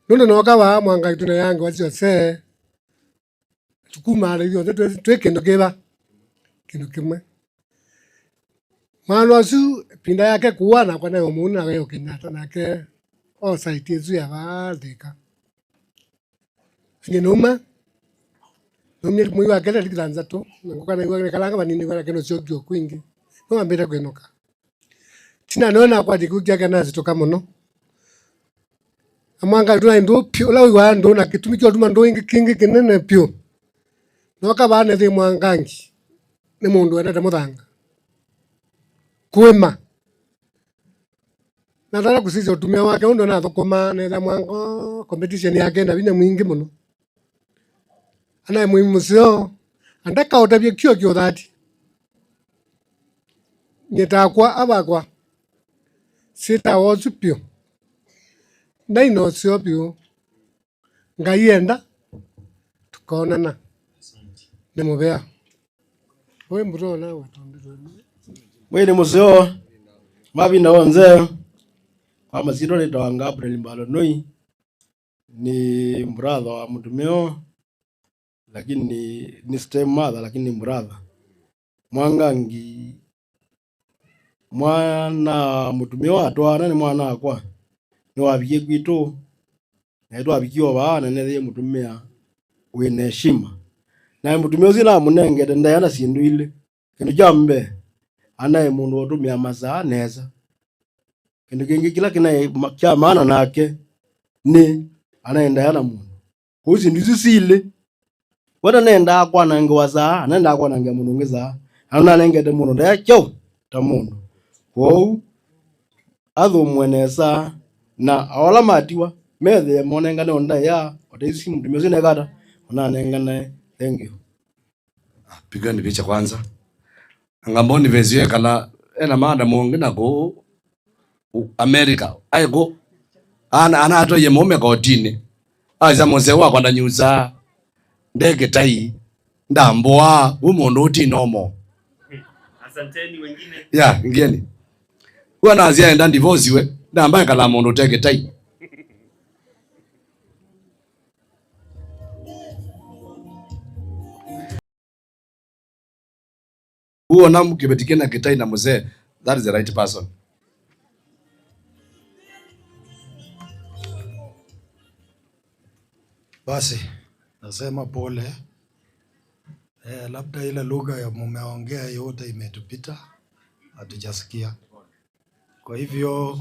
Nũndũ nooka vaa Mwangangi twĩ na ngewa syose, tũkumaa ithyonthe twĩ, twĩ kĩndũ kĩva, kĩndũ kĩmwe. Mwana ũsu ĩvinda yake kũa nakwa naĩ o mũu nawe o Kenyatta nake o site ĩsu ya vaa Thika. Nyie nauma, naumie mwei wa kelĩ tarĩki thanthatũ, na ngũka naigua nĩkalanga vanini nake nũsyokio kwingĩ. Nĩwambĩte kwĩnũka. Tina nĩwe nakwatya kĩu kyake nasitũka mũno. Na Mwangangi ndũnaĩ ndũũ pyũ, ũla wĩw'aa ndũũ na kĩtumi kyotuma ndũũ ĩngĩ kĩngĩ kĩnene pyũ. Nooka vaa nethĩe Mwangangi nĩ mũndũ wendete mũthanga. Kũĩma. Natata kũsisya ũtumĩa wake ũndũ anathũkũmaa, neethĩa Mwango competition yake na vinya mwingĩ mũno. Anaĩ mũĩmi mũseo, na ndakaũtavya kĩo kĩũthati. Nyie takwa avakwa, syĩtawa ũsu pyũ. Ndaĩ na ũseo vyũ. Ngai enda, tũkonana. Nĩ mũvea. Wĩ mbuto na watondetwe. Mwĩĩ nĩ mũseo, mavinda onthe. Kwa masyĩtwa nĩtawa Gabriel Mbalonoi. Nĩ brother wa mũtumĩa ũũ, lakini nĩ step mother, lakini nĩ brother. Mwangangi, mwana mũtumĩa ũũ atwaana nĩ mwana wakwa. Nĩwavikie kwitũ, na twavikie o vaa, na nethĩie mũtumĩa wĩ na heshima. Na mũtumĩa ũsu namũnengete ndaĩa na syĩndũ ilĩ. Kĩndũ kya mbee, anaĩ mũndũ ũtũmĩa masaa nesa. Kĩndũ kĩngĩ kĩla kĩnaĩ ma-, kya maana nake nĩ anaendaa na mũndũ. Kwoou syĩndũ isu silĩ, we ndanendaa kwanangĩwa saa, anendaa kwanangĩa mũndũ ũngĩ saa. Na nũnanengete mũndũ ndaĩa kyaũ ta mũndũ. Kwoou athũmũe nesa, na ala matiwa methĩe monengane o ndaĩa, o ta isu mũtumĩa ũsu nekata, ũnanenganae. Thank you. Pigeni picha kwanza. Anga Boniface ekala ena maanda mongi na kuu u-, America. Ai ku. Ana, ana atwaie mume kotini. Aza mzee wakwa ndanyusa. Ndeke tai. Ndamboa. U mundu uti nomo. Asanteni wengine. Ya, ngeni. Wana azia enda divorce we. Ndamba ekala mundu teke tai. Huona kĩveti kĩna kĩtai na mzee, that is the right person. Basi, nasema pole. Eh, labda ile lugha ya mumeongea yote imetupita, hatujasikia. Kwa hivyo,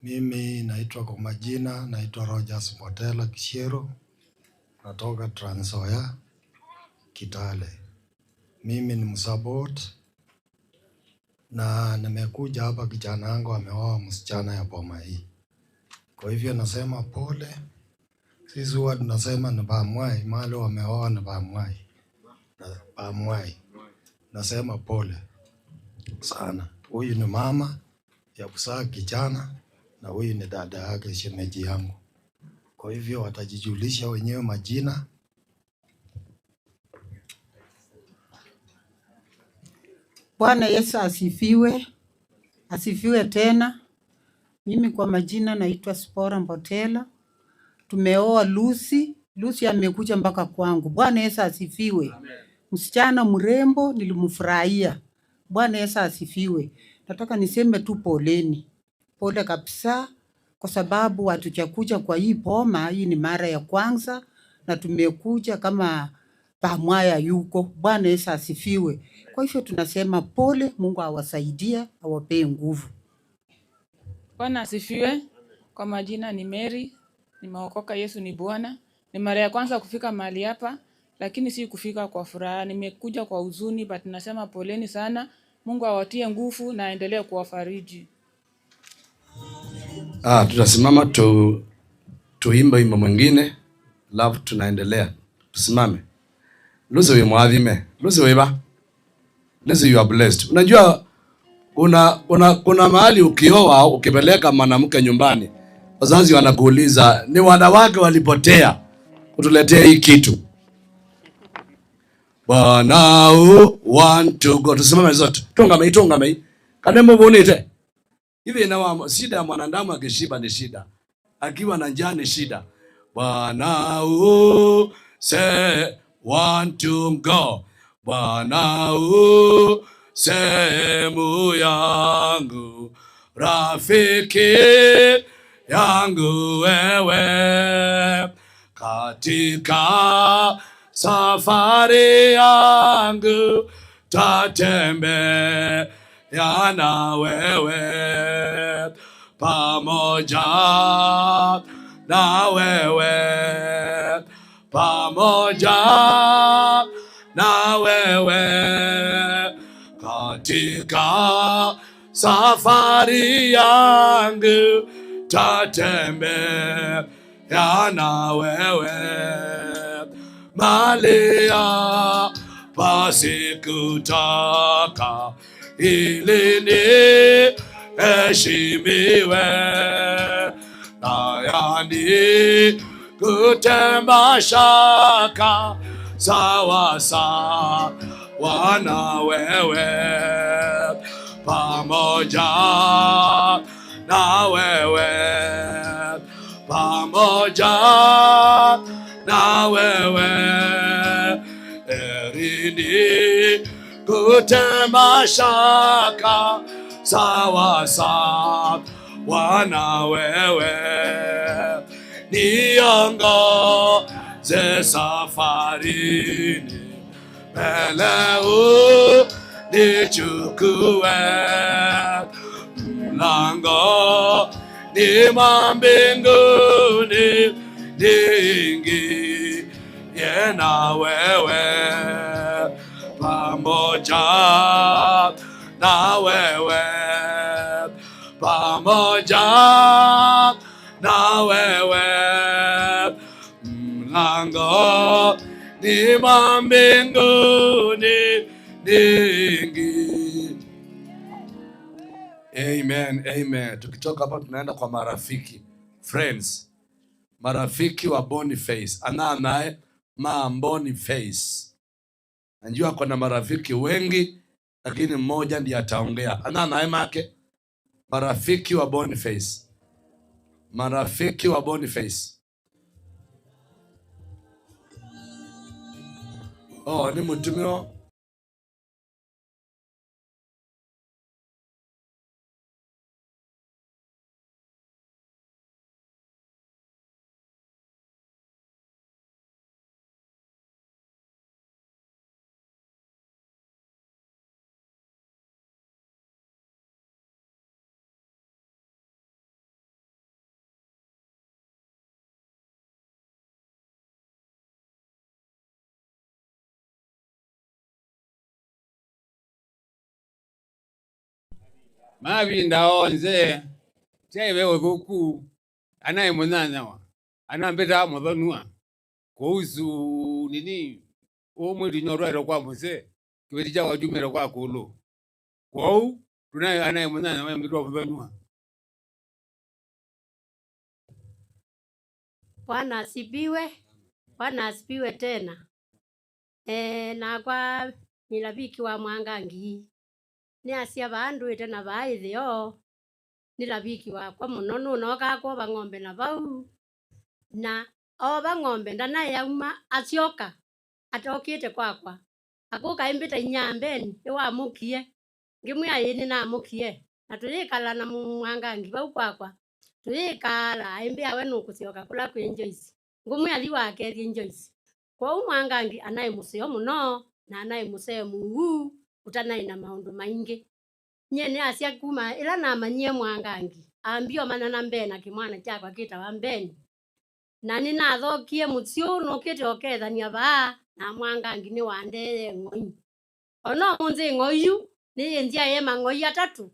mimi naitwa kwa majina, naitwa Rogers Motela Kishero, natoka Trans Nzoia, Kitale. Mimi ni msupport, na nimekuja hapa, kijana yangu ameoa msichana ya boma hii. Kwa hivyo nasema pole. Sisi huwa tunasema ni bamwai, mahali wameoa ni bamwai. Na bamwai. Nasema pole sana. Huyu ni mama ya kuzaa kijana, na huyu ni dada yake, shemeji yangu. Kwa hivyo watajijulisha wenyewe majina. Bwana Yesu asifiwe. Asifiwe tena. Mimi kwa majina naitwa Spora Mbotela. Tumeoa Lucy. Lucy amekuja mpaka kwangu. Bwana Yesu asifiwe. Amen. Msichana mrembo, nilimfurahia. Bwana Yesu asifiwe. Nataka niseme tu poleni. Pole kabisa, kwa sababu hatujakuja kwa hii boma, hii ni mara ya kwanza, na tumekuja kama bamwai yuko. Bwana Yesu asifiwe. Kwa hivyo tunasema pole, Mungu awasaidie, awapee nguvu. Bwana asifiwe. Kwa majina ni Mary, nimeokoka, Yesu ni Bwana. Ni mara ya kwanza kufika mahali hapa, lakini si kufika kwa furaha. Nimekuja kwa huzuni, but nasema poleni sana. Mungu awatie nguvu na aendelee kuwafariji. Ah, tutasimama tu, tuimbe wimbo mwingine, alafu tunaendelea. Tusimame. Lucy wĩ mwathime. Lucy wĩva? Lucy, you are blessed. Unajua, kuna, kuna, kuna mahali ukioa, ukipeleka mwanamke nyumbani, wazazi wanakuuliza, "Ni wanawake walipotea kutuletea hii kitu?" Bwana u, one, two, go. Tusimame zote. Tũngamei, tũngamei. Kana mũvũnĩte. Hivi na wa, shida ya mwanadamu akishiba ni shida. Akiwa na njaa ni shida. Bwana u, say, one, two, go. Bwana u, sehemu yangu, rafiki yangu wewe. Katika safari yangu tatembea ya na wewe, pamoja na wewe, pamoja na wewe, katika safari yangu tatembea ya na wewe, malia basi kutaka ili niheshimiwe, na yani kutema shaka sawa sawa na wewe, pamoja na wewe, pamoja na wewe, erini kutema shaka sawa sawa na wewe, niongoze safarini, mbele unichukue, mlangoni mwa mbinguni niingie na wewe, pamoja na wewe, pamoja na wewe, mlangoni mwa mbinguni niingie. Amen, amen. Tukitoka hapa tunaenda kwa marafiki, friends. Marafiki wa Boniface. Ananae ma Boniface. Najua ako na marafiki wengi, lakini mmoja ndiye ataongea. Ananae make. Marafiki wa Boniface. Marafiki wa Boniface. Oh, nĩ mũtumĩa. Mavinda onthe, kyaĩ ve ũthũku, anaĩ mũnyanyawa, anambĩtaa mũthonua, kũusu nini, ũũ mwĩtu nyo ũtwaĩtwe kwa mũsee, kĩveti kyakwa kyumĩte kwa kũlũ. Kwoou, tũnaĩ anaĩ mũnyanyawa, ambĩtwa mũthonua. Bwana asifiwe. Bwana asifiwe tena. Eh, nakwa nĩ laviki wa Mwangangi. Nĩ asya vaa ndũĩte na vaa ĩtheo. Nĩ laviki wakwa mũno, nũnookaa kwova ng'ombe na vau. Na oova ng'ombe, ndanaĩ auma, asyoka, atokĩte kwakwa. Akũka aimbĩta inyia Mbeni, nĩwamũkie? Ngĩmwĩa, ĩĩ, nĩnamũkie. Na tũyĩkala na mũ-, Mwangangi vau kwakwa. Tũyĩkaala, aimbĩa, we nũkũsyoka kũla kwĩ Joyce. Ngũmwĩa, thi wakethye Joyce. Kwoou Mwangangi anaĩ mũseo mũno, na anaĩ mũsee mũuu, ũtanaĩ na maũndũ maingĩ. Nyie nĩasya kuma ĩla namanyie Mwangangi, ambie ũmanyana mbee na kĩmwana kyakwa kĩtawa Mbeni. Na nĩnathokie mũsyĩ ũũ nũkĩte ũkethany'a vaa, na Mwangangi nĩwandeeye ng'oi. O na ũmũnthĩ ng'oi yu nĩyĩnzyaĩe mang'oi atatũ,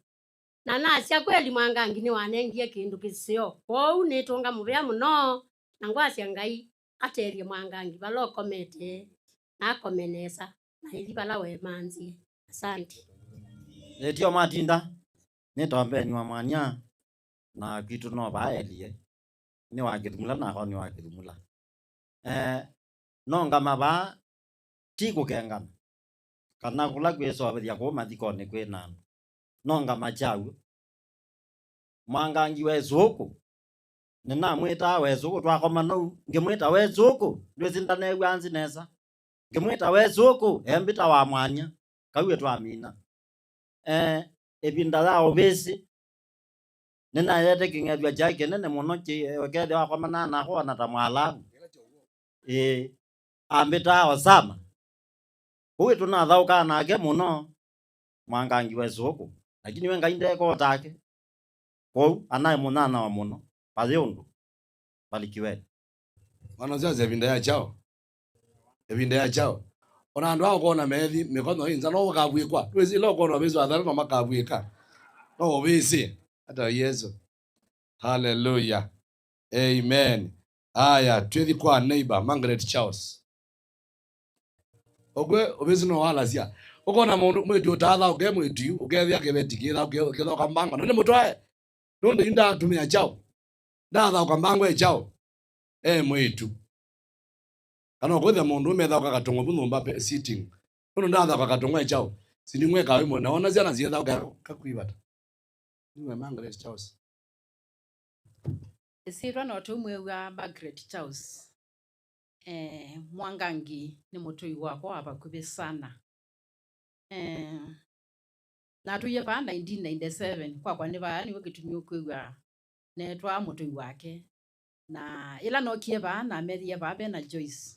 na nasya, kweli Mwangangi nĩwanengie kĩndũ kĩseo. Kwoou nĩtũnga mũvea mũno, na ngwasya Ngai atethye Mwangangi vala ũkomete, na akome nesa, na aithi vala weemanthie. Asante. Ĩtyo matinda, nĩtombeni wa mwanya, na kwitũ no vaa elie. Nĩ wa Kĩthumula, nakwa nĩ wa Kĩthumula. Eh, nongama vaa, ti kũkengana, kana kũla kwĩsovethya kũu mathikonĩ kwĩ na andũ. Nongama kyaw'o. Mwangangi Wesũkũ. Nĩnamwĩtaa Wesũkũ, twakoma nau, ngĩmwĩta, "Wesũkũ, ndwĩsĩ ndaneew'aa nzĩ nesa." Ngĩmwĩta, "Wesũkũ," embĩta wa mwanya, kau ĩtwamina. Eh, ĩvinda ya ũvĩsĩ, nĩnaete kĩng'ethw'a kyaĩ kĩnene mũno kĩ-, ũkethĩa wakomana nakwa ona ta mwalavu. Ĩĩ, ambĩtaa Osama. Kũu ĩtũnathaũkaa nake mũno, Mwangangi Wesũkũ. Lakini we Ngai ndeeka o take. Kwoou, anaĩ mũnyanya wa mũno, vayĩ ũndũ valikiwe. Mwana ũsu asya ĩvinda ya kyaũ? Ĩvinda ya kyaũ? Ona andũ aa ũkona methi mĩkonyo ĩ nza, no makavw'ĩkwa. Ndwĩsĩ ĩla ũkona ũvĩsĩ wa thayũ no makavw'ĩka. No ũvĩsĩ. Ata Yesũ. Haleluya. Amen. Aya, twĩthi kwa neighbor, Margaret Charles. Ũkw'e ũvĩsĩ no walasya. Ũkona mũndũ mwĩĩtu ũtaathaũke mwĩĩtu yu, ũkethĩa kĩveti kĩthaũke, kĩthaũka mbango. Na nĩ mũtwae. Nũndũ yu ndaatũmĩa kyaũ? Ndaathaũka mbango e kyaũ? E mwĩĩtu. Kana ũkwĩthĩa mũndũ ũme ethaũka katũng'ũ vu nyũmba pe-, sitting. Nũndũ ndaathaũka katũng'ũ e kyaũ? Sinding'we kawĩ mũna. Ona syana syethaũka kakwivata. Nĩwe Margaret Charles. Ĩsyĩtwa no tũmwĩw'a Margaret Charles. Eh, Mwangangi nĩ mũtũi wakwa wa vakuvĩ sana. Eh, natũie vaa nineteen ninety-seven, kwakwa nĩ vaa nĩw'o kĩtumi ũkwĩw'a neetwa mũtũi wake. Na ĩla nookie vaa, namethie vaa ve na Joyce.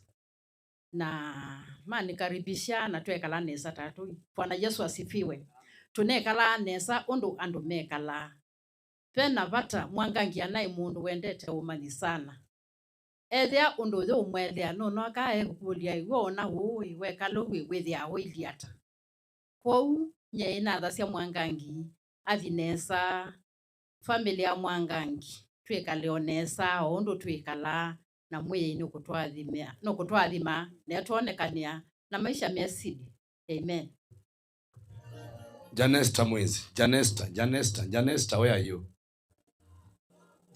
Na manikaribisha na twekala nesa ta tũi. Bwana Yesu asifiwe. Tũnekalaa nesa ũndũ andũ mekalaa. Ve na vata Mwangangi anaĩ mũndũ wendete ũmanyi sana. Ethĩa ũndũ ũyũ ũmwelea, nũnokaa ekũkũlya, "Ĩw'o ona ũũ ĩ, wekala ũu ĩ, wĩthĩaa ũilyĩ ata?" Kwoou nyie nathasya Mwangangi athi nesa, famĩlĩ ya Mwangangi twĩkale o nesa o ũndũ twĩkalaa, na Mwĩai nũkũtũathima, nũkũtũathima na etwonekanĩa na maisha mesili. Amen. Janesta Mwezi. Janesta, Janesta, Janesta, where are you?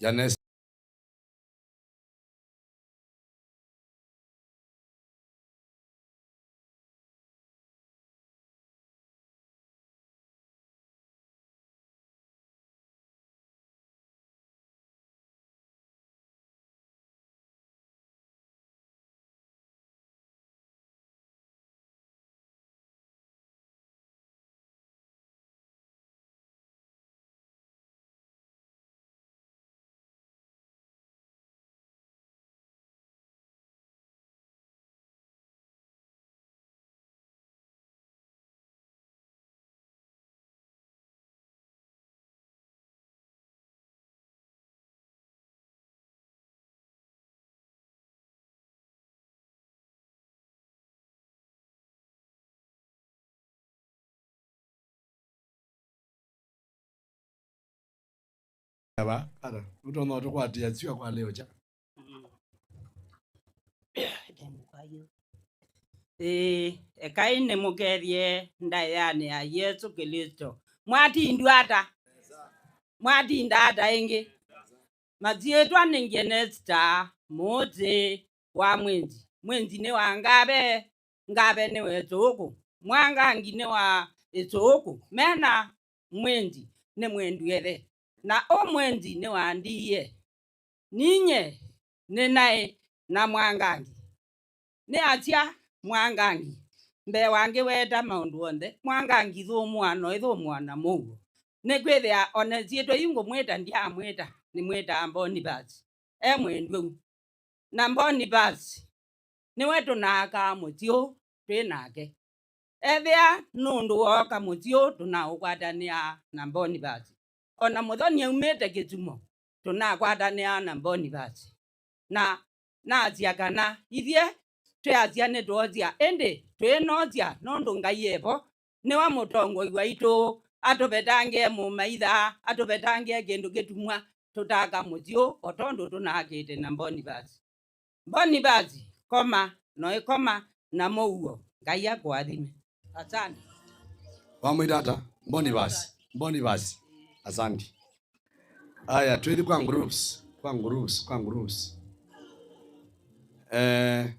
Janesta. Ava, ata, ũtonya ũtũkwatĩa syũa kwa leo kya? Ĩĩ, ekai nĩmũkethye ndaĩanĩ ya Yesũ Klĩsto. Mwatindwa ata? Mwatinda ata ĩngĩ? Masyĩtwa nĩ Genesta Mũũtĩ wa Mwĩnzi. Mwĩnzi nĩ wa Ngave, Ngave nĩ wa Ĩsũũkũ, Mwangangi nĩ wa Ĩsũũkũ, mena Mwĩnzi nĩ mwendw'ethe, na ũ Mwĩnzi nĩ wa ndiie. Ninyie nĩ naĩ na Mwangangi. Nĩasya Mwangangi, mbee wa ngĩweta maũndũ onthe, Mwangangi thũmũa no ĩthũmũa na mũuo. Nĩkwĩthĩa o na ĩsyĩtwa yu ngũmwĩta, ndyaamwĩta, nĩmwĩtaa Mbonivasi. E mwendw'u. Na Mbonivasi nĩwe tũnaakaa mũsyĩ ũũ twĩ nake. Ethĩa nũndũ wooka mũsyĩ ũũ tũnaũkwatanĩaa na Mbonivasi. O na mũthoni aumĩte Kĩsumo, tũnakwatanĩaa na Mbonivasi. Na nasya kana ithyĩ twĩasya nĩtwoosya, ĩndĩ twĩnoosya nũndũ Ngai e vo, nĩwe mũtongoi waitũ, atũvetangĩe mũmaitha, atũvetangĩe kĩndũ kĩtumwa, tũtaaka mũsyĩ ũũ o tondũ tũnaakĩte na Mbonivasi. Mbonivasi, koma, no ĩkoma na mũuo. Ngai akũathime. Asante. Wamwĩta ata? Mbonivasi. Mbonivasi. Asante. Aya, twĩthi kwa groups, kwa groups, kwa groups. Eh,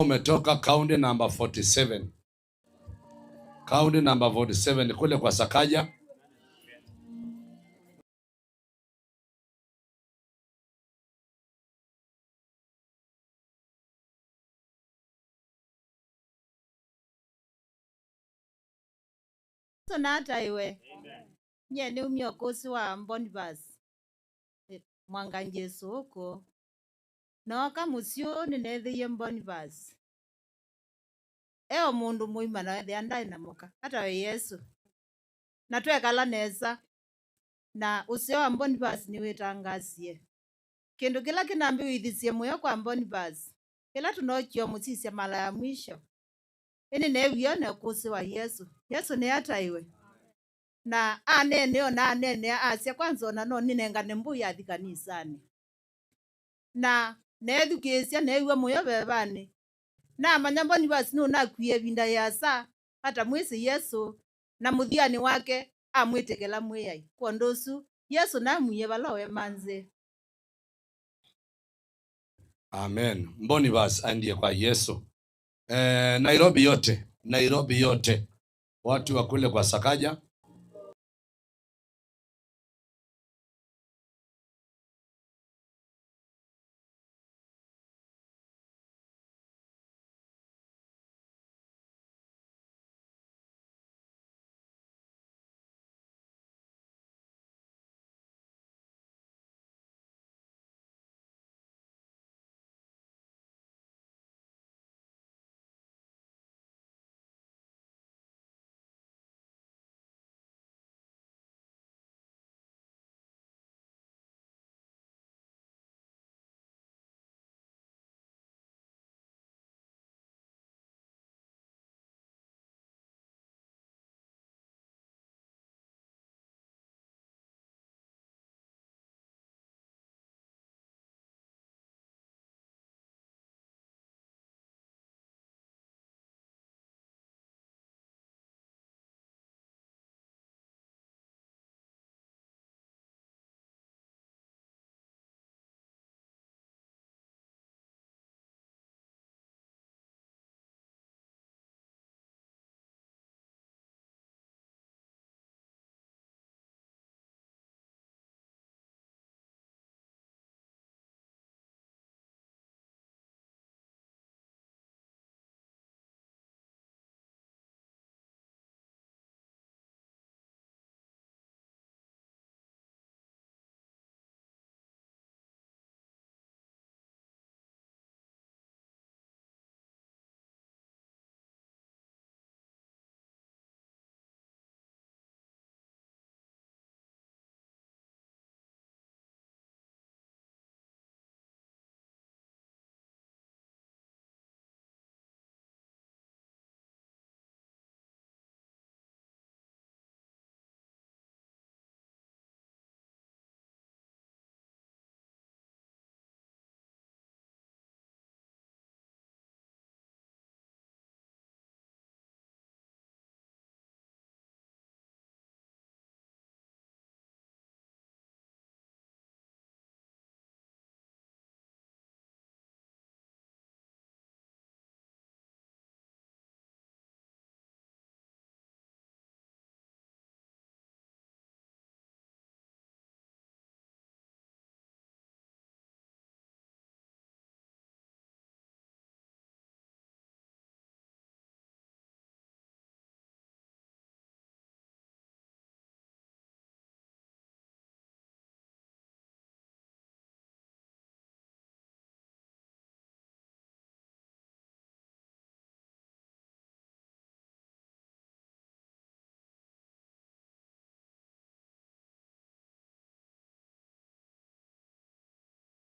Umetoka county number forty seven. County number forty seven, kule kwa Sakaja. Yesũ nataĩwe. Nyie nĩumie ũkũsĩ wa Boniface. Mwanga Yesũ ũkũ. Nooka mũsyĩ ũũ nĩneethĩie Boniface e o mũndũ mũima na ethĩa ndaĩ na mũka, atawe Yesũ. Na twekala nesa, na ũseo wa Boniface nĩwĩtangasie. Kĩndũ kĩla kĩnambĩw'ĩthisye mũyo kwa Boniface, ĩla tũnookie ũmũsisya mala ya mwisho, ĩndĩ neewie one ũkũsĩ wa Yesũ. Yesũ nĩataĩwe. Na aneenea, o na aneenea, asya, "Kwanza o na no nĩnengane mbũi athi kanisanĩ." Na neethukĩĩsya, neew'a mũyo vevanĩ. Namanya Boniface nũnakwie ĩvinda yĩasa atamwĩsĩ Yesũ, na mũthyanĩ wake amwĩtĩkĩla Mwĩai. Kwondũ ũsu, Yesũ namwie vala weemanzĩe. Amen. Boniface aendie kwa Yesu. Eh, Nairobi yote, Nairobi yote. Watu wa kule kwa Sakaja.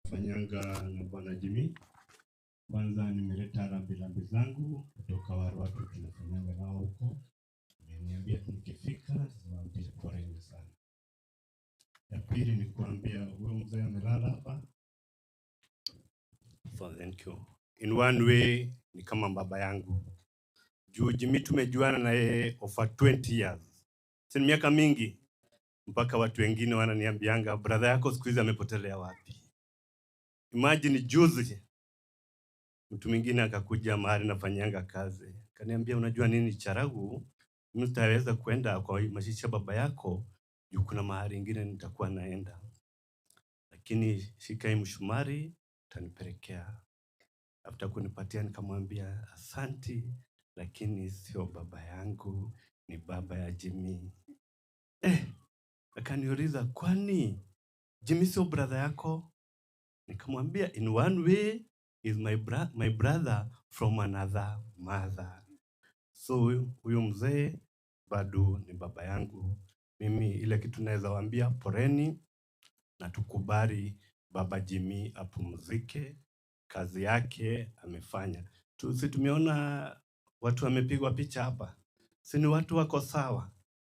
Fanyanga na Bwana Jimmy. Kwanza nimeleta rambirambi zangu kutoka wale watu tunafanyanga nao huko. Ameniambia nikifika niwaambie poleni sana. Ya pili ni kuambia huyo mzee amelala hapa. So thank you. In one way ni kama baba yangu. Juu Jimmy tumejuana na yeye over twenty years. Si ni miaka mingi, mpaka watu wengine wananiambianga, "Brother yako siku hizi amepotelea wapi?" Imagine juzi Mtu mwingine akakuja mahali nafanyianga kazi, akaniambia, "Unajua nini, Charagu, mimi sitaweza kwenda kwa mazishi ya baba yako juu kuna mahali ingine nitakuwa naenda, lakini shika hii mshumari utanipelekea." After kunipatia, nikamwambia, "Asanti, lakini sio baba yangu, ni baba ya Jimmy." Eh, akaniuliza, "Kwani Jimmy sio brother yako?" Nikamwambia, "In one way is my bra-, my brother from another mother." So huyu, huyu mzee bado ni baba yangu. Mimi ile kitu naweza waambia, poreni na tukubali baba Jimmy apumzike, kazi yake amefanya. Tu-, si tumeona watu wamepigwa picha hapa, si ni watu wako sawa,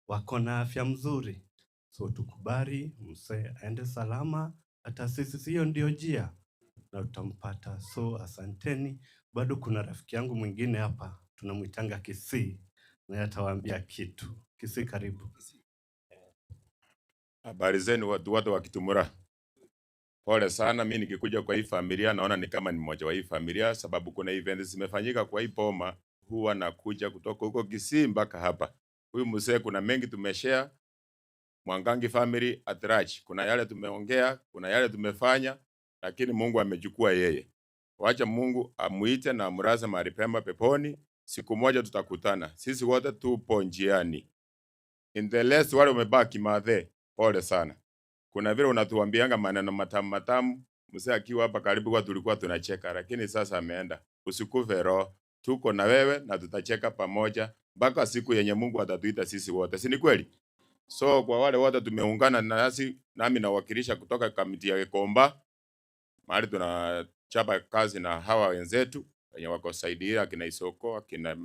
wako na afya mzuri? So tukubali mzee aende salama, hata sisi, si hiyo ndio njia, na tutampata. So asanteni. Bado kuna rafiki yangu mwingine hapa, tunamwitanga Kisii, naye atawaambia kitu. Kisii, karibu. Habari zenu watu wote wa Kitumura. Pole sana, mi nikikuja kwa hii familia naona ni kama ni mmoja wa hii familia, sababu kuna events zimefanyika kwa hii boma, huwa nakuja kutoka huko Kisii mpaka hapa. Huyu mzee kuna mengi tumeshare, Mwangangi family at large. Kuna yale tumeongea, kuna yale tumefanya, lakini Mungu amechukua yeye. Wacha Mungu amuite na amlaze mahali pema peponi. Siku moja tutakutana. Sisi wote tupo njiani. In the rest, wale umebaki mathe, pole sana. Kuna vile unatuambianga maneno matamu matamu, mzee akiwa hapa karibu huwa tulikuwa tunacheka, lakini sasa ameenda. Usikufe roho, tuko na wewe na tutacheka pamoja mpaka siku yenye Mungu atatuita sisi wote, si ni kweli? So kwa wale wote tumeungana nasi, nami nawakilisha kutoka kamiti ya Gikomba, mahali tunachapa kazi na hawa wenzetu wenye wako saidia akina Isoko, akina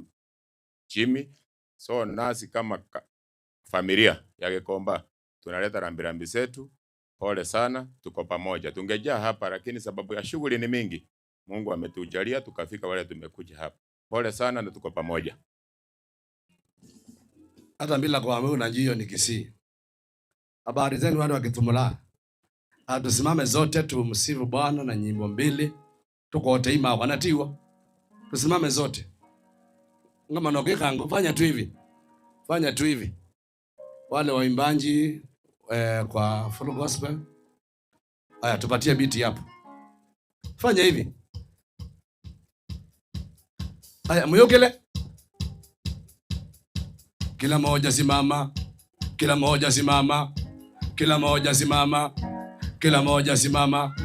Jimmy. So nasi kama ka-, familia ya Gikomba tunaleta rambirambi zetu. Pole sana, tuko pamoja. Tungejaa hapa lakini sababu ya shughuli ni mingi, Mungu ametujalia tukafika wale tumekuja hapa. Pole sana na tuko pamoja. Hata bila kuambiwa, unajua hiyo ni Kisii. Habari zenu watu wa Kitumula. Ah, tusimame zote tumsifu Bwana na nyimbo mbili. Tukote ima wanatiwa. Tusimame zote. Ngoma no kikango, fanya tu hivi. Fanya tu hivi. Wale waimbaji, eh, kwa full gospel. Aya, tupatie beat hapo. Fanya hivi. Aya, muyukile. Kila moja simama. Kila moja simama. Kila moja simama. Kila moja simama.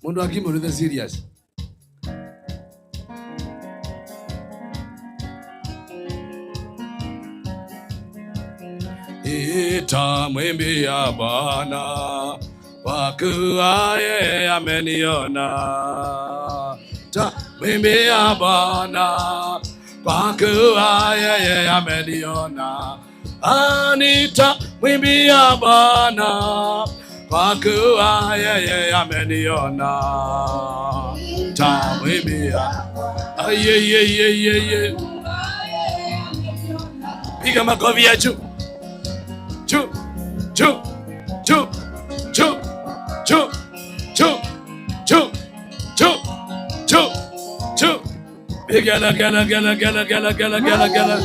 Mundu akimbo ni the serious. Nitamwimbia Bwana, kwa kuwa yeye ameniona. Nitamwimbia Bwana, kwa kuwa yeye ameniona. Ah, nitamwimbia Bwana, kwa kuwa yeye ameniona. Nitamwimbia. Ayeyeyeyeye. Piga makofi ya juu. Juu, juu, juu. Gela, gela, gela.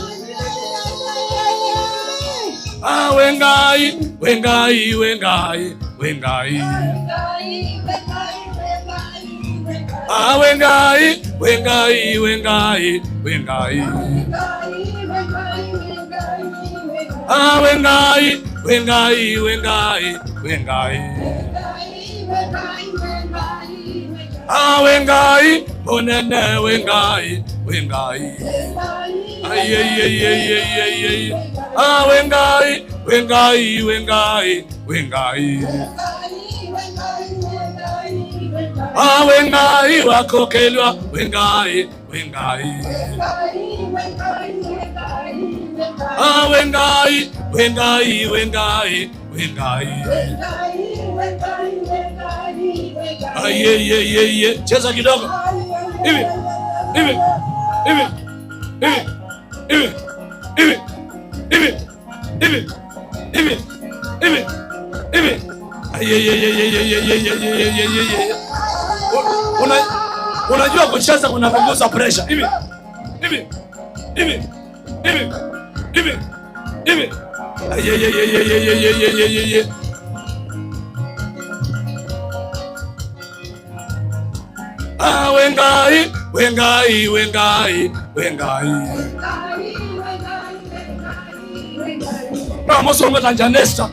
Ah, we Ngai, we Ngai, we Ngai, we Ngai. Ah, we Ngai, we Ngai, we Ngai, we Ngai. Ah, we Ngai, we Ngai, we Ngai, we Ngai. Ah, we Ngai, mũnene, we Ngai, we Ngai. Ai, ai, ai. Ah, we Ngai, we Ngai, we Ngai, we Ngai. Ah, we Ngai, wa kũkĩlw'a, we Ngai, we Ngai. Ah, we Ngai, we Ngai, we Ngai. We Ngai. Ai, ye, ye, ye, ye. Cheza kidogo. Hivi. Hivi. Ai, ye, ye, ye, ye, ye. Ye, ye, ye, ye. Una-, unajua kucheza kunapunguza pressure. Hivi, hivi, hivi, hivi, hivi, hivi. Ye, ye, ye. Ah, we Ngai, we Ngai, we Ngai, we Ngai. Na mũsongo ta Janesta.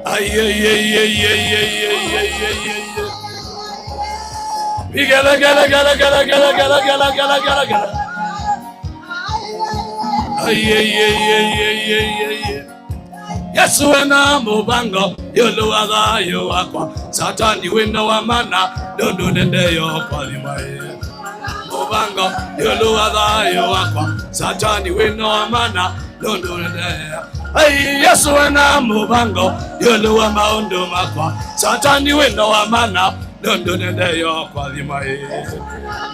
Ai, ai, ai. Igele, gele, gele. Ai, ai, ai. Yesu ena mũvango ĩũlũ wa thayũ wakwa. Satani wĩna wa mana, nũndũ nĩndeyo kũathimwa ĩ. Mũvango ĩũlũ wa thayũ wakwa. Satani wĩna wa mana, nũndũ nĩndeyo. Ai, Yesu ena mũvango ĩũlũ wa maũndũ makwa. Satani wĩna wa mana, nũndũ nĩndeyo kũathimwa ĩ.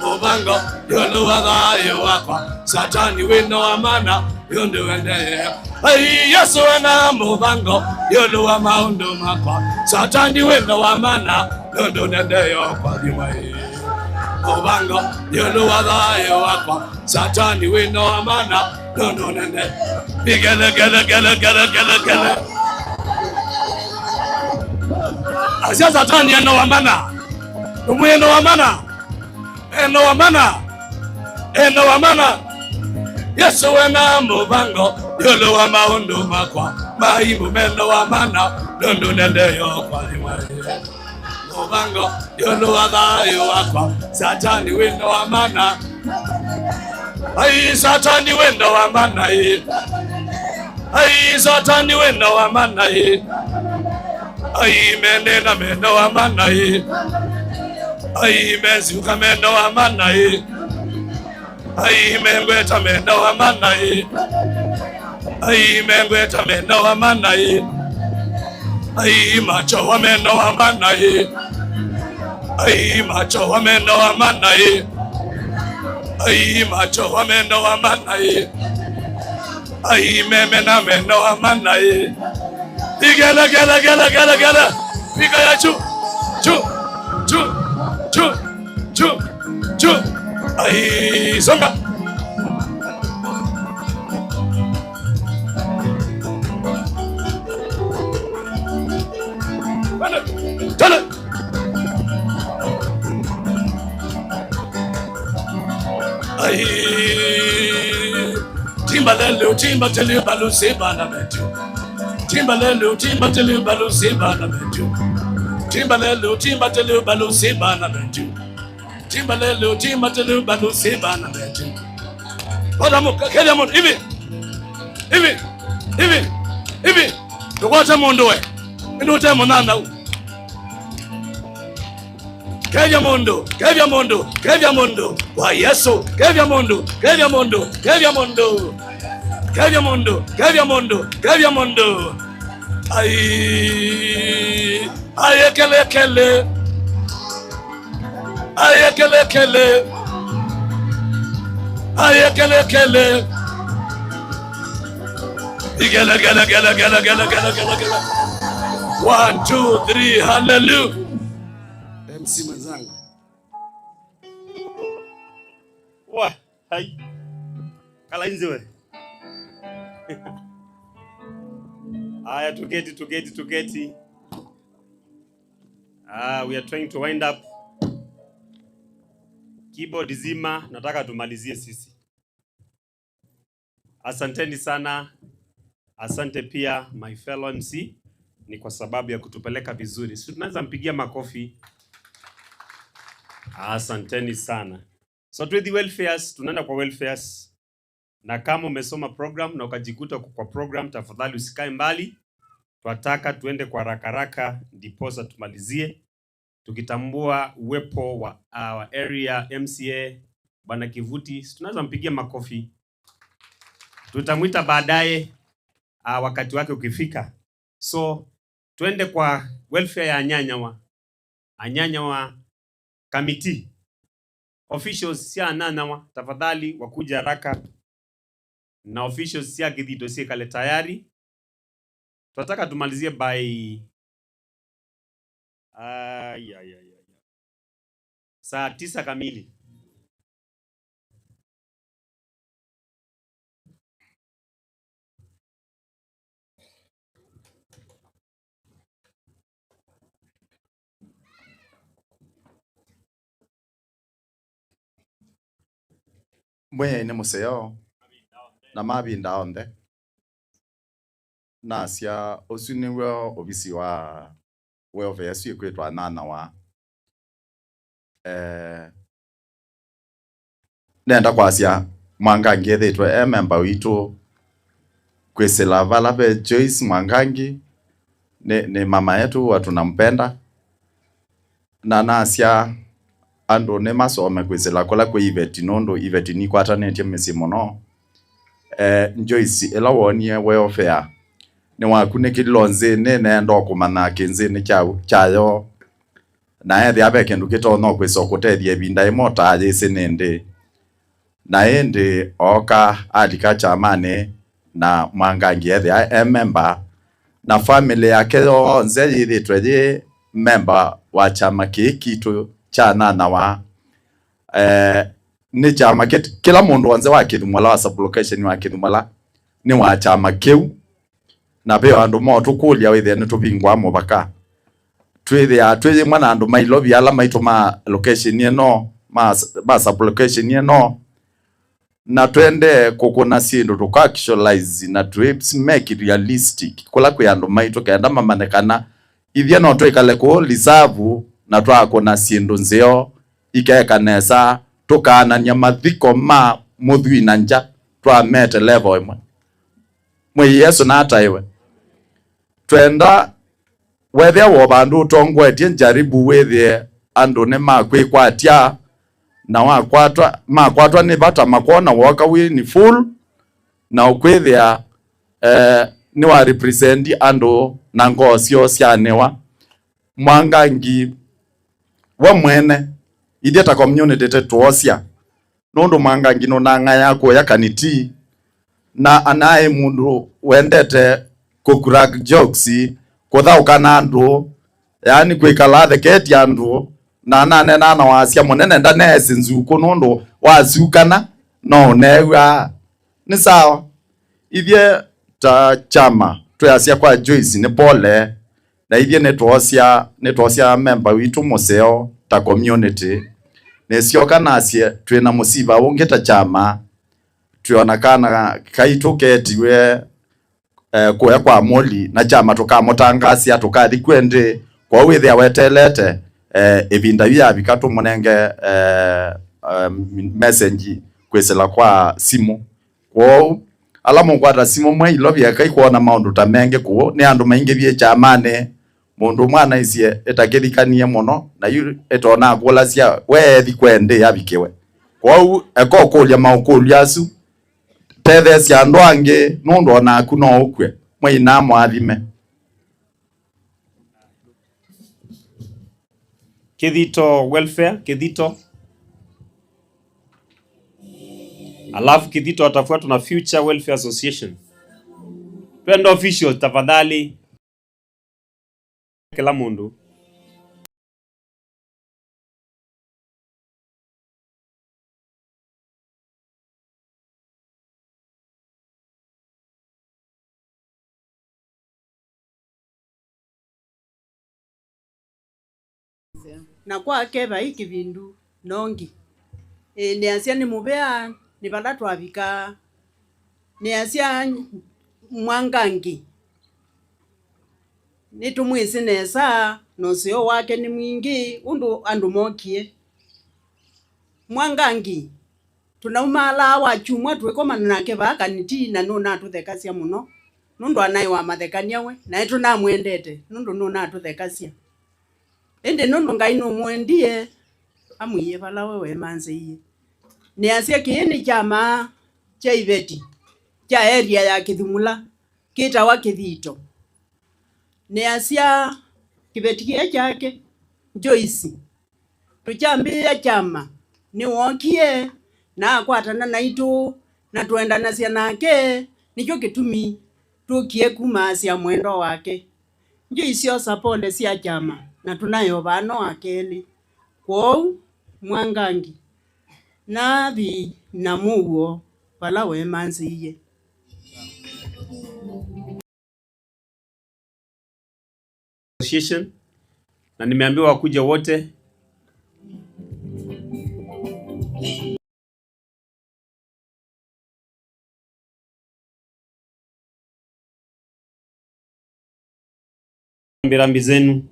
Mũvango ĩũlũ wa thayũ wakwa. Satani wĩna wa mana, nũndũ nĩndeyo. Ai, Yesu ena mũvango ĩũlũ wa maũndũ makwa. Satani wĩna wa mana, nũndũ nĩndeyo kũathimwa ĩ. Mũvango ĩũlũ wa thayũ wakwa. Satani wĩna wa mana, nũndũ nĩnde. Igele, gele, gele. Asya Satani ena wa mana. Ũmwĩe ena wa mana. Ena wa mana. Ena wa mana. Yesu wĩna mũvango ĩũlũ wa maũndũ makwa. Maimũ mena wa mana, nũndũ nĩndeyo kũathimwa ĩ. Mũvango ĩũlũ wa thayũ wakwa. Satani wĩna wa mana. Ai, Satani wĩna wa mana ĩ. Ai, Satani wĩna wa mana ĩ. Ai, menena mena wa mana ĩ. Ai, mesuka mena wa mana ĩ. Ai, mengweta mena wa mana ĩ. Ai, mengweta mena wa mana ĩ. Ai, machowa mena wa mana ĩ. Ai, machowa mena wa mana ĩ. Ai, machowa mena wa mana ĩ. Ai, memena mena wa mana ĩ. Igele, gele, gele, gele, gele. Piga ya juu, juu, juu, juu, juu, juu. Ai, songa. Twende, twende. Ai. Timba lelo, timba tele, balu se bana betu. Timba lelo, timba tele, balu se bana betu. Timba lelo, timba tele, balu se bana betu. Timba lelo, timba tele, balu se bana betu. Bora mo, kele mo, hivi. Hivi. Hivi. Hivi. Tukwata mundu we. Ino te munana u. Kethya mũndũ, kethya mũndũ, kethya mũndũ wa Yesũ. Kethya mũndũ, kethya mũndũ, kethya mũndũ. Kethya mũndũ, kethya mũndũ, kethya mũndũ. Ai, ai, ekelekele. Ai, ekelekele. Ai, ekelekele. Igele, gele, gele. One, two, three, hallelujah. M C mwenzangu. Wa, hai. Kala inzi we. Aya, tuketi, tuketi, tuketi. Ah, we are trying to wind up. Keyboard zima, nataka tumalizie sisi. Asanteni sana. Asante pia my fellow M C, ni kwa sababu ya kutupeleka vizuri. Si tunaweza mpigia makofi? Asanteni sana. So twĩthi welfares, tunaenda kwa welfares. Na kama umesoma program na ukajikuta uko kwa program, tafadhali usikae mbali. Twataka tuende kwa haraka haraka, ndiposa tumalizie. Tukitambua uwepo wa our area M C A, Bwana Kivuti, si tunaweza mpigia makofi. Tutamwita baadaye, ah, wakati wake ukifika. So, twende kwa welfare ya Anyanyawa. Anyanyawa committee. Officials sya Anyanyawa, tafadhali wakuje haraka. Na officials sya Kĩthito syĩkale tayari. Tunataka tumalizie by, ay, ay, ay, ay, ay, saa tisa kamili. Mwĩai nĩ mũseo, na mavinda onthe. Nasya ũsu nĩw'o ovisi wa welfare ĩsu ĩkwĩtwa Nanawa. Eh, nenda kwasya Mwangangi ethĩtwe e memba witũ kwĩsĩla vala ve Joyce Mwangangi, nĩ, nĩ mama yetu wa tunampenda. Na nasya andũ nĩmasome kwĩsĩla kũla kwĩ iveti, nũndũ iveti nikwatanĩtye mĩsyĩ mũno. Eh, Joyce, ĩla woonie welfare nĩwakunĩkĩlilwe nzĩnĩ, neenda kũmanya kĩnzĩnĩ kya, kyayo, na ethĩa ve kĩndũ kĩtonya kwĩsa kũtethya ĩvinda ĩmwe ũtaayĩsĩ nĩndĩ. Na ĩndĩ ooka alika kyamanĩ, na Mwangangi ethĩa e memba, na famĩlĩ yake yonthe yĩthĩtwe yĩ memba wa kyama kĩĩ kitũ kya Nanawa. Eh, nĩ kyama kĩt-, kĩla mũndũ w'onthe wa Kĩthumũla, wa sub-location wa Kĩthumũla, nĩ wa kyama kĩu. Na ve andũ motũkũlya wĩthĩa nĩtũvingũa mũvaka. Twĩthĩaa twĩ yĩmwe na andũ ma Ilovi ala maitũ ma location ĩno, ma, ma sub-location ĩno, na twendee kũkũna syĩndũ tũka actualize na twĩ make it realistic kũla kwĩ andũ maitũ, kenda mamanye kana ithyĩ no twĩkale kũũ reserve na twakũna syĩndũ nzeo ikeka nesa, tũkaanany'a mathiko ma mũthwii na ngya twamete level ĩmwe. Mwĩai Yesũ nataĩwe. Twenda wethĩa wo vandũ ũtongoetye njaribu wĩthĩe andũ nĩmakwĩkwatya, na wakwatwa, makwatwa nĩ vata makwona woka wĩ nĩ full, na ũkwĩthĩa, eh, nĩwa represent andũ na ngoo syoo syanĩwa. Mwangangi we mwene, ithyĩ ta community tũtwosya, nũndũ Mwangangi nũnang'aĩa kũya Kaniti, na anaĩ mũndũ wendete kũ crack jokes, kũthaũka na andũ, yaani kwĩkala atheketye andũ, na ananena na wasya mũnene, ndaneesĩ nzukũ nũndũ wasyukana no ũneew'aa. Nĩ sawa. Ithyĩ ta kyama twĩasya kwa Joyce nĩ pole, na ithyĩ nĩtwoosya, nĩtwoosya memba witũ mũseo ta community. Nĩsyoka nasye twĩ na mũsiva ũngĩ ta kyama, twĩona kana kaitũ ketiwe, eh, kũya kwa Molly, na kyama tũkamũtangasya tũkathi kwendĩ, kwoou wĩthĩa wetelete, eh, ĩvinda yu yavika tũmũnenge, eh, eh, message kwĩsĩla kwa simũ. Kwoou, ala mũkwata simũ mwĩ Ilovi ekai kwona maũndũ ta mengĩ kũũ, nĩ andũ maingĩvie kyamanĩ. Mũndũ ũmwe anaisye, ĩtakĩthikanie mũno, na yu ĩtonaa kũlasya, we ethi kwendĩ avikĩwe. Kwoou, eka ũkũlya maũkũlyo asu, tetheesya andũ angĩ, nũndũ o naku no ũkw'e. Mwĩai namũathime. Kĩthito Welfare, Kĩthito. Alafu Kĩthito atafuatwa na Future Welfare Association. Twenda official tafadhali. Kĩla mũndũ. Na kwake vai kĩvindu nongi. Ĩĩ, nĩasya nĩ mũvea, nĩ vala twavika. Nĩasya Mwangangi. Nĩtũmwĩsĩ nesa, na ũseo wake nĩ mwingĩ, ũndũ andũ mokie. Mwangangi, tũnaumaalaa wa kyumwa tũikomana nake vaa Kaniti, na nũnatũthekasya mũno, nũndũ anaĩ wa mathekany'a we, naĩ tũnamwendete, nũndũ nũnatũthekasya. Ĩndĩ nũndũ Ngai nũmwendie, amwĩie vala we wemanzĩie. Nĩasya kĩĩ nĩ kyama kya iveti kya area ya Kĩthumũla, kĩtawa Kĩthito. Nĩasya kĩveti kĩĩ kyake, Joyce, tũkyambĩĩa kyama, nĩwookie na akwatana naitũ, na tũendanasya nake, nĩkyo kĩtumi tũkie kumaasya mwendwa wake. Njũi syosa pole sya kyama, na tũnayo vano wa kelĩ. Kwoou, Mwangangi nathi na mũuo vala weemanthĩie. Association, na nimeambiwa wakuje wote. Rambirambi zenu.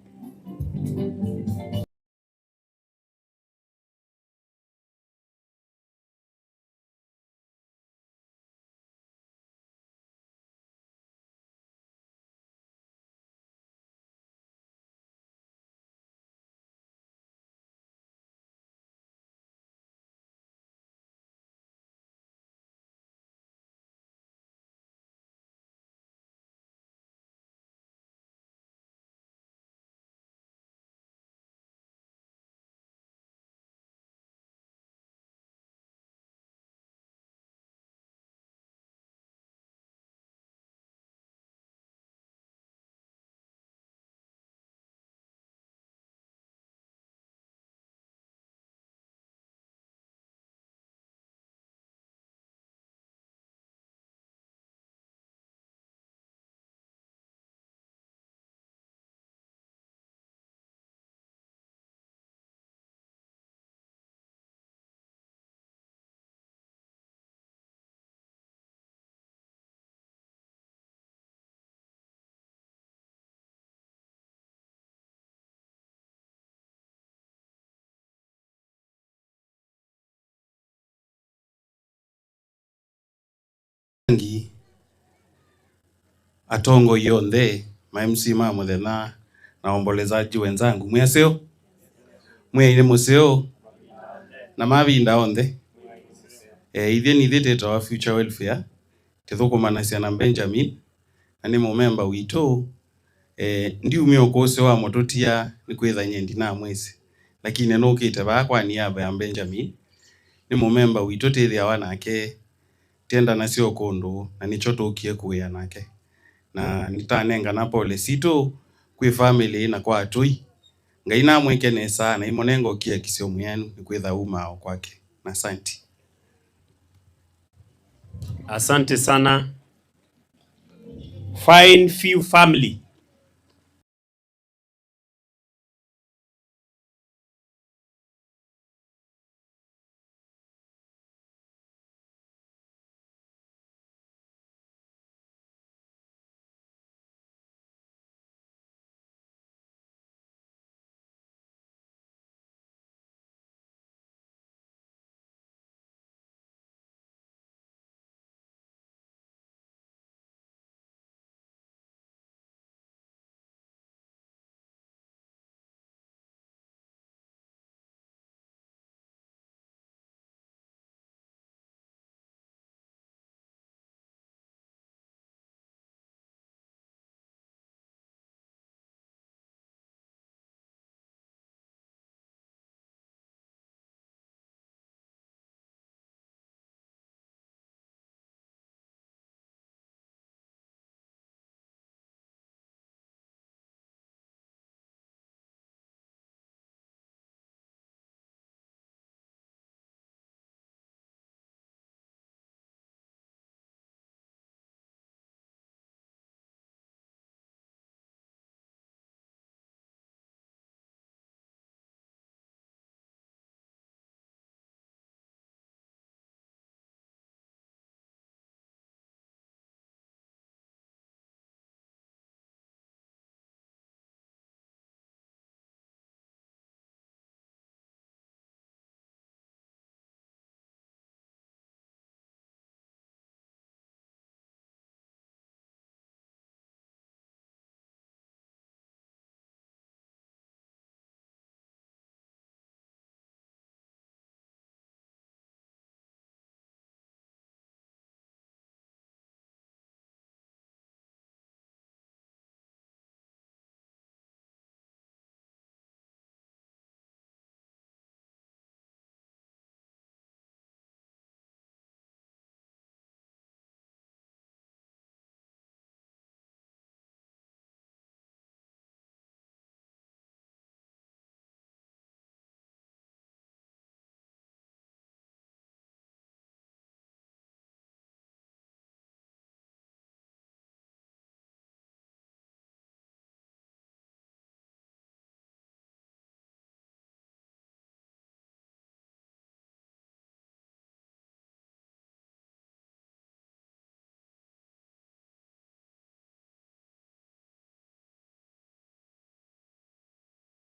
Mwangangi, atongoi onthe, ma M C ma mũthenya, na waombolezaji wenzangu, mwĩ aseo? Mwĩai nĩ mũseo? Na mavinda onthe. E, ithyĩ nĩ ithyĩ twĩtawa Future Welfare, tũthũkũmanasya na Benjamin, na nĩ mũmemba witũ. E, ndiumie ũkũsĩ wa mũtũtia nĩ kwĩtha nyie ndinamwĩsĩ, lakini nũkĩte vaa kwa niaba ya Benjamin. Nĩ mũmemba witũ, twĩthĩawa nake, twendanasya o kũndũ, na nĩkyo tũkie kũĩa nake. Na nĩtanengana pole sitũ kwĩ family na kwa atũi. Ngai namwĩke nesa na imũnenga ũkiakisyo mwĩanu nĩ kwĩtha umao kwake. Na asante. Asante sana. Fine Few family.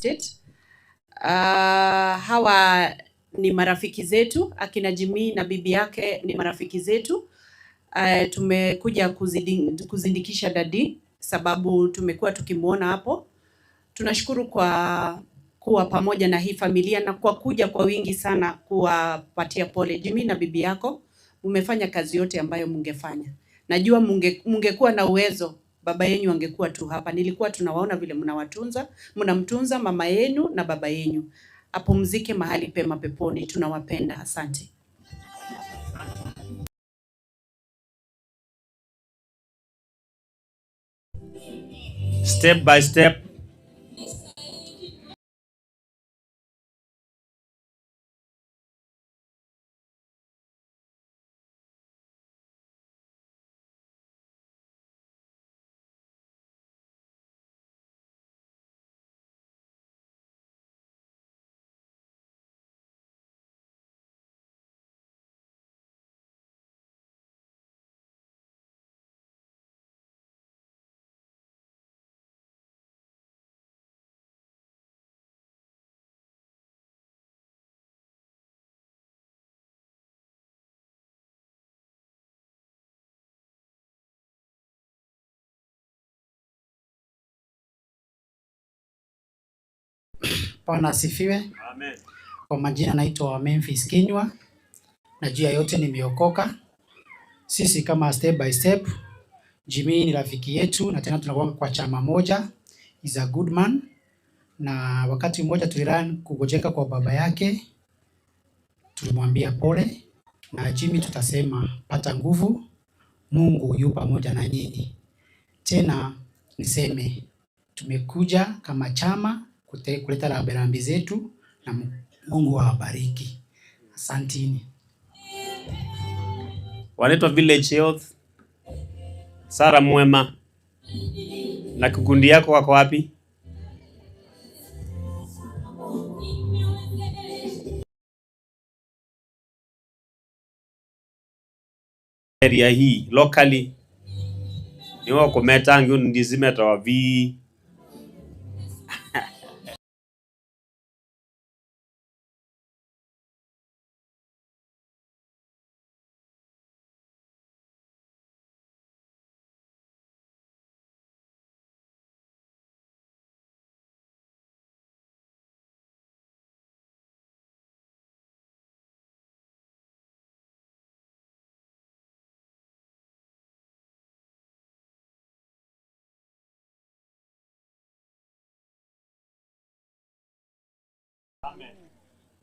State. Ah, hawa ni marafiki zetu, akina Jimmy na bibi yake ni marafiki zetu. Ah, tumekuja kuzidi-, kuzindikisha dadi sababu tumekuwa tukimwona hapo. Tunashukuru kwa kuwa pamoja na hii familia na kwa kuja kwa wingi sana kuwapatia pole. Jimmy na bibi yako, mumefanya kazi yote ambayo mungefanya. Najua munge-, mungekuwa na uwezo, baba yenyu angekuwa tu hapa. Nilikuwa tunawaona vile mnawatunza, mnamtunza mama yenu na baba yenyu. Apumzike mahali pema peponi. Tunawapenda. Asante. Step by step. Bwana asifiwe. Amen. Kwa majina naitwa Memphis Kinyua. Najua yote nimeokoka. Sisi kama Step by Step, Jimmy ni rafiki yetu na tena tunakuwa kwa chama moja. He's a good man. Na wakati mmoja tulirun kugojeka kwa baba yake, tulimwambia pole, na Jimmy tutasema pata nguvu, Mungu yu pamoja na nyinyi. Tena niseme, tumekuja kama chama kute-, kuleta rambirambi zetu na Mu-, Mungu awabariki. Asanteni. Wanaitwa Village Health. Sara Mwema. Na kikundi yako wako wapi? Area hii locally nĩwe ũkũmeta angĩ ũndũ ndĩsĩ metawa vii.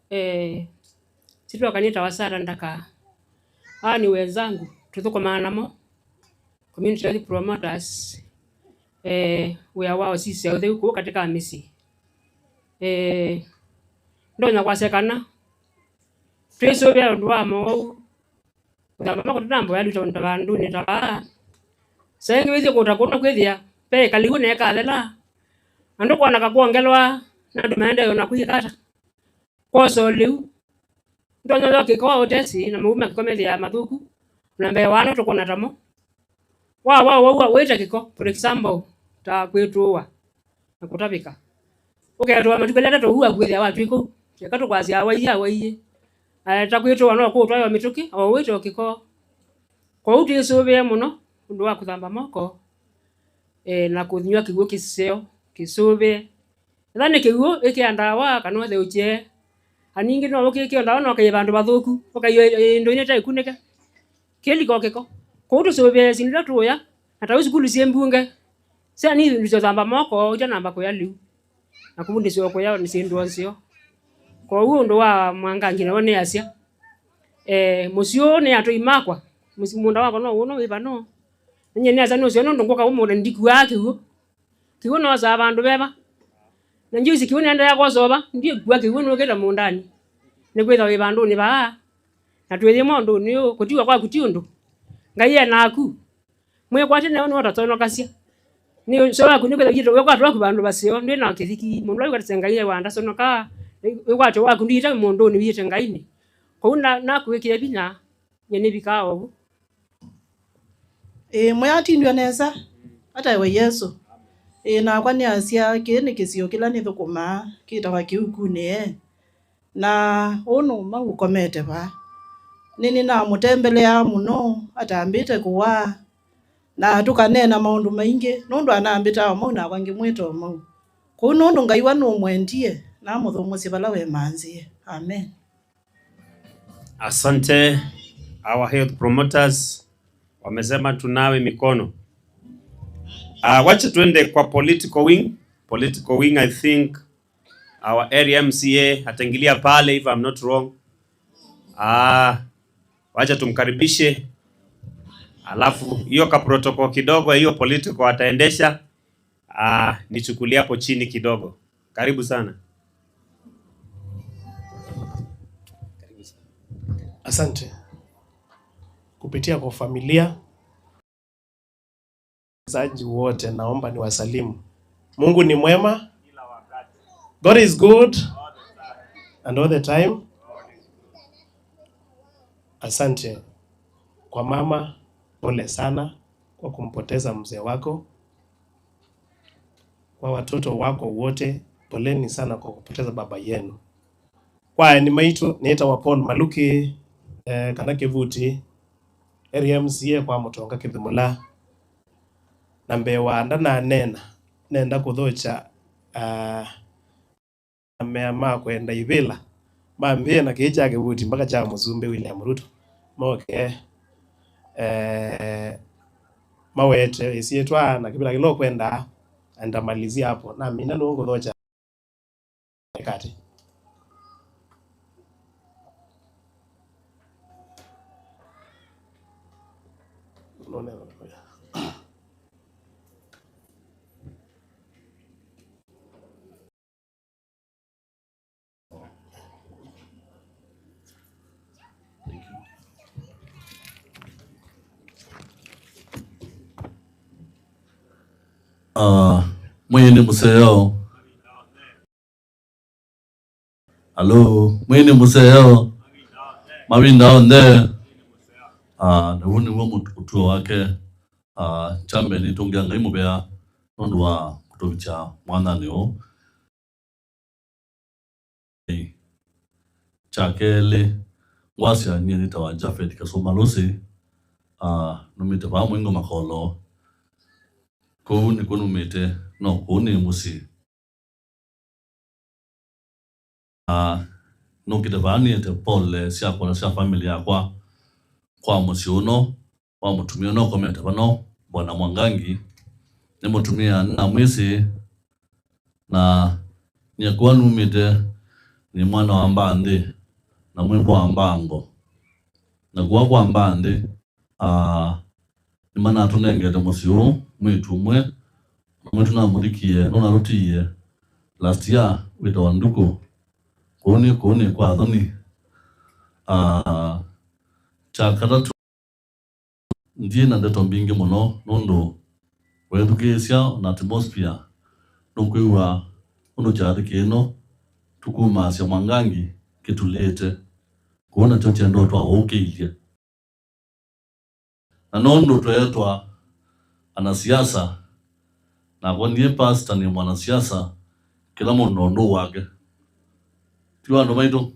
Eh, sitwa kanita wa Sara Ndaka. Aa ni wenzangu, tũthũkũmaa namo. Community health promoters, eh, wĩa wao sisya ũtheu kũu katika mĩsyĩ. Eh, ndonya kwasya kana twĩsũvĩa ũndũ wa mowau. Kũthamba moko tũnamboya lũta ũndũ vandũnĩ ta vaa. Saa ingĩ wĩthĩe kũta kũna kwĩthĩa ve ĩkaliw'ũ na ĩkathela. Andũ kwona kakwongelwa na andũ maendee ona kwĩkata. Kwosa ũlĩu. Ndonya yo kĩko ũtesi na mauma kĩko methĩaa mathũku. Na mbee wa andũ tũkũna tamo. Wa, wa, wa, wa, wĩte kĩko, for example, ta kwĩtũũa na kũtavĩka. Ũketũa matukũ elĩ atatũ ũu waku wĩthĩa watwĩ kũu. Keka tũkwasya awaiye, awaiye. Eh, ta kwĩtũũa no kũũtwaĩwa mĩtũkĩ, o wĩte o kĩko. Kwoou twĩsũvĩe mũno ũndũ wa kũthamba moko, eh, na kũnywa kĩw'ũ kĩseo, kĩsũvĩe. Ethĩwa nĩ kĩw'ũ, ĩkĩa ndawa kana ũtheũkye. Na ningĩ no ũkĩkĩe ndawa na ũkaie vandũ vathũku, ũkaie ĩndũ ĩnĩ ĩte ĩkunĩke. Kĩlika o kĩko. Kwoou tũsũvĩe syĩndũ ila tũũya, na ta ũu sukulu syĩ mbunge. Syana nĩsyũthamba moko, itanamba kũya lĩu. Na kũvundĩsya o kũya nĩ syĩndũ o nzeo. Kwoou ũndũ wa mwangangi nawo nĩasya, eh, mũsyĩ ũũ nĩ atũi makwa, mũsyĩ, mũũnda wakwa no ũno wĩ vano. Nanyie nĩasya nũseo nũndũ ngũka ũmũnda ndikuaa kĩw'ũ. Kĩw'ũ noosaa vandũ veva. Na njuisi kĩw'ũ nĩendeea kwosova, ndiĩkua kĩw'ũ nũkĩte mũũndanĩ. Nĩkwĩthwa wĩ vandũnĩ vaa. Na twĩyĩma ũndũnĩ ũũ, kũtiwa kwaku ti ũndũ. Ngai e naku. Mwĩkwatya nĩwe nĩwatasonokasya. Nĩ ũseo waku nĩkwĩthwa wĩkwatwa waku vandũ vaseo, ndwĩ na kĩthiki. Mũndũ ũla wĩkwatĩsya Ngai e wa ndasonokaa, wĩkwatyo waku ndwĩte mũndũnĩ, wĩte Ngainĩ. Kwoou na, nakwĩkĩe vinya, nye nĩvikaa ovu. Ĩĩ, mwĩatindw'a nesa, ataĩwe Yesũ. Ĩĩ, nakwa nĩasya, kĩĩ nĩ kĩsio kĩla nĩthũkũmaa kĩtawa Kĩukunĩ, ee. Na ũũ nũũ Mau ũkomete vaa? Nĩnĩnamũtembeleaa mũno, atambĩte kũwaa, na tũkaneena maũndũ maingĩ, nũndũ anambĩtaa o Mau, nakwa ngĩmwĩta o Mau. Kwoou nũndũ Ngai wa nũmwendie, namũthũmũsye vala wemanzĩe. Amen. Asante. Our health promoters wamesema tunawe mikono. Ah, wacha tuende kwa political wing. Political wing, I think our area M C A ataingilia pale, if I'm not wrong. Ah, wacha tumkaribishe. Alafu hiyo ka protocol kidogo, hiyo political ataendesha. Ah, nichukulie hapo chini kidogo. Karibu sana. Asante. Kupitia kwa familia, wazazi wote, naomba niwasalimu. Mungu ni mwema. God is good. And all the time. Asante. Kwa mama, pole sana kwa kumpoteza mzee wako. Kwa watoto wako wote, poleni sana kwa kupoteza baba yenu. Kwa aeni maitũ, nĩtawa Paul Maluki, eh, kana Kĩvuti, area M C A kwa Mũtonga Kĩthimũla. Na mbee wa ndananena, nenda kũthokya, ah, mea ma kwenda ivĩla mambĩĩe na kĩĩ kya Kĩvuti mpaka kya Mũsumbĩ William Ruto. Moke, eh, mawete ĩsyĩtwa na kĩvĩla kĩla ũkwendaa, and ndamalizia hapo. Namina nũũ ngũthokya. Eka atĩ. Ah, Mwĩai nĩ mũseo. Alo, Mwĩai nĩ mũseo. Mavinda onthe. Ah, na ũu nĩw'o mũt-, ũtuo wake. Ah, kya mbee nĩtũngĩa Ngai mũvea nũndũ wa kũtũvikya mwananĩ ũũ. Kya kelĩ, ngwasya nyie nĩtawa Japhet Kasũma Lucy, ah, numĩte vaa Mũingo Makolo. Kũu nĩkw'o numĩte, no kũu nĩ mũsyĩ. Ah, nũkĩte vaa nĩete pole syakwa na sya famĩlĩ yakwa kwa mũsyĩ ũno wa mũtumĩa ũno ũkomete vano, Bwana Mwangangi. Nĩ mũtumĩa nĩnamwĩsĩ, na nyie kũa numĩte nĩ mwana wa Mbanthĩ na mwĩvo wa Mbango. Na kũa kwa Mbanthĩ, ah, nĩmanatũnengete mũsyĩ ũũ, mwĩĩtu ũmwe, na mwĩĩtu namũthikie, nũnatũtiie last year, wĩtawa Nduku. Kũu nĩ, kũu nĩ kwa Athoni. Ah, kya katatũ, ndyĩ na ndeto mbingĩ mũno, nũndũ weethukĩĩsya na atmosphere, nũkwĩw'a ũndũ kyathĩ kĩno tũkumaasya Mwangangi kĩtulĩte. Kũu nakyo kyendoo twaũkĩilye. Na nũndũ tweetwa anasiasa, nakwa ndyĩ pastor, nĩ mwanasiasa, kĩla mũndũ na ũndũ wake. Ti andũ maitũ,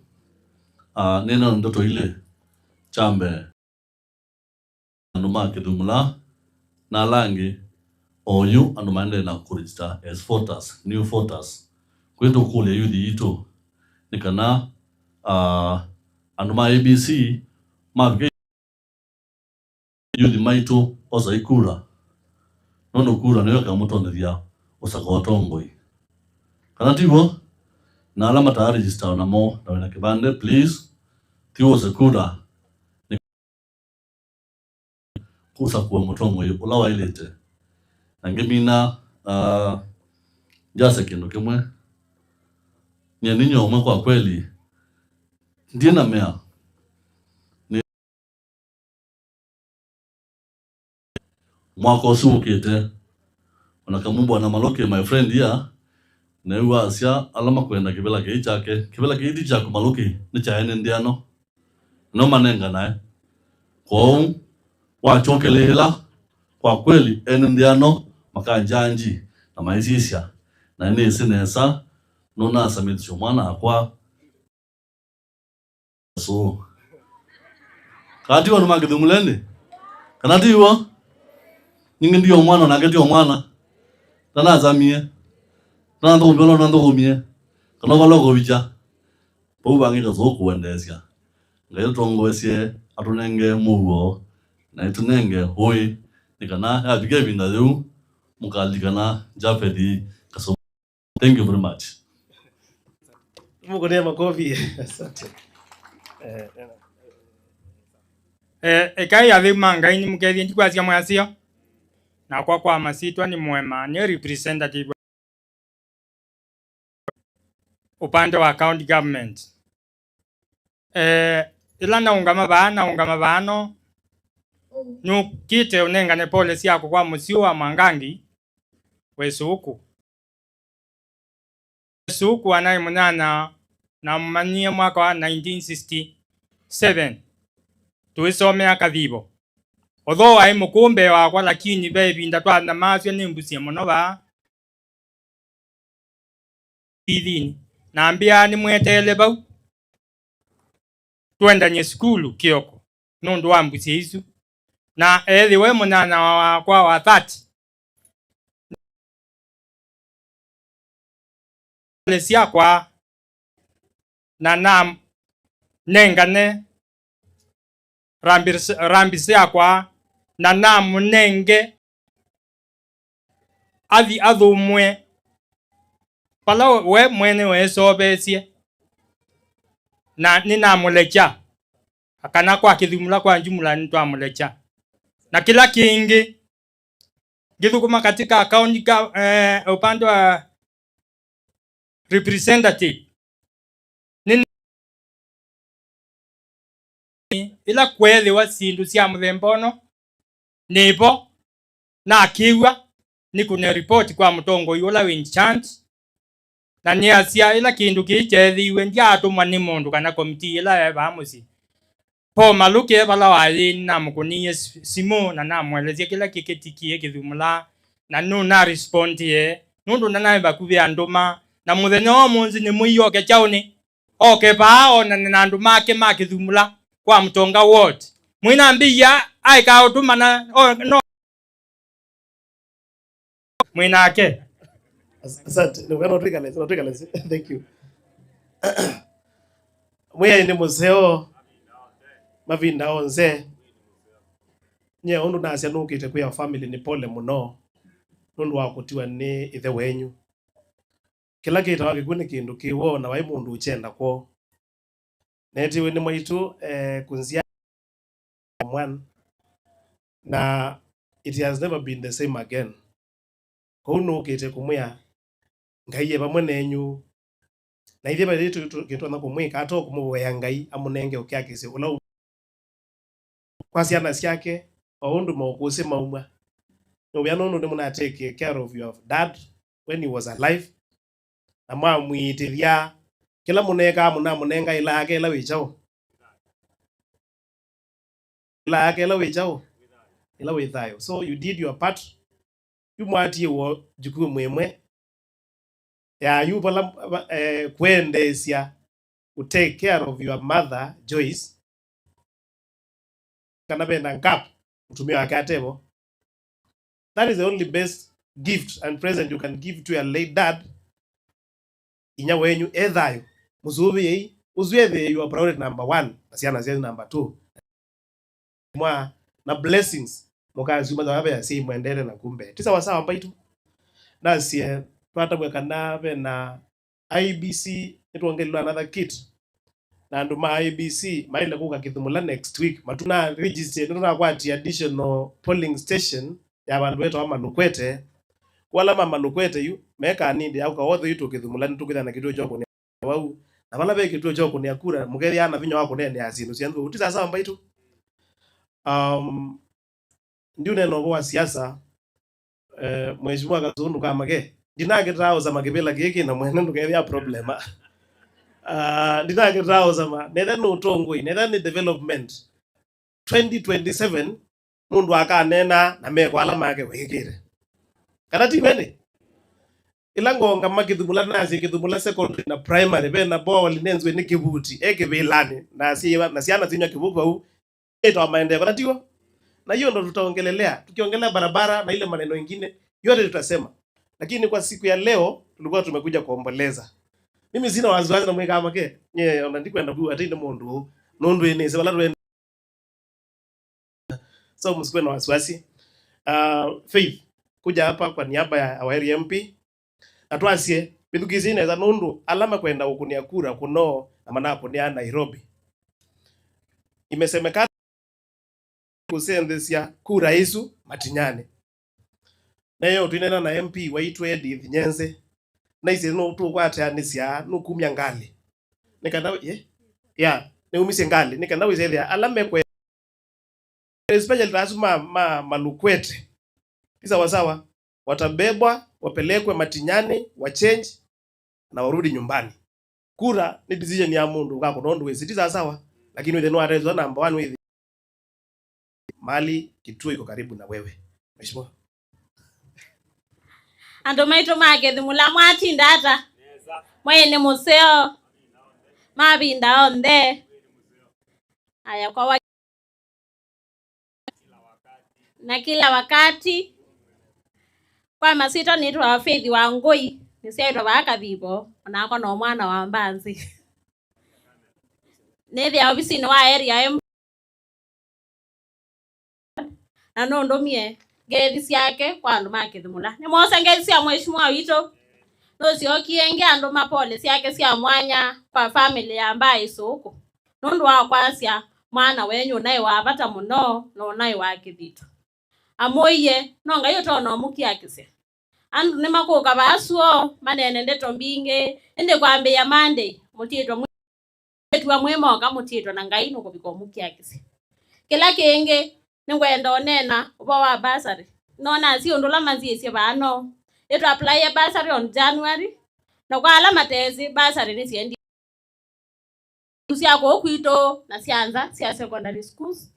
ah, nĩna ndeto ilĩ. Kya mbee, andũ ma Kĩthumula na ala angĩ, oyu andũ maendee na kũregister as voters, new voters. Kwĩ tũkũlya yuthi yitũ nĩ kana, ah, andũ ma A B C mavika yuthi maitũ osai kura, nũndũ kura nĩyo ĩkamũtonyethya ũsaka ũtongoi. Kana ti w'o? Na ala mataregister o namo na wĩna kĩvandĩ, please, ti wose kura, nĩ kũsakũa mũtongoi ũla waĩlĩte. Na ngĩmina, ah, ndyasya kĩndũ kĩmwe, nyie nĩ nyie ũmwe kwa kweli, ndyĩ na mea. Mwaka ũsu ũkĩte, ona kamũ Bwana Maloke, my friend here, neew'a asya ala makwenda kĩvĩla kĩĩ kyake, kĩvĩla kĩĩ ti kyaku Maloke, nĩ kya ene nthĩ ano. No manenganae. Kwoou, wakyokelĩĩla, kwa kweli, ene nthĩ ano makanjanji, na maisisya, na nĩsĩ nesa nũnasamĩthisye mwana akwa. So, kana ti andũ ma Kĩthumuleni? Kana ti w'o? Ningĩ ndi o mwana, nake ti o mwana. Ndanasamie. Ndanathũkũmie, no ndanathũkũmie. Kana vala ũkũvikya. Vau vangĩ kasũkũ kũendeesya. Ngai atũtongoesye, atũnenge mũuo, na ĩtũnenge ũĩ, nĩ kana yavika ĩvinda yĩu, mũkalilikana Japhethi Kasũkũ. Thank you very much. Mũkũnĩa makofi. Asante. Eh, eh. Eh, ekai atheu ma Ngai nĩmũkethye ndikwasya mwasyo. Nakwa kwa masitwa nĩ Mũema, nĩ representative upande wa county government. Eh, ĩla naũngama vaa, naũngama vaa no, nũkĩte ũnengane pole syakwa kwa mũsyĩ wa Mwangangi we Suku. Suku anaĩ mũnyanya, namũmanyie mwaka wa nineteen sixty-seven, tũisomea Kathivo. Although aĩ mũkũũ mbee wakwa, lakini ve ĩvinda twanyamasw'a nĩ mbusye mũno vaa. Ithinĩ, na ambĩa nĩmweteele vau, tũendany'e sukulu kĩoko nũndũ wa mbusye isu. Na eethĩwa e mũnyanya wakwa wa thirty, syakwa, na namnengane rambi, rambi syakwa, na namũnenge athi athũmũe vala we mwene weesoveesye, na nĩnamũlekya, kana kwa kĩthumula kwa njumula nĩtwamũlekya. Na kĩla kĩngĩ, ngĩthũkũma katika county gov-, eh, upande wa representative, nĩ ĩla kweethĩwa syĩndũ sya mũthemba ũno nĩvo, nakĩw'a nĩkũne report kwa mũtongoi ũla wĩ in charge, na nĩasya ĩla kĩndũ kĩĩ kyeethĩiwe, ndyaatũmwa nĩ mũndũ kana komitii ĩla yaĩ vaa mũsyĩ. Paul Maluke vala waĩ, nĩnamũkũnĩie si-, simũ na namũelesya kĩla kĩkĩtikie kĩthumula, na nũnarespondie, nũndũ ndanaĩ vakuvĩ andũma, na mũthenya wa ũmũnthĩ nĩmũi oke kyaũnĩ, oke vaa onane na andũ make ma kĩthumula kwa Mũtonga ward. Mwĩnambĩia aĩkaa ũtũmana, o, no. Mwĩ nake. As-, asante. No, no, twĩkale, no, twĩkale. Thank you. Mwĩai nĩ mũseo mavinda onthe. Nyie ũndũ nasya nũkĩte kwĩa family nĩ pole mũno nũndũ wa kũtiwa nĩ ĩthe wenyu. Kĩla kĩtawa kĩkw'ũ nĩ kĩndũ kĩ woo na vai mũndũ ũkyenda kwoo. Neetiwe nĩ mwaitũ, eh, kũnzya mwana, na it has never been the same again. Kwoou nũkĩte kũmwĩa, Ngai e vamwe nenyu. Na ithyĩ vai kĩtwona kũmwĩka ata o kũmũvoya Ngai amũnenge ũkiakĩsyo ũla ũ-, kwa syana syake, o ũndũ maũkũsĩ maumw'a. Nũvea nũndũ nĩmũna take care of your dad when he was alive. Na mwamwĩtĩthya. Kĩla mũneekaa, mũnamũnenga ĩla yake ĩla wĩ kyaũ? Ĩla yake ĩla wĩ kyaũ? Ĩla wĩ thayũ. So you did your part. Yu mwatie woo jukumu ĩmwe ya yu vala, va-, eh, kwendeesya to take care of your mother, Joyce. Kana vena gap, mũtumĩa wake atevo. That is the only best gift and present you can give to your late dad. Inya wenyu e thayũ, mũsũvĩei, ũsu ethĩe your priority number one, na syana syenyu number two. Mwa na blessings, mũkasyuma vava ve asyai mwendete na kumbe. Ti sawa sawa mbaitũ. Nasie, twatavw'a kana vena I E B C, nĩtwongelelwa another kit. Na andũ ma I E B C maĩle kũka Kĩthũmũla next week. Matuna register, nĩtũnakwati additional polling station ya vandũ vetawa Malukwete. Kwa ala ma Malukwete yu, mekaa nindi ya ũka wothe witũ Kĩthũmũla, nĩtũkwĩthĩa na kĩtuo kya ũkũnĩa vau. Na vala ve kĩtuo kya ũkũnĩa kura, mũkethĩaa na vinya wa kũneenea syĩndũ syenyu. Ti sawa sawa mbaitũ? Um, ndiũneena ũvoo wa siasa, eh, Mheshimiwa Kasũndũ Kamage, ndinakĩtaa ũsama kĩvĩla kĩĩ kĩna mwene ndũkethĩa problem. Ah, ndinakĩtaa ũsama, netha nĩ ũtongoi, netha nĩ development. Twenty twenty-seven, mũndũ akaneena na meko ala make wĩkĩte. Kana ti kweli? Ĩla ngongama Kĩthumula, nasye Kĩthumula secondary na primary, ve na bowel nenzwe nĩ kĩvuti, e kĩvĩlanĩ, na syĩva, na syana syĩnywa kĩvuku vau, ĩtawa maendeeo, kana tiw'o? Na hiyo ndo tutaongelelea, tukiongelea barabara na ile maneno ingine, yote tutasema. Lakini kwa siku ya leo, tulikuwa tumekuja kuomboleza. Mimi sina wasiwasi na mwĩkaa make, nye ona ndikwenda kũu, atĩ nĩ mũndũ ũũ, nũndũ ĩnĩsĩ vala tũendee. So msikuwe na wasiwasi. Uh, Faith, kuja hapa kwa niaba ya our area M P. Na twasye, mĩthukĩĩsye nesa nũndũ ala makwenda kũkũnĩa kura kũno na manakũnĩa Nairobi. Imesemekana kũsenthesya kura isu Matinyani. Neyo twinena na M P waitũ Edith Nyenze, naisye nũtũkwatanĩsya, nũkumya ngalĩ. Nĩ kana, ye? Ya, nĩumisye ngalĩ. Nĩ kana wĩsethĩa ala mekwe, especially ta asu ma, ma, malukwete. Ni sawa sawa, watabebwa, wapelekwe Matinyani, wa change, na warudi nyumbani. Kura ni decision ya mũndũ ũkakũna ũndũ wĩsĩ, ti sawa sawa, lakini wĩthĩ nĩwatethwa namba one wĩthĩ mali kituo iko karibu na wewe. Mheshimiwa. Andũ maitũ ma Kĩthumula mwatinda ata? Mwĩ nĩ mũseo mavinda onthe. Aya, kwa wa- na kila wakati. Kwa masyĩtwa nĩtwa Faith Wangũi, nĩsyaĩtwe vaa Kathivo, onakwa no mwana wa Mbanzi. Nĩthĩa ovisinĩ wa area M, na nũndũmie ngethi syake kwa andũ ma Kĩthumula. Nĩmwosa ngethi sya mheshimiwa witũ, nũsyokie ĩngĩ andũ ma pole syake sya mwanya kwa family ya Mbaa Ĩsũkũ. Nũndũ wa kwasya mwana wenyu ũnaĩ wa vata mũno na ũnaĩ wa kĩthito. Amũie, no Ngai ũtonya ũmũkiakĩsya. Andũ nĩmakũka vaa suo, maneene ndeto mbingĩ, ĩndĩ kwambĩĩa Monday, mũtiĩtwe mwĩ-, mwĩtwa mwĩ moka, mũtiĩtwe na Ngai nũkũvika ũmũkiakĩsya. Kĩla kĩngĩ, nĩngwenda ũneena ũvoo wa bursary. Nona si ũndũ ũla manzĩĩsye vaa no. Ĩtwa apply bursary on January, na kwa ala matesĩ, bursary nĩsiendie sya kũu kwitũ na sya nza sya secondary schools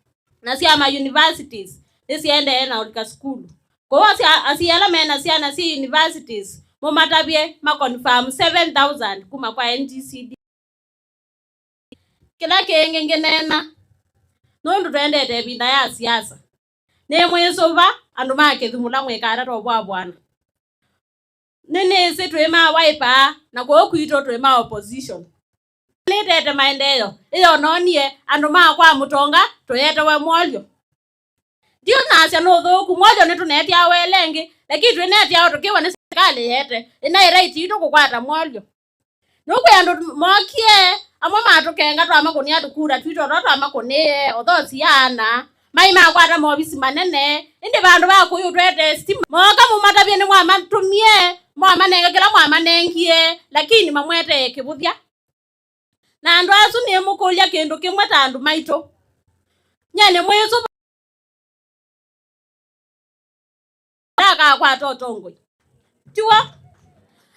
na sya ma universities nĩsiendee na ũlika sukulu. Kwoou asya-, asyai ala mena syana syĩ universities, mũmatavye ma confirm seven thousand kuma kwa N G C D. Kĩla kĩngĩ ngĩneena, nũndũ twendete ĩvinda ya siasa, nĩmwĩsũva andũ ma Kĩthumula mwĩkata tũvwavwana. Nĩnĩsĩ twĩ ma Wiper, na kũu kwitũ twĩ ma opposition. Nĩtete maendeeo, ĩyo noonie andũ ma kwa Mũtonga tũyetewe Mwolyo. Ndiũnasya nĩ ũthũku, Mwolyo nĩtũneetĩawa ĩla ĩngĩ, lakini twĩneetĩawa tũkĩwa nĩ serikali yete, ĩnaĩ right yitũ kũkwata Mwolyo. Nũkwĩ andũ mookie, amwe matũkenga, twamakũnĩa tũkura twitũ, o tũla twamakũnĩie, o tho siana, mai makwata movisi manene, ĩndĩ vandũ va kũyũtwete stima, mooka mũmatavye nĩmwamatũmie, mwamanenga kĩla mwamanengie, lakini mamwetee kĩvũthya. Na andũ asu nĩmũkũlya kĩndũ kĩmwe ta andũ maitũ. Nyie nĩmwĩsũva ndakakwata ũtongoi. Tiw'o?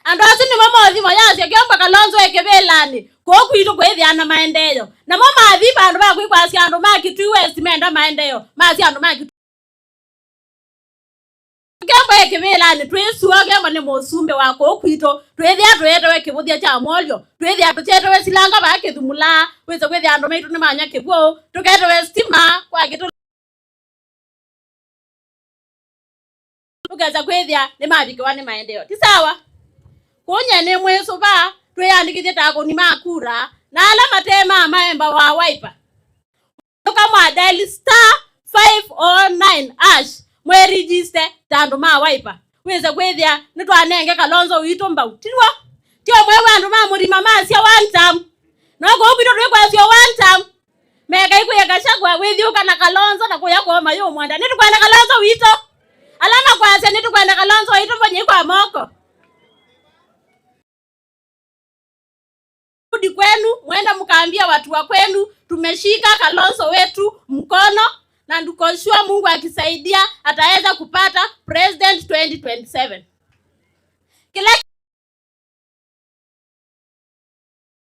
Andũ asu nĩmo mothi mayasya Kĩombo Kalonzo e kĩvĩlanĩ, kũu kwitũ kwĩthĩana maendeeo. Namo mathi vandũ va kwĩkwasya andũ ma Kitui West menda maendeeo, masya andũ ma Kitui Kĩombo e kĩvĩlanĩ, twĩ suo, Kĩombo nĩ mũsumbĩ wa kũu kwitũ, twĩthĩa tũyetewe kĩvũthya kya Mwolyo, twĩthĩa tũkyetewe silanga vaa Kĩthumula, wĩse kwĩthĩa andũ maitũ nĩmanywa kĩw'ũ, tũketewe stima kwa kĩtũ, tũkesa kwĩthĩa nĩmavikĩwa nĩ maendeeo. Ti sawa? Kũu nyie nĩmwĩsũva, twĩyandĩkĩthye ta akũni ma kura, na ala mate ma maemba wa Wiper. Nũka mwa dial star five oh nine hash, mwĩregister ta andũ ma Wiper. Wĩse kwĩthĩa nĩtwanenge Kalonzo witũ mbau. Tiw'o? Ti ũmwe wa andũ ma Mũrima masya one term. No kũu kwitũ twĩkwasya one term. Meka ikwĩa Gachagua wĩthyũka na Kalonzo na kũya kwoo mayũmwenda. Nĩtũkwenda Kalonzo witũ. Ala makwasya nĩtũkwenda Kalonzo witũ, mbonyei kwa moko. Rudi kwenu, mwenda mkaambia watu wa kwenu, tumeshika Kalonzo wetu mkono, na tuko sure Mungu akisaidia ataweza kupata president twenty twenty-seven. Kĩla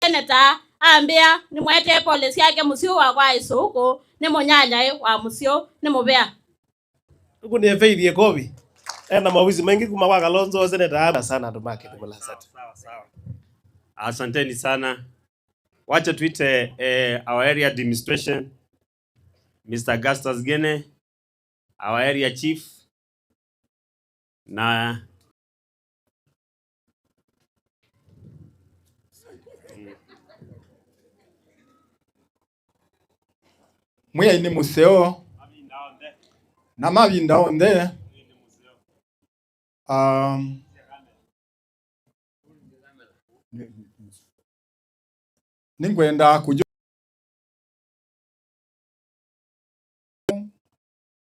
Seneta ambĩa, nĩmwetee pole syake mũsyĩ wa kwa Ĩsũkũ, nĩ mũnyanyae wa mũsyĩ, nĩ mũvea. Tũkũnĩe Faith ĩkovi. Ena maovisi maingĩ kuma kwa Kalonzo, seneta sana andũ make. Sawa, sawa, sawa. Asanteni sana. Wacha tuite, eh, our area administration, Mister Augustus Gene, our area chief, na Mwĩai nĩ mũseo, na mavinda onthe. Um, nĩngwenda kũjo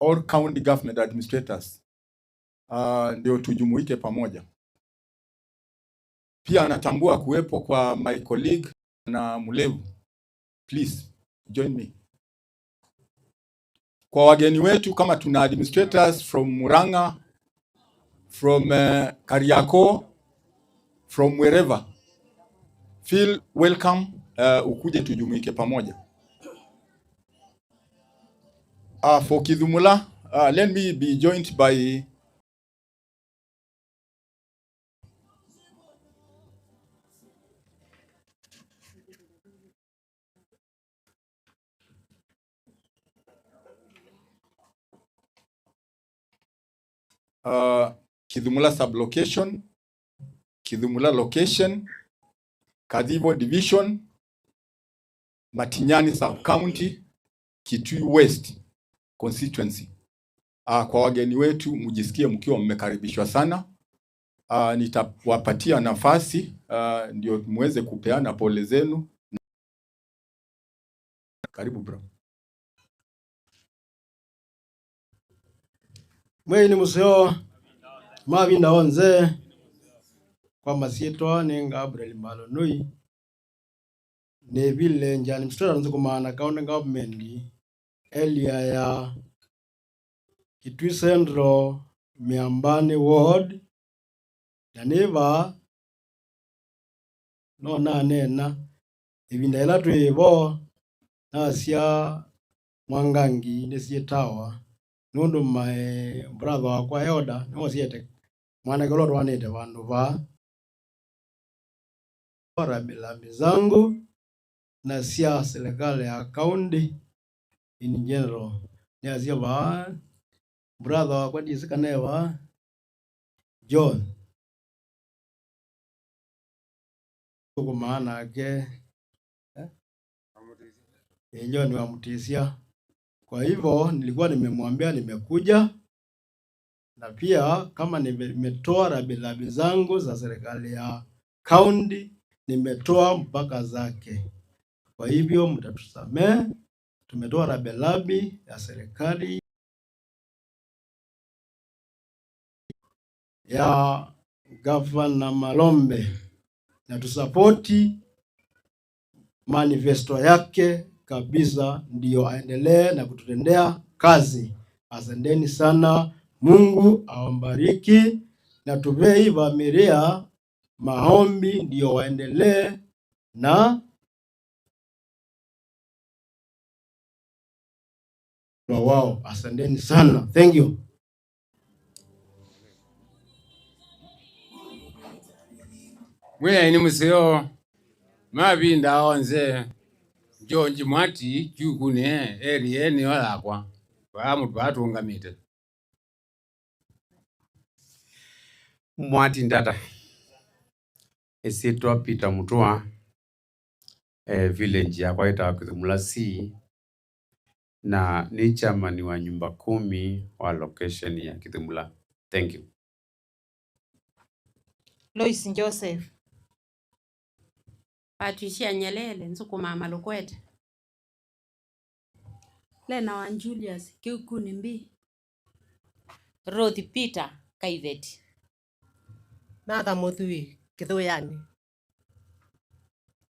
all county government administrators, uh, ndio tujumuike pamoja. Pia natambua kuwepo kwa my colleague na Mulevu. Please join me. Kwa wageni wetu, kama tuna administrators from Murang'a, from, uh, Kariakoo, from wherever, feel welcome, uh, ukuje tujumuike pamoja. Uh, for Kithumula, uh, let me be joined by uh, Kithumula sub-location, Kithumula location, Kathivo division, Matinyani sub-county, Kitui West constituency. Uh, kwa wageni wetu, mjisikie mkiwa mmekaribishwa sana. Uh, nitawapatia nafasi, uh, ndio muweze kupeana pole zenu. Karibu, bro. Mwĩai nĩ mũseo mavinda onthe. Kwa masyĩtwa nĩ Gabriel Malonui, nĩ village administrator nthũkũmaa na county government, area ya Kitui Central, Miambani ward, na nĩ vaa no naneena ĩvinda yĩla twĩ vo, nasya Mwangangi nĩsyĩtawa, nũndũ my brother wakwa elder nĩwosyete mwanake ũla ũtwaanĩte vandũ vaa. Rambirambi zangu na sya serikali ya county in general. Nĩasya vaa, brother wakwa ndĩsĩ kana e vaa, John. Tũkũmaa nake, eh? Ĩ, John wa Mutisya. Kwa hivyo, nilikuwa nimemwambia nimekuja, na pia kama nime-, nimetoa rambirambi zangu za serikali ya county, nimetoa mpaka zake. Kwa hivyo, mtatusamehe, tumetoa rambirambi ya serikali ya Gavana Malombe na tusapoti manifesto yake kabisa, ndio aendelee na kututendea kazi. Asanteni sana, Mungu awabariki, na tupei familia maombi ndio waendelee na wao. Asanteni sana. Thank you. Mwĩai nĩ mũseo mavinda onthe. George Mwati, Kyukunĩ, area nĩyo yakwa. Vaa mũtũa tũngamĩte. Mwati Ndata. Ĩsyĩtwa Peter Mutua. Eh, village yakwa ĩtawa Kithumula C, na nĩ chairman wa nyumba kumi wa location ya Kithumula. Thank you. Lois Joseph. Patricia Nyelele, nthũkũmaa Malũkwete. Lena wa Julius, Kĩukunĩ B. Ruth Peter, Kaiveti. Martha Mũthui, Kĩthũyanĩ.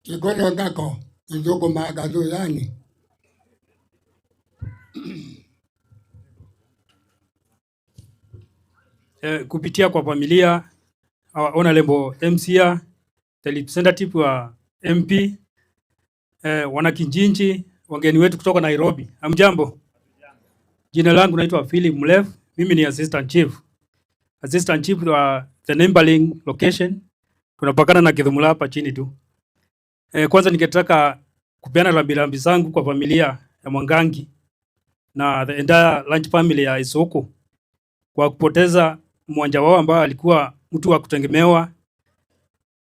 Kĩkũlyo Ngako, nthũkũmaa Kathũyanĩ. Eh, kupitia kwa familia, our honorable M C A, the representative wa M P, eh, wanakijiji, wageni wetu kutoka Nairobi. Hamjambo? Jina langu naitwa Philip Mlev, mimi ni assistant chief. assistant chief wa the neighboring location. Tunapakana na Kithumula hapa chini tu. Eh, kwanza ningetaka kupeana rambirambi zangu kwa familia ya Mwangangi na the entire large family ya Isuku kwa kupoteza mmoja wao ambao alikuwa mtu wa kutegemewa.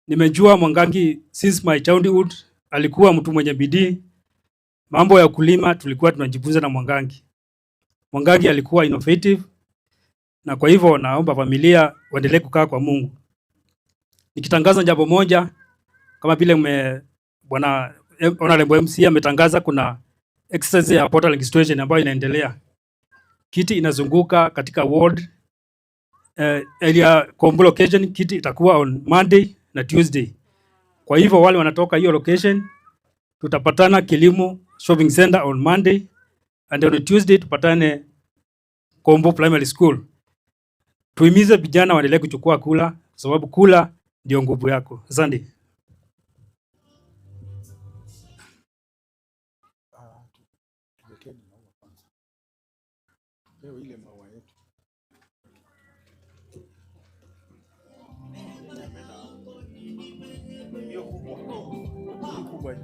Nimejua Mwangangi since my childhood, alikuwa mtu mwenye bidii. Mambo ya kulima tulikuwa tunajifunza na Mwangangi. Mwangangi alikuwa innovative, na kwa hivyo naomba familia waendelee kukaa kwa Mungu. Nikitangaza jambo moja, kama vile mme-, bwana, eh, Honorable M C ametangaza, kuna exercise ya portal registration ambayo inaendelea. Kiti inazunguka katika ward, eh, area Kombo location, kiti itakuwa on Monday na Tuesday. Kwa hivyo wale wanatoka hiyo location, tutapatana Kilimo Shopping Center on Monday, and on Tuesday tupatane Kombo Primary School. Tuhimize vijana waendelee kuchukua kula, kwa sababu kula ndio nguvu yako. Asante. Ah, tu-, tuleteni maua kwanza. Leo ile maua yetu. Hiyo kubwa. Hiyo kubwa.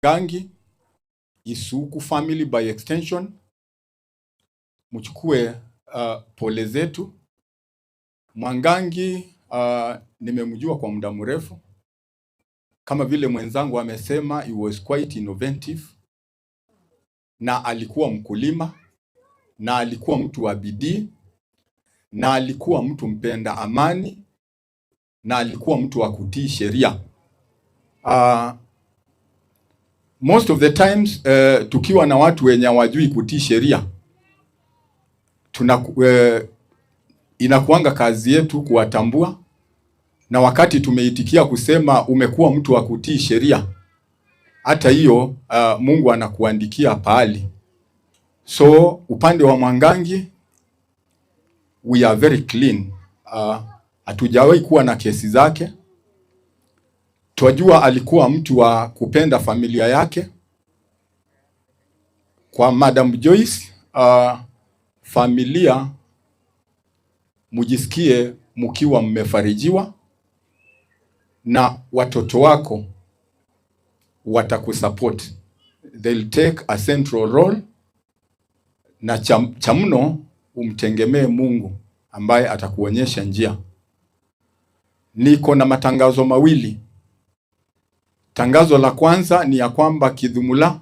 Mwangangi, Isuku family by extension, mchukue, uh, pole zetu. Mwangangi, uh, nimemjua kwa muda mrefu. Kama vile mwenzangu amesema, he was quite innovative. Na alikuwa mkulima, na alikuwa mtu wa bidii, na alikuwa mtu mpenda amani, na alikuwa mtu wa kutii sheria. Ah, most of the times, eh, tukiwa na watu wenye hawajui kutii sheria, tuna, eh, inakuanga kazi yetu kuwatambua, na wakati tumeitikia kusema umekuwa mtu wa kutii sheria, hata hiyo, ah, Mungu anakuandikia pahali. So, upande wa Mwangangi, we are very clean. Ah, hatujawahi kuwa na kesi zake. Twajua alikuwa mtu wa kupenda familia yake. Kwa Madam Joyce, ah, familia, mujisikie mukiwa mmefarijiwa na watoto wako watakusupport. They'll take a central role, na cha, cha mno umtegemee Mungu ambaye atakuonyesha njia. Niko na matangazo mawili. Tangazo la kwanza ni ya kwamba Kidhumula,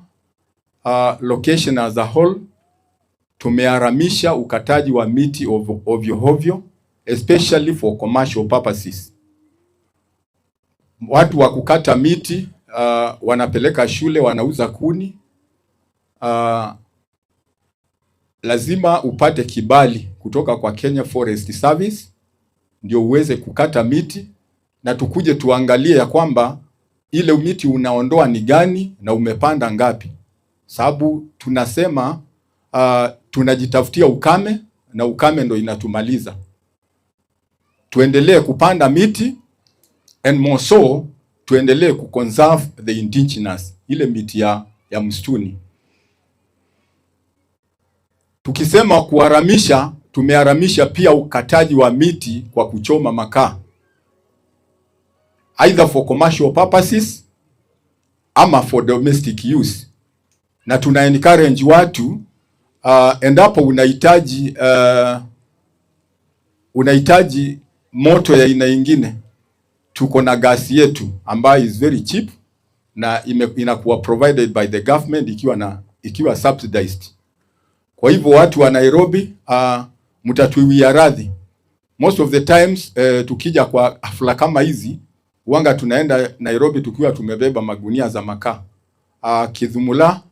uh, location as a whole, tumeharamisha ukataji wa miti ovyo ovyo, especially for commercial purposes. Watu wa kukata miti, uh, wanapeleka shule, wanauza kuni. Uh, lazima upate kibali kutoka kwa Kenya Forest Service ndio uweze kukata miti, na tukuje tuangalie ya kwamba ile miti unaondoa ni gani na umepanda ngapi, sababu tunasema, uh, tunajitafutia ukame na ukame ndo inatumaliza. Tuendelee kupanda miti, and more so, tuendelee kuconserve the indigenous, ile miti ya, ya msituni. Tukisema kuharamisha, tumeharamisha pia ukataji wa miti kwa kuchoma makaa, either for commercial purposes ama for domestic use. Na tuna encourage watu, uh, endapo unahitaji, uh, unahitaji moto ya aina ingine, tuko na gas yetu ambayo is very cheap. na ime-, inakuwa provided by the government ikiwa na, ikiwa subsidized. Kwa hivyo watu wa Nairobi, uh, mtatuiwia radhi. Most of the times, eh, tukija kwa hafla kama hizi, huanga tunaenda Nairobi tukiwa tumebeba magunia za makaa. Uh, Kidhumula,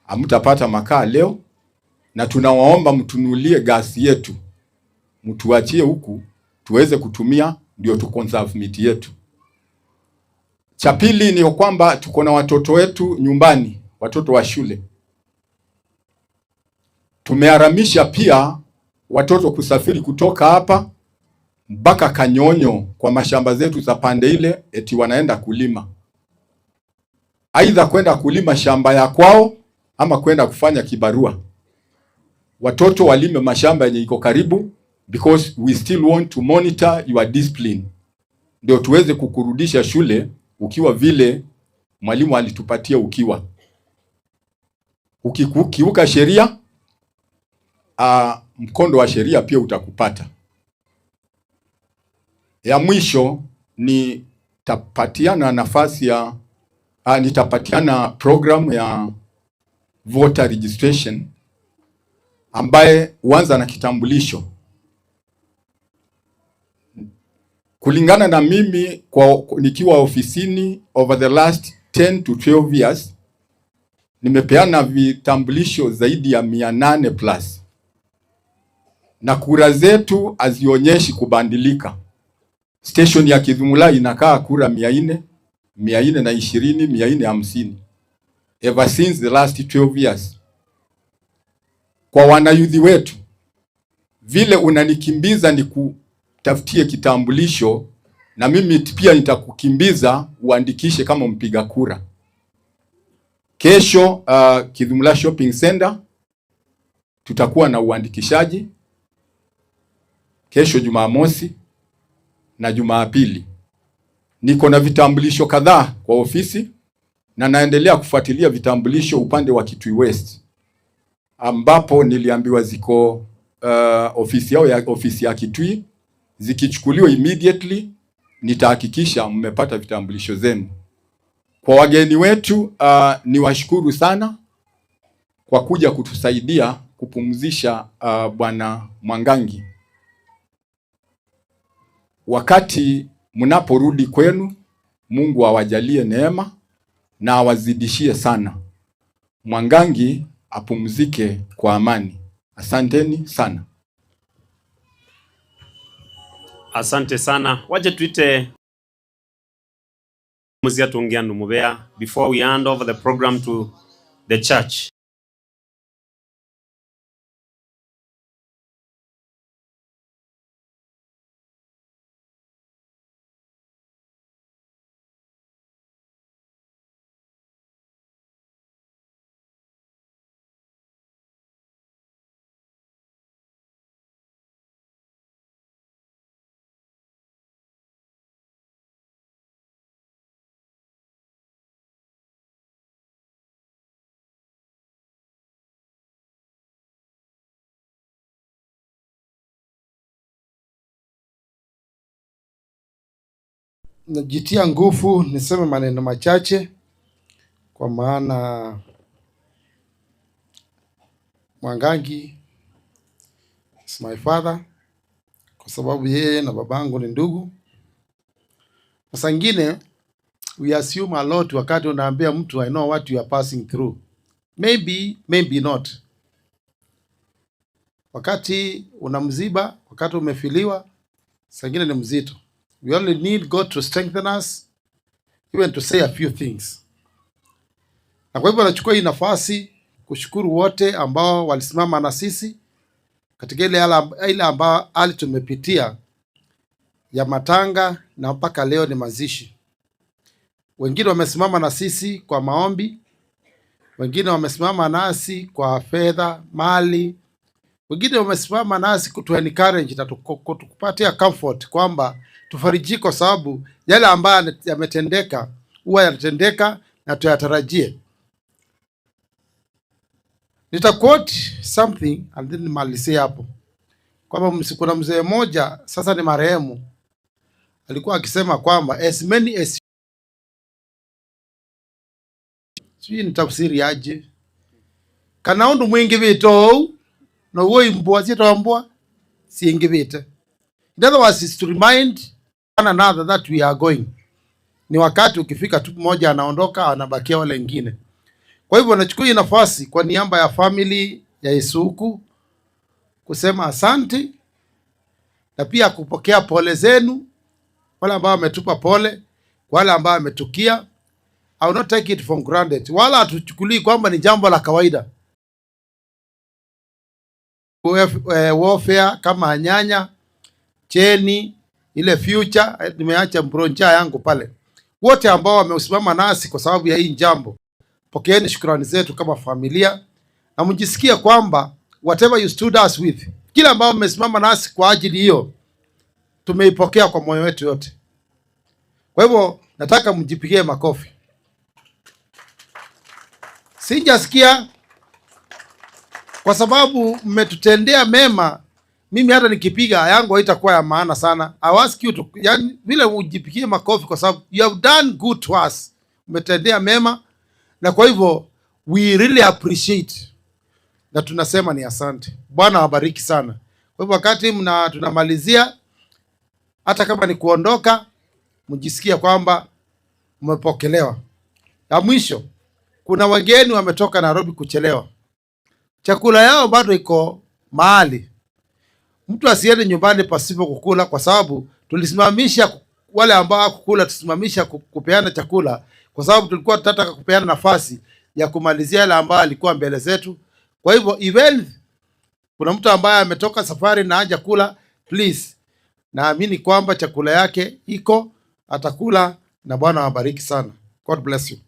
hamtapata makaa leo, na tunawaomba mtunulie gas yetu, mtuachie huku tuweze kutumia, ndio tu conserve miti yetu. Cha pili ni kwamba tuko na watoto wetu nyumbani, watoto wa shule. Tumeharamisha pia watoto kusafiri kutoka hapa mpaka Kanyonyo kwa mashamba zetu za pande ile, eti wanaenda kulima. Aidha kwenda kulima shamba ya kwao ama kwenda kufanya kibarua. Watoto walime mashamba yenye iko karibu, because we still want to monitor your discipline. Ndio tuweze kukurudisha shule ukiwa vile mwalimu alitupatia ukiwa. Ukikiuka sheria, ah, mkondo wa sheria pia utakupata. Ya mwisho, nitapatiana nafasi ya, ah, nitapatiana program ya voter registration ambaye huanza na kitambulisho. Kulingana na mimi, kwa, nikiwa ofisini over the last ten to twelve years, nimepeana vitambulisho zaidi ya mia nane plus. Na kura zetu hazionyeshi kubadilika. Station ya Kidhumula inakaa kura mia nne, mia nne na ishirini, mia nne hamsini. Ever since the last twelve years. Kwa wanayuthi wetu, vile unanikimbiza nikutafutie kitambulisho, na mimi pia nitakukimbiza uandikishe kama mpiga kura. Kesho, uh, Kidhumula Shopping Center, tutakuwa na uandikishaji. Kesho Jumamosi na Jumapili. Niko na vitambulisho kadhaa kwa ofisi, na naendelea kufuatilia vitambulisho upande wa Kitui West, ambapo niliambiwa ziko, uh, ofisi yao ya, ofisi ya Kitui, zikichukuliwa immediately, nitahakikisha mmepata vitambulisho zenu. Kwa wageni wetu, uh, niwashukuru sana kwa kuja kutusaidia kupumzisha, uh, Bwana Mwangangi. Wakati mnaporudi kwenu, Mungu awajalie neema na awazidishie sana. Mwangangi apumzike kwa amani. Asanteni sana. Asante sana. Wache tuite mũsyĩ atũngĩ andũ mũvea before we hand over the program to the church. Najitia nguvu niseme maneno machache, kwa maana Mwangangi is my father, kwa sababu yeye na babangu ni ndugu. Na saa ingine, we assume a lot wakati unaambia mtu, "I know what you are passing through." Maybe, maybe not. Wakati una msiba, wakati umefiliwa, saa ingine ni mzito. We only need God to strengthen us, even to say a few things. Na kwa hivyo nachukua hii nafasi kushukuru wote ambao walisimama na sisi katika ile hala-, ile amba-, hali tumepitia ya matanga na mpaka leo ni mazishi. Wengine wamesimama na sisi kwa maombi, wengine wamesimama nasi kwa fedha, mali, wengine wamesimama nasi kutu encourage na tuku-, kutupatia comfort kwamba tufarijike kwa sababu yale ambayo yametendeka huwa yanatendeka na tuyatarajie. Nita quote something and then nimalizie hapo. Kwamba msi-, kuna mzee mmoja, sasa ni marehemu, alikuwa akisema kwamba as many as Sijui nĩ tafsiri aje. Kana ũndũ mwĩngĩvĩte ũu, na ũu imbwa syĩtawa mbwa syĩngĩvĩte. In other words, it's to remind one another that we are going. Ni wakati ukifika tu mmoja anaondoka, anabakia wale wengine. Kwa hivyo nachukua hii nafasi kwa niaba ya family ya Isuku kusema asante na pia kupokea pole zenu, wale ambao wametupa pole, kwa wale ambao wametukia. I will not take it for granted. Wala hatuchukulii kwamba ni jambo la kawaida. Warf-, eh, warfare kama Anyanya, Cheni, ile future, eh, nimeacha mbroncha yangu pale. Wote ambao wamesimama nasi kwa sababu ya hii jambo, pokeeni shukrani zetu kama familia, na mjisikie kwamba whatever you stood us with, kila ambao mmesimama nasi kwa ajili hiyo, tumeipokea kwa moyo wetu yote. Kwa hivyo, nataka mjipigie makofi. Sijasikia kwa sababu mmetutendea mema. Mimi hata nikipiga yangu haitakuwa ya maana sana. I ask you to, yani, vile ujipigie makofi kwa sababu you have done good to us. Umetendea mema, na kwa hivyo we really appreciate, na tunasema ni asante. Bwana awabariki sana. Kwa hivyo wakati mna-, tunamalizia, hata kama ni kuondoka, mjisikia kwamba mmepokelewa. Ya mwisho, kuna wageni wametoka Nairobi kuchelewa. Chakula yao bado iko mahali. Mtu asiende nyumbani pasipo kukula, kwa sababu tulisimamisha ku-, wale ambao hakukula, tusimamisha ku-, kupeana chakula, kwa sababu tulikuwa tunataka kupeana nafasi ya kumalizia yale ambayo alikuwa mbele zetu. Kwa hivyo, even kuna mtu ambaye ametoka safari na hajakula, please, naamini kwamba chakula yake iko, atakula, na Bwana awabariki sana. God bless you.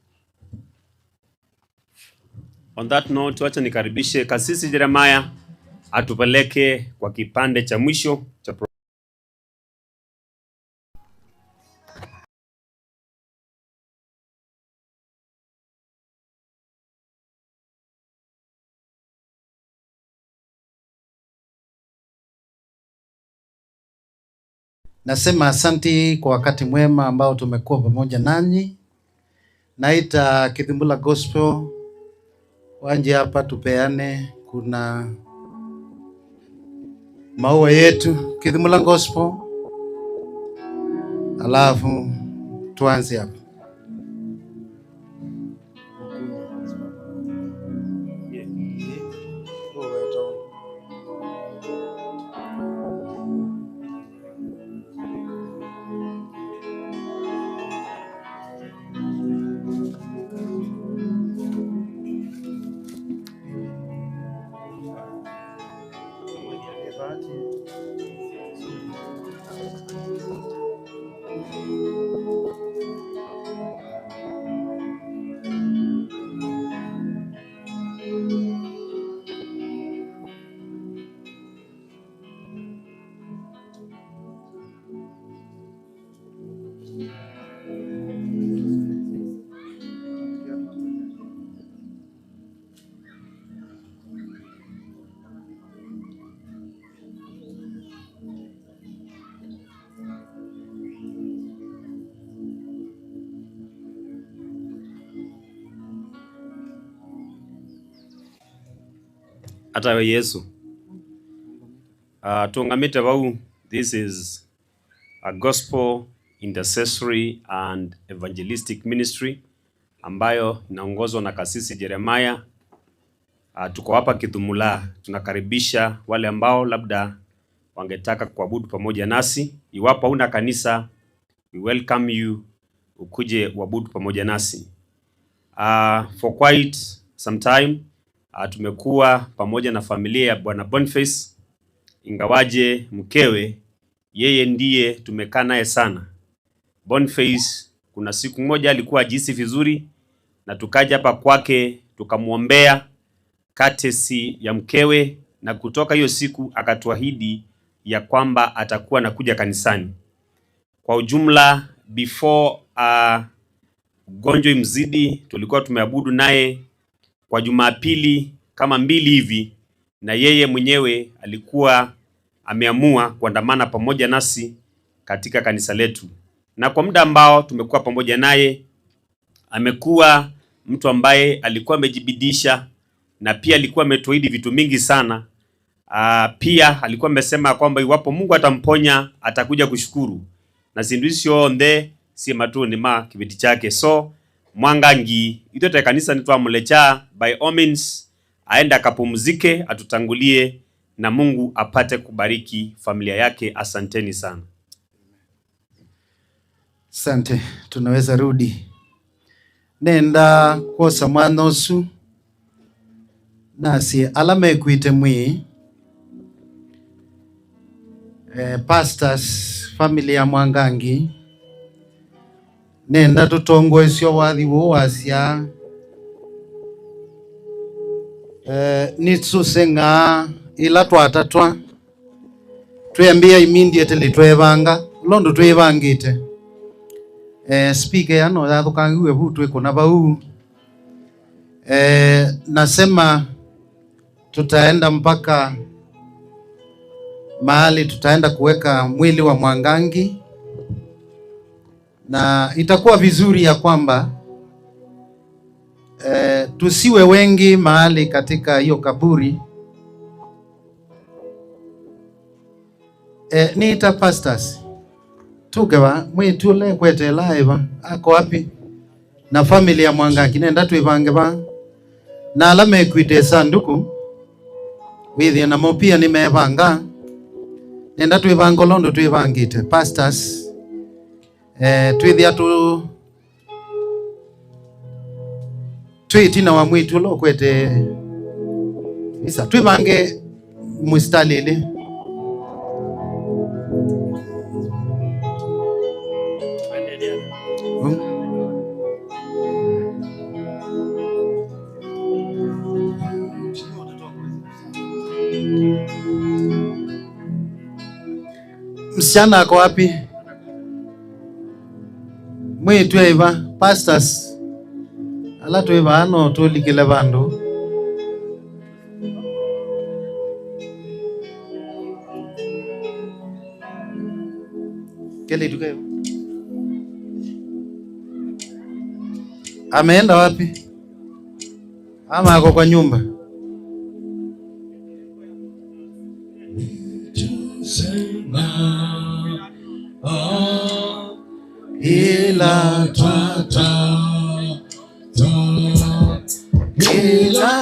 On that note, wacha nikaribishe Kasisi Jeremiah atupeleke kwa kipande cha mwisho cha pro- Nasema asante kwa wakati mwema ambao tumekuwa pamoja nanyi. Naita Kithumbula Gospel waje hapa tupeane, kuna maua yetu. Kithumbula Gospel, alafu tuanze hapa. Ata we Yesu. Uh, tũngamĩte vau, this is a gospel intercessory and evangelistic ministry ambayo inaongozwa na Kasisi Jeremiah. Uh, tuko hapa Kithumula, tunakaribisha wale ambao labda wangetaka kuabudu pamoja nasi. Iwapo hauna kanisa, we welcome you ukuje uabudu pamoja nasi. Uh, for quite some time, uh, tumekuwa pamoja na familia ya Bwana Boniface, ingawaje mkewe, yeye ndiye tumekaa naye sana. Boniface, kuna siku moja alikuwa hajihisi vizuri, na tukaja hapa kwake, tukamwombea courtesy ya mkewe, na kutoka hiyo siku akatuahidi ya kwamba atakuwa anakuja kanisani. Kwa ujumla, before, uh, ugonjwa imzidi, tulikuwa tumeabudu naye kwa Jumapili kama mbili hivi, na yeye mwenyewe alikuwa ameamua kuandamana pamoja nasi katika kanisa letu. Na kwa muda ambao tumekuwa pamoja naye, amekuwa mtu ambaye alikuwa amejibidisha na pia alikuwa ametuahidi vitu mingi sana. Ah, pia alikuwa amesema kwamba iwapo Mungu atamponya, atakuja kushukuru. Na sindu isu syonthe syĩ matũnĩ ma kĩveti kyake. So, Mwangangi, itwe ta kanisa nĩtwamũlekya, by all means, aende akapumzike, atutangulie, na Mungu apate kubariki familia yake. Asanteni sana. Asante, tunaweza rudi. Nenda kwosa mwanya ũsu nasye ala mekwĩte mwĩĩ, eh, pastors, family ya Mwangangi, nenda tũtongoesye wathi ũũ wasya, eh, nĩtũseng'aa ĩla twatatwa. Twĩambĩa immediately tweevanga, ũla ũndũ twĩvangĩte. Eh, speaker ya no yathũkangiw'e vu twĩkũna vau. Eh, nasema tutaenda mpaka mahali tutaenda kuweka mwili wa Mwangangi, na itakuwa vizuri ya kwamba, eh, tusiwe wengi mahali katika hiyo kaburi. Eh, nĩta pastors. Tũke va, mwĩĩtu ũla ekwete ĩla aĩ va? Ako wapi? Na family ya Mwangangi, nenda twĩvange va. Na ala mekwĩte ĩsandũkũ, wĩthĩe namo pia nĩmevanga. Nenda twĩvange ũla ũndũ twĩvangĩte. Pastors, eh, twĩthĩa tũ Twĩ ĩtina wa mwĩĩtu ũla ũkwete visa. Twĩvange mũsitalĩ ĩlĩ. Msichana ako wapi? Mwĩĩtu e va? Pastors, ala twĩ vaa no tũlikĩle vandũ. Kelĩtu ke va? Ameenda wapi? Ama ako kwa nyumba? Ila tata, ta, ila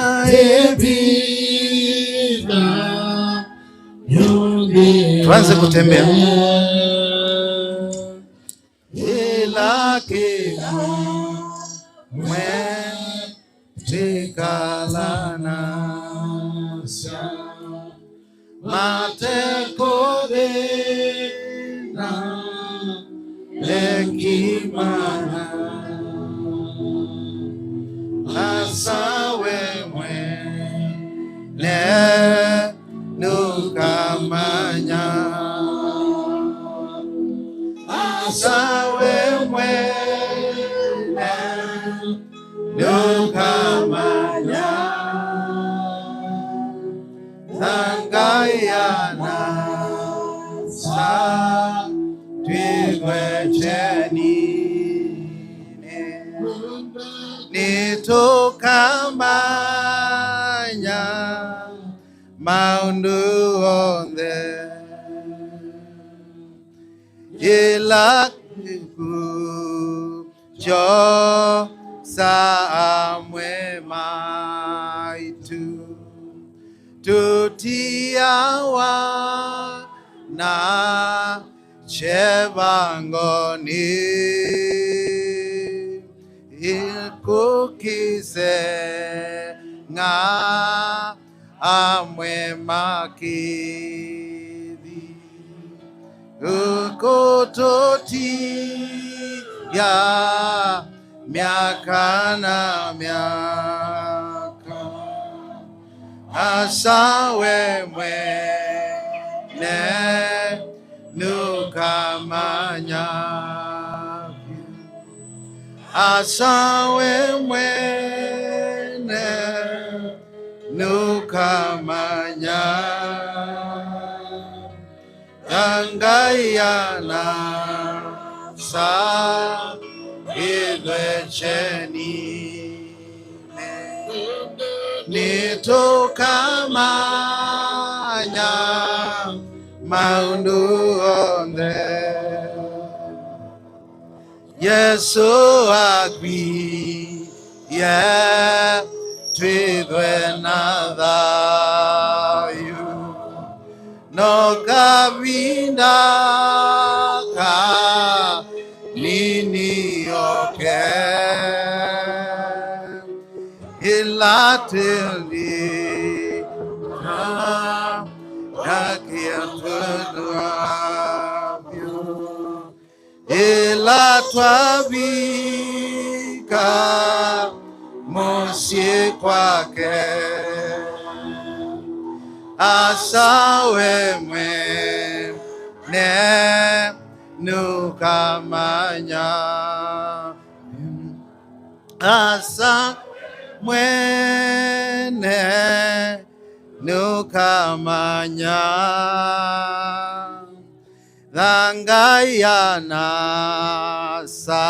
evina, tuanze kutembea. Ĩla kĩla mwe twĩkalanasya mate kũthĩna ekimana, asa we mwene nũkamanya. Asa we mwene nũkamanya. Thangaĩa nasa twĩthwe kyeninĩ, nĩtũkamanya maũndũ onthe. Ĩla kĩkw'ũ kyosa amwe maitũ, tũtiawa na kyeva ngoonĩ, ĩkũkĩseng'a amwe makĩthi, ũkũtũtia myaka na myaka. Asa we mwene nũkamanya vyũ. Asa we mwene nũkamanya. Thangaĩa nasa ĩthwe kyeni. Nĩtũkamanya maũndũ onthe. Yesũ akwie twĩthwe na thayũ. No kavinda kanini oke, ĩla tĩlĩ na yakĩa twendwa vyũ. Ĩla twavika mũsyĩ kwake, asa we mwene nũkamanya. Asa mwene nũkamanya. Thangai ana-a-asa,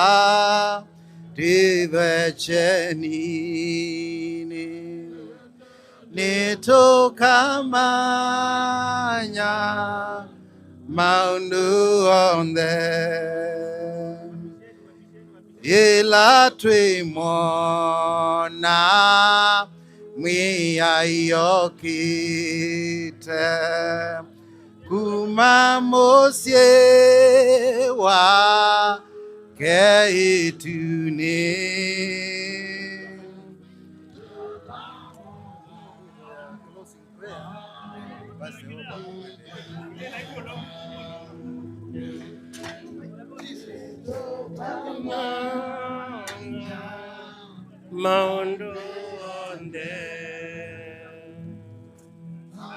twĩthwe kyeninĩ. Nĩtũkamanya maũndũ onthe. Yĩla twĩmwona Mwĩai okĩte kuma mũsyĩ wake ĩtunĩ. Maũndũ onthe,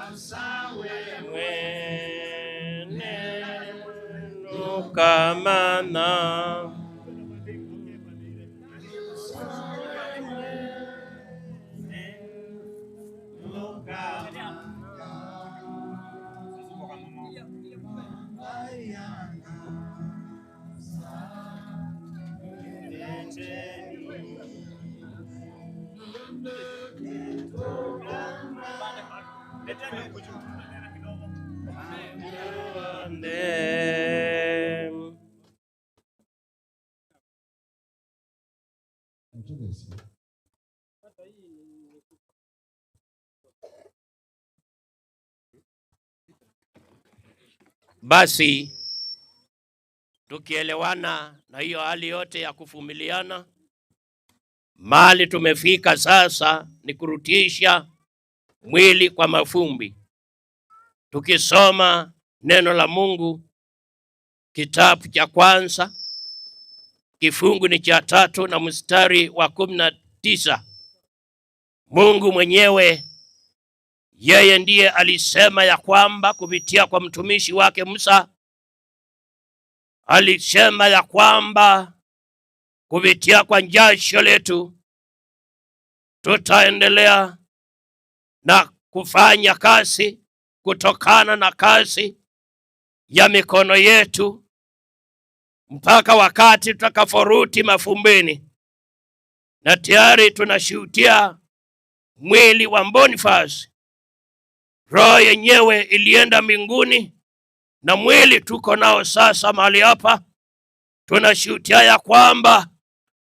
asa we mwene nũkamanya. Basi, tukielewana na hiyo hali yote ya kuvumiliana, mahali tumefika sasa ni kurudisha mwili kwa mavumbi. Tukisoma neno la Mungu, kitabu cha kwanza, kifungu ni cha tatu na mstari wa kumi na tisa. Mungu mwenyewe, yeye ndiye alisema ya kwamba kupitia kwa mtumishi wake Musa, alisema ya kwamba kupitia kwa jasho letu tutaendelea na kufanya kazi kutokana na kazi ya mikono yetu mpaka wakati tutakaporudi mavumbini. Na tayari tunashuhudia mwili wa Boniface. Roho yenyewe ilienda mbinguni, na mwili tuko nao sasa mahali hapa, tunashuhudia ya kwamba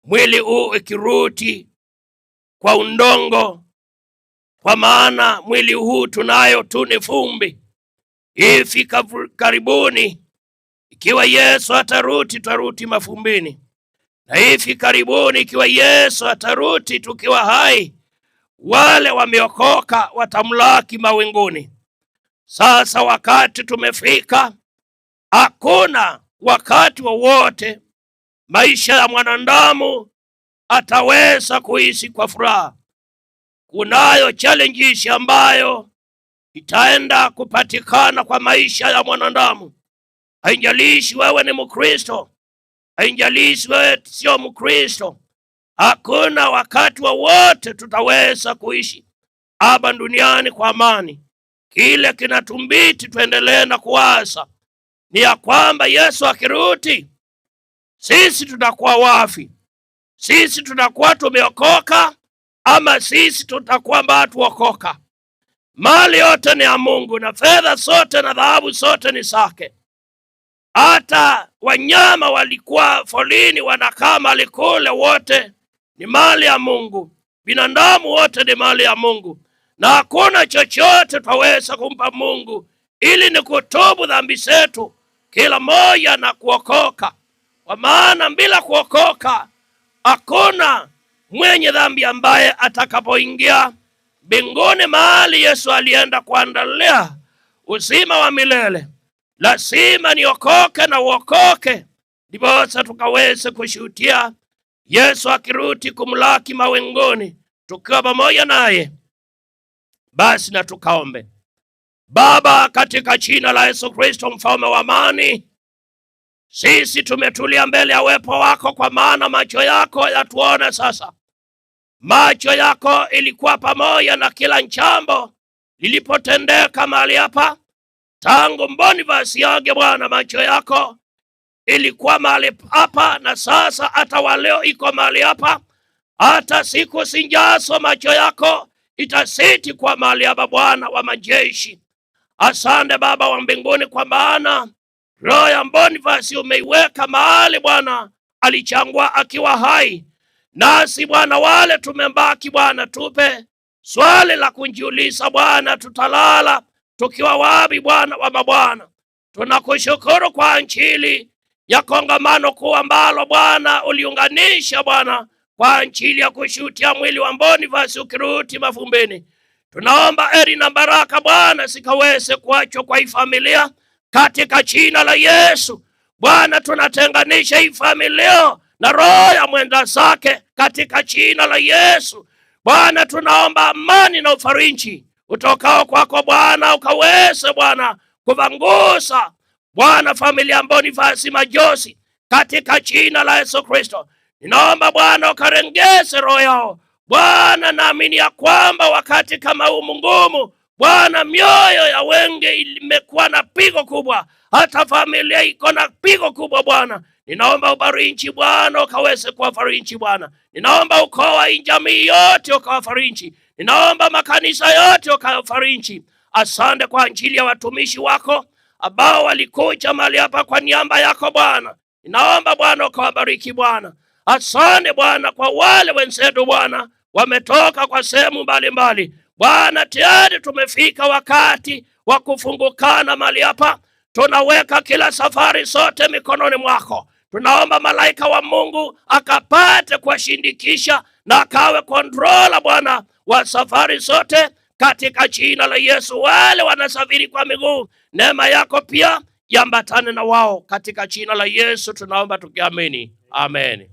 mwili huu ikirudi kwa udongo, kwa maana mwili huu tunayo tu ni vumbi. Hivi kavu-, karibuni, ikiwa Yesu atarudi, tutarudi mavumbini. Na hivi karibuni, ikiwa Yesu atarudi tukiwa hai, wale wameokoka watamlaki mawinguni. Sasa wakati tumefika, hakuna wakati wowote maisha ya mwanadamu ataweza kuishi kwa furaha. Kunayo challenges ambayo itaenda kupatikana kwa maisha ya mwanadamu. Haijalishi wewe ni Mkristo, haijalishi wewe sio Mkristo, hakuna wakati wowote tutaweza kuishi hapa duniani kwa amani. Kile kinatumbidi tuendelee na kuwaza ni ya kwamba Yesu akirudi, sisi tutakuwa wafi? Sisi tutakuwa tumeokoka ama sisi tutakuwa ambao tuokoka. Mali yote ni ya Mungu, na fedha zote na dhahabu zote ni zake. Hata wanyama walikuwa folini wanakaa mali kule, wote ni mali ya Mungu. Binadamu wote ni mali ya Mungu, na hakuna chochote twaweza kumpa Mungu ili ni kutubu dhambi zetu kila moja na kuokoka, kwa maana bila kuokoka hakuna mwenye dhambi ambaye atakapoingia mbinguni, mahali Yesu alienda kuandalia uzima wa milele. Lazima niokoke na uokoke, ndiposa tukaweze kushuhudia Yesu akirudi kumlaki mawinguni tukiwa pamoja naye. Basi na tukaombe. Baba, katika jina la Yesu Kristo, mfalme wa amani, sisi tumetulia mbele ya uwepo wako, kwa maana macho yako yatuona sasa. Macho yako ilikuwa pamoja na kila jambo lilipotendeka mahali hapa. Tangu Boniface aage, Bwana, macho yako ilikuwa mahali hapa, na sasa hata wa leo iko mahali hapa. Hata siku zijazo macho yako itasiti kwa mahali hapa, Bwana wa majeshi. Asante Baba wa mbinguni, kwa maana roho ya Boniface umeiweka mahali, Bwana, alichagua akiwa hai. Nasi, Bwana, wale tumebaki, Bwana, tupe swali la kujiuliza, Bwana, tutalala tukiwa wapi, Bwana wa mabwana? Tunakushukuru kwa ajili ya kongamano kuu ambalo, Bwana, uliunganisha, Bwana, kwa ajili ya kushuhudia mwili wa Boniface ukirudi mavumbini. Tunaomba heri na baraka, Bwana, zikaweze kuachwa kwa hii familia katika jina la Yesu. Bwana, tunatenganisha hii familia na roho ya mwenda zake katika jina la Yesu. Bwana, tunaomba amani na ufariji utokao kwako, Bwana, ukaweze, Bwana, kuvangusa, Bwana, familia ya Boniface majozi katika jina la Yesu Kristo. Ninaomba, Bwana, ukarengeze roho yao. Bwana, naamini ya kwamba wakati kama huu mgumu, Bwana, mioyo ya wengi imekuwa na pigo kubwa, hata familia iko na pigo kubwa, Bwana. Ninaomba ubariki, Bwana, ukaweze kuwafariji, Bwana. Ninaomba ukoo wa hii jamii yote ukawafariji. Ninaomba makanisa yote ukawafariji. Asante kwa ajili ya watumishi wako ambao walikuja mahali hapa kwa niaba yako, Bwana. Ninaomba, Bwana, ukawabariki, Bwana. Asante, Bwana, kwa wale wenzetu, Bwana, wametoka kwa sehemu mbalimbali. Bwana, tayari tumefika wakati wa kufungukana mahali hapa. Tunaweka kila safari zote mikononi mwako. Tunaomba malaika wa Mungu akapate kuwashindikisha na akawe controller, Bwana, wa safari zote katika jina la Yesu. Wale wanasafiri kwa miguu, neema yako pia iambatane na wao katika jina la Yesu tunaomba tukiamini. Amen.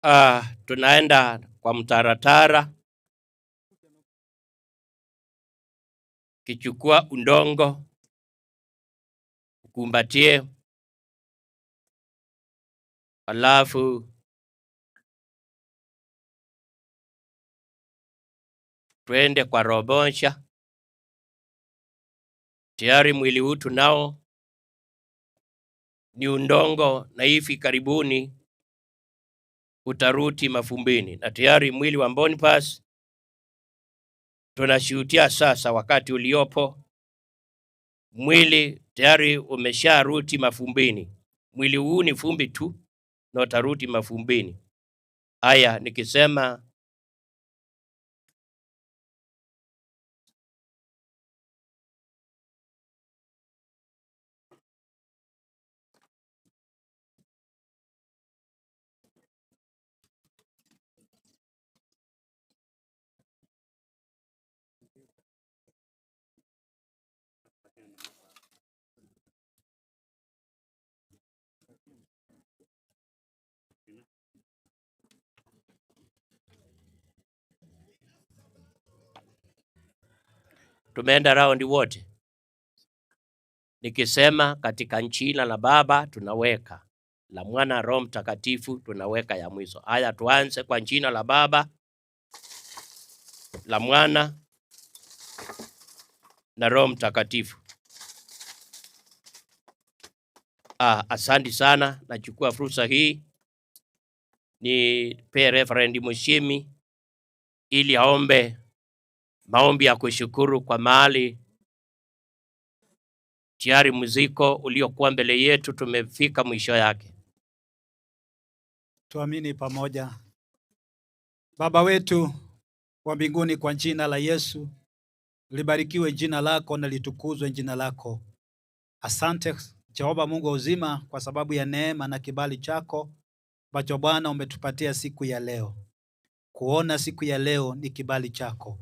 Ah, tunaenda kwa mtaratara. Kichukua udongo, ukumbatie, alafu twende kwa roho moja. Tayari mwili huu tunao ni udongo, na hivi karibuni utarudi mavumbini. Na tayari mwili wa Boniface tunashuhudia sasa, wakati uliopo, mwili tayari umesharudi mavumbini. Mwili huu ni vumbi tu, na utarudi mavumbini. Haya, nikisema Tumeenda raundi wote. Nikisema katika jina la Baba, tunaweka. La Mwana, Roho Mtakatifu, tunaweka ya mwisho. Haya, tuanze kwa jina la Baba, la Mwana, na Roho Mtakatifu. Ah, asante sana. Nachukua fursa hii nipee Reverend Mushimi ili aombe maombi ya kushukuru kwa mahali tayari mzigo uliokuwa mbele yetu tumefika mwisho yake. Tuamini pamoja. Baba wetu wa mbinguni, kwa jina la Yesu, libarikiwe jina lako na litukuzwe jina lako. Asante Jehova Mungu wa uzima, kwa sababu ya neema na kibali chako ambacho Bwana umetupatia siku ya leo. Kuona siku ya leo ni kibali chako.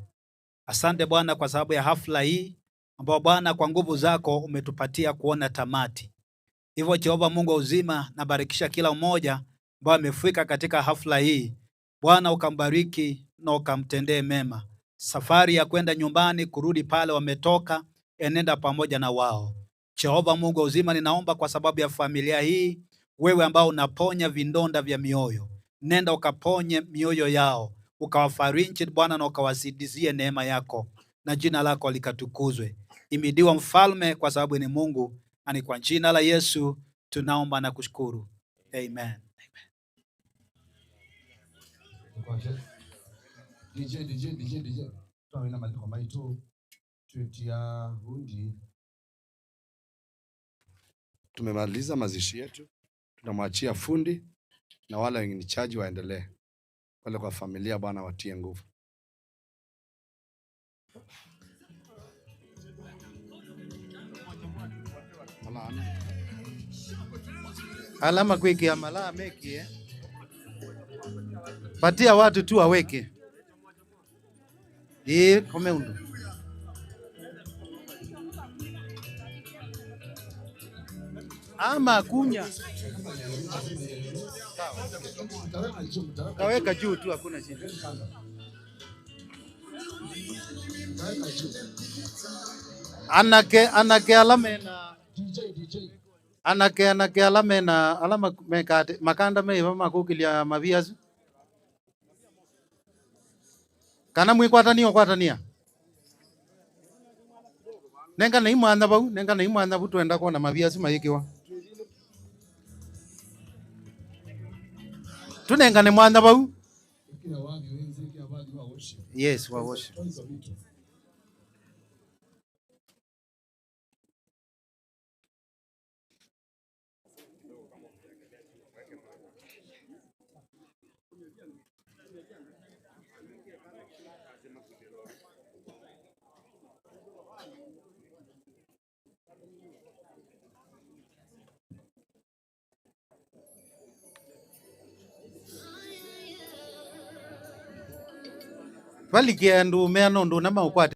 Asante Bwana kwa sababu ya hafla hii ambayo Bwana kwa nguvu zako umetupatia kuona tamati. Hivyo Jehova Mungu wa uzima, nabarikisha kila mmoja ambaye amefika katika hafla hii. Bwana ukambariki na ukamtendee mema. Safari ya kwenda nyumbani, kurudi pale wametoka, enenda pamoja na wao. Jehova Mungu wa uzima, ninaomba kwa sababu ya familia hii, wewe ambao unaponya vidonda vya mioyo, nenda ukaponye mioyo yao, ukawafariji Bwana na ukawazidizie neema yako, na jina lako likatukuzwe. Imidiwa Mfalme, kwa sababu ni Mungu, na ni kwa jina la Yesu tunaomba na kushukuru. Amen. Amen. D J, D J, D J, D J. Twawina maliko maitu. Twetia hundi. Tumemaliza mazishi yetu, tunamwachia fundi na wale wenye ni charge waendelee. Pale kwa familia, Bwana watie nguvu. Alama kwĩkĩa malaa mekie. Patia watu tu waweke. Ĩĩ, kome ũndũ. Ama kunya. Kaweka juu tu, hakuna shida. Anake, anake ala mena, anake, anake ala mena, ala ma-, meka ati, makanda meiva makũkĩlya mavia asu. Kana mwĩkwatania ũkwatania? Nenganai mwanya vau, nenganai mwanya vau, twenda kwona mavia asu mayĩkĩwa. Tũnengane mwanya vau. Yes, wa worship. Valikĩe andũ meana ũndũ ũna maũkwata.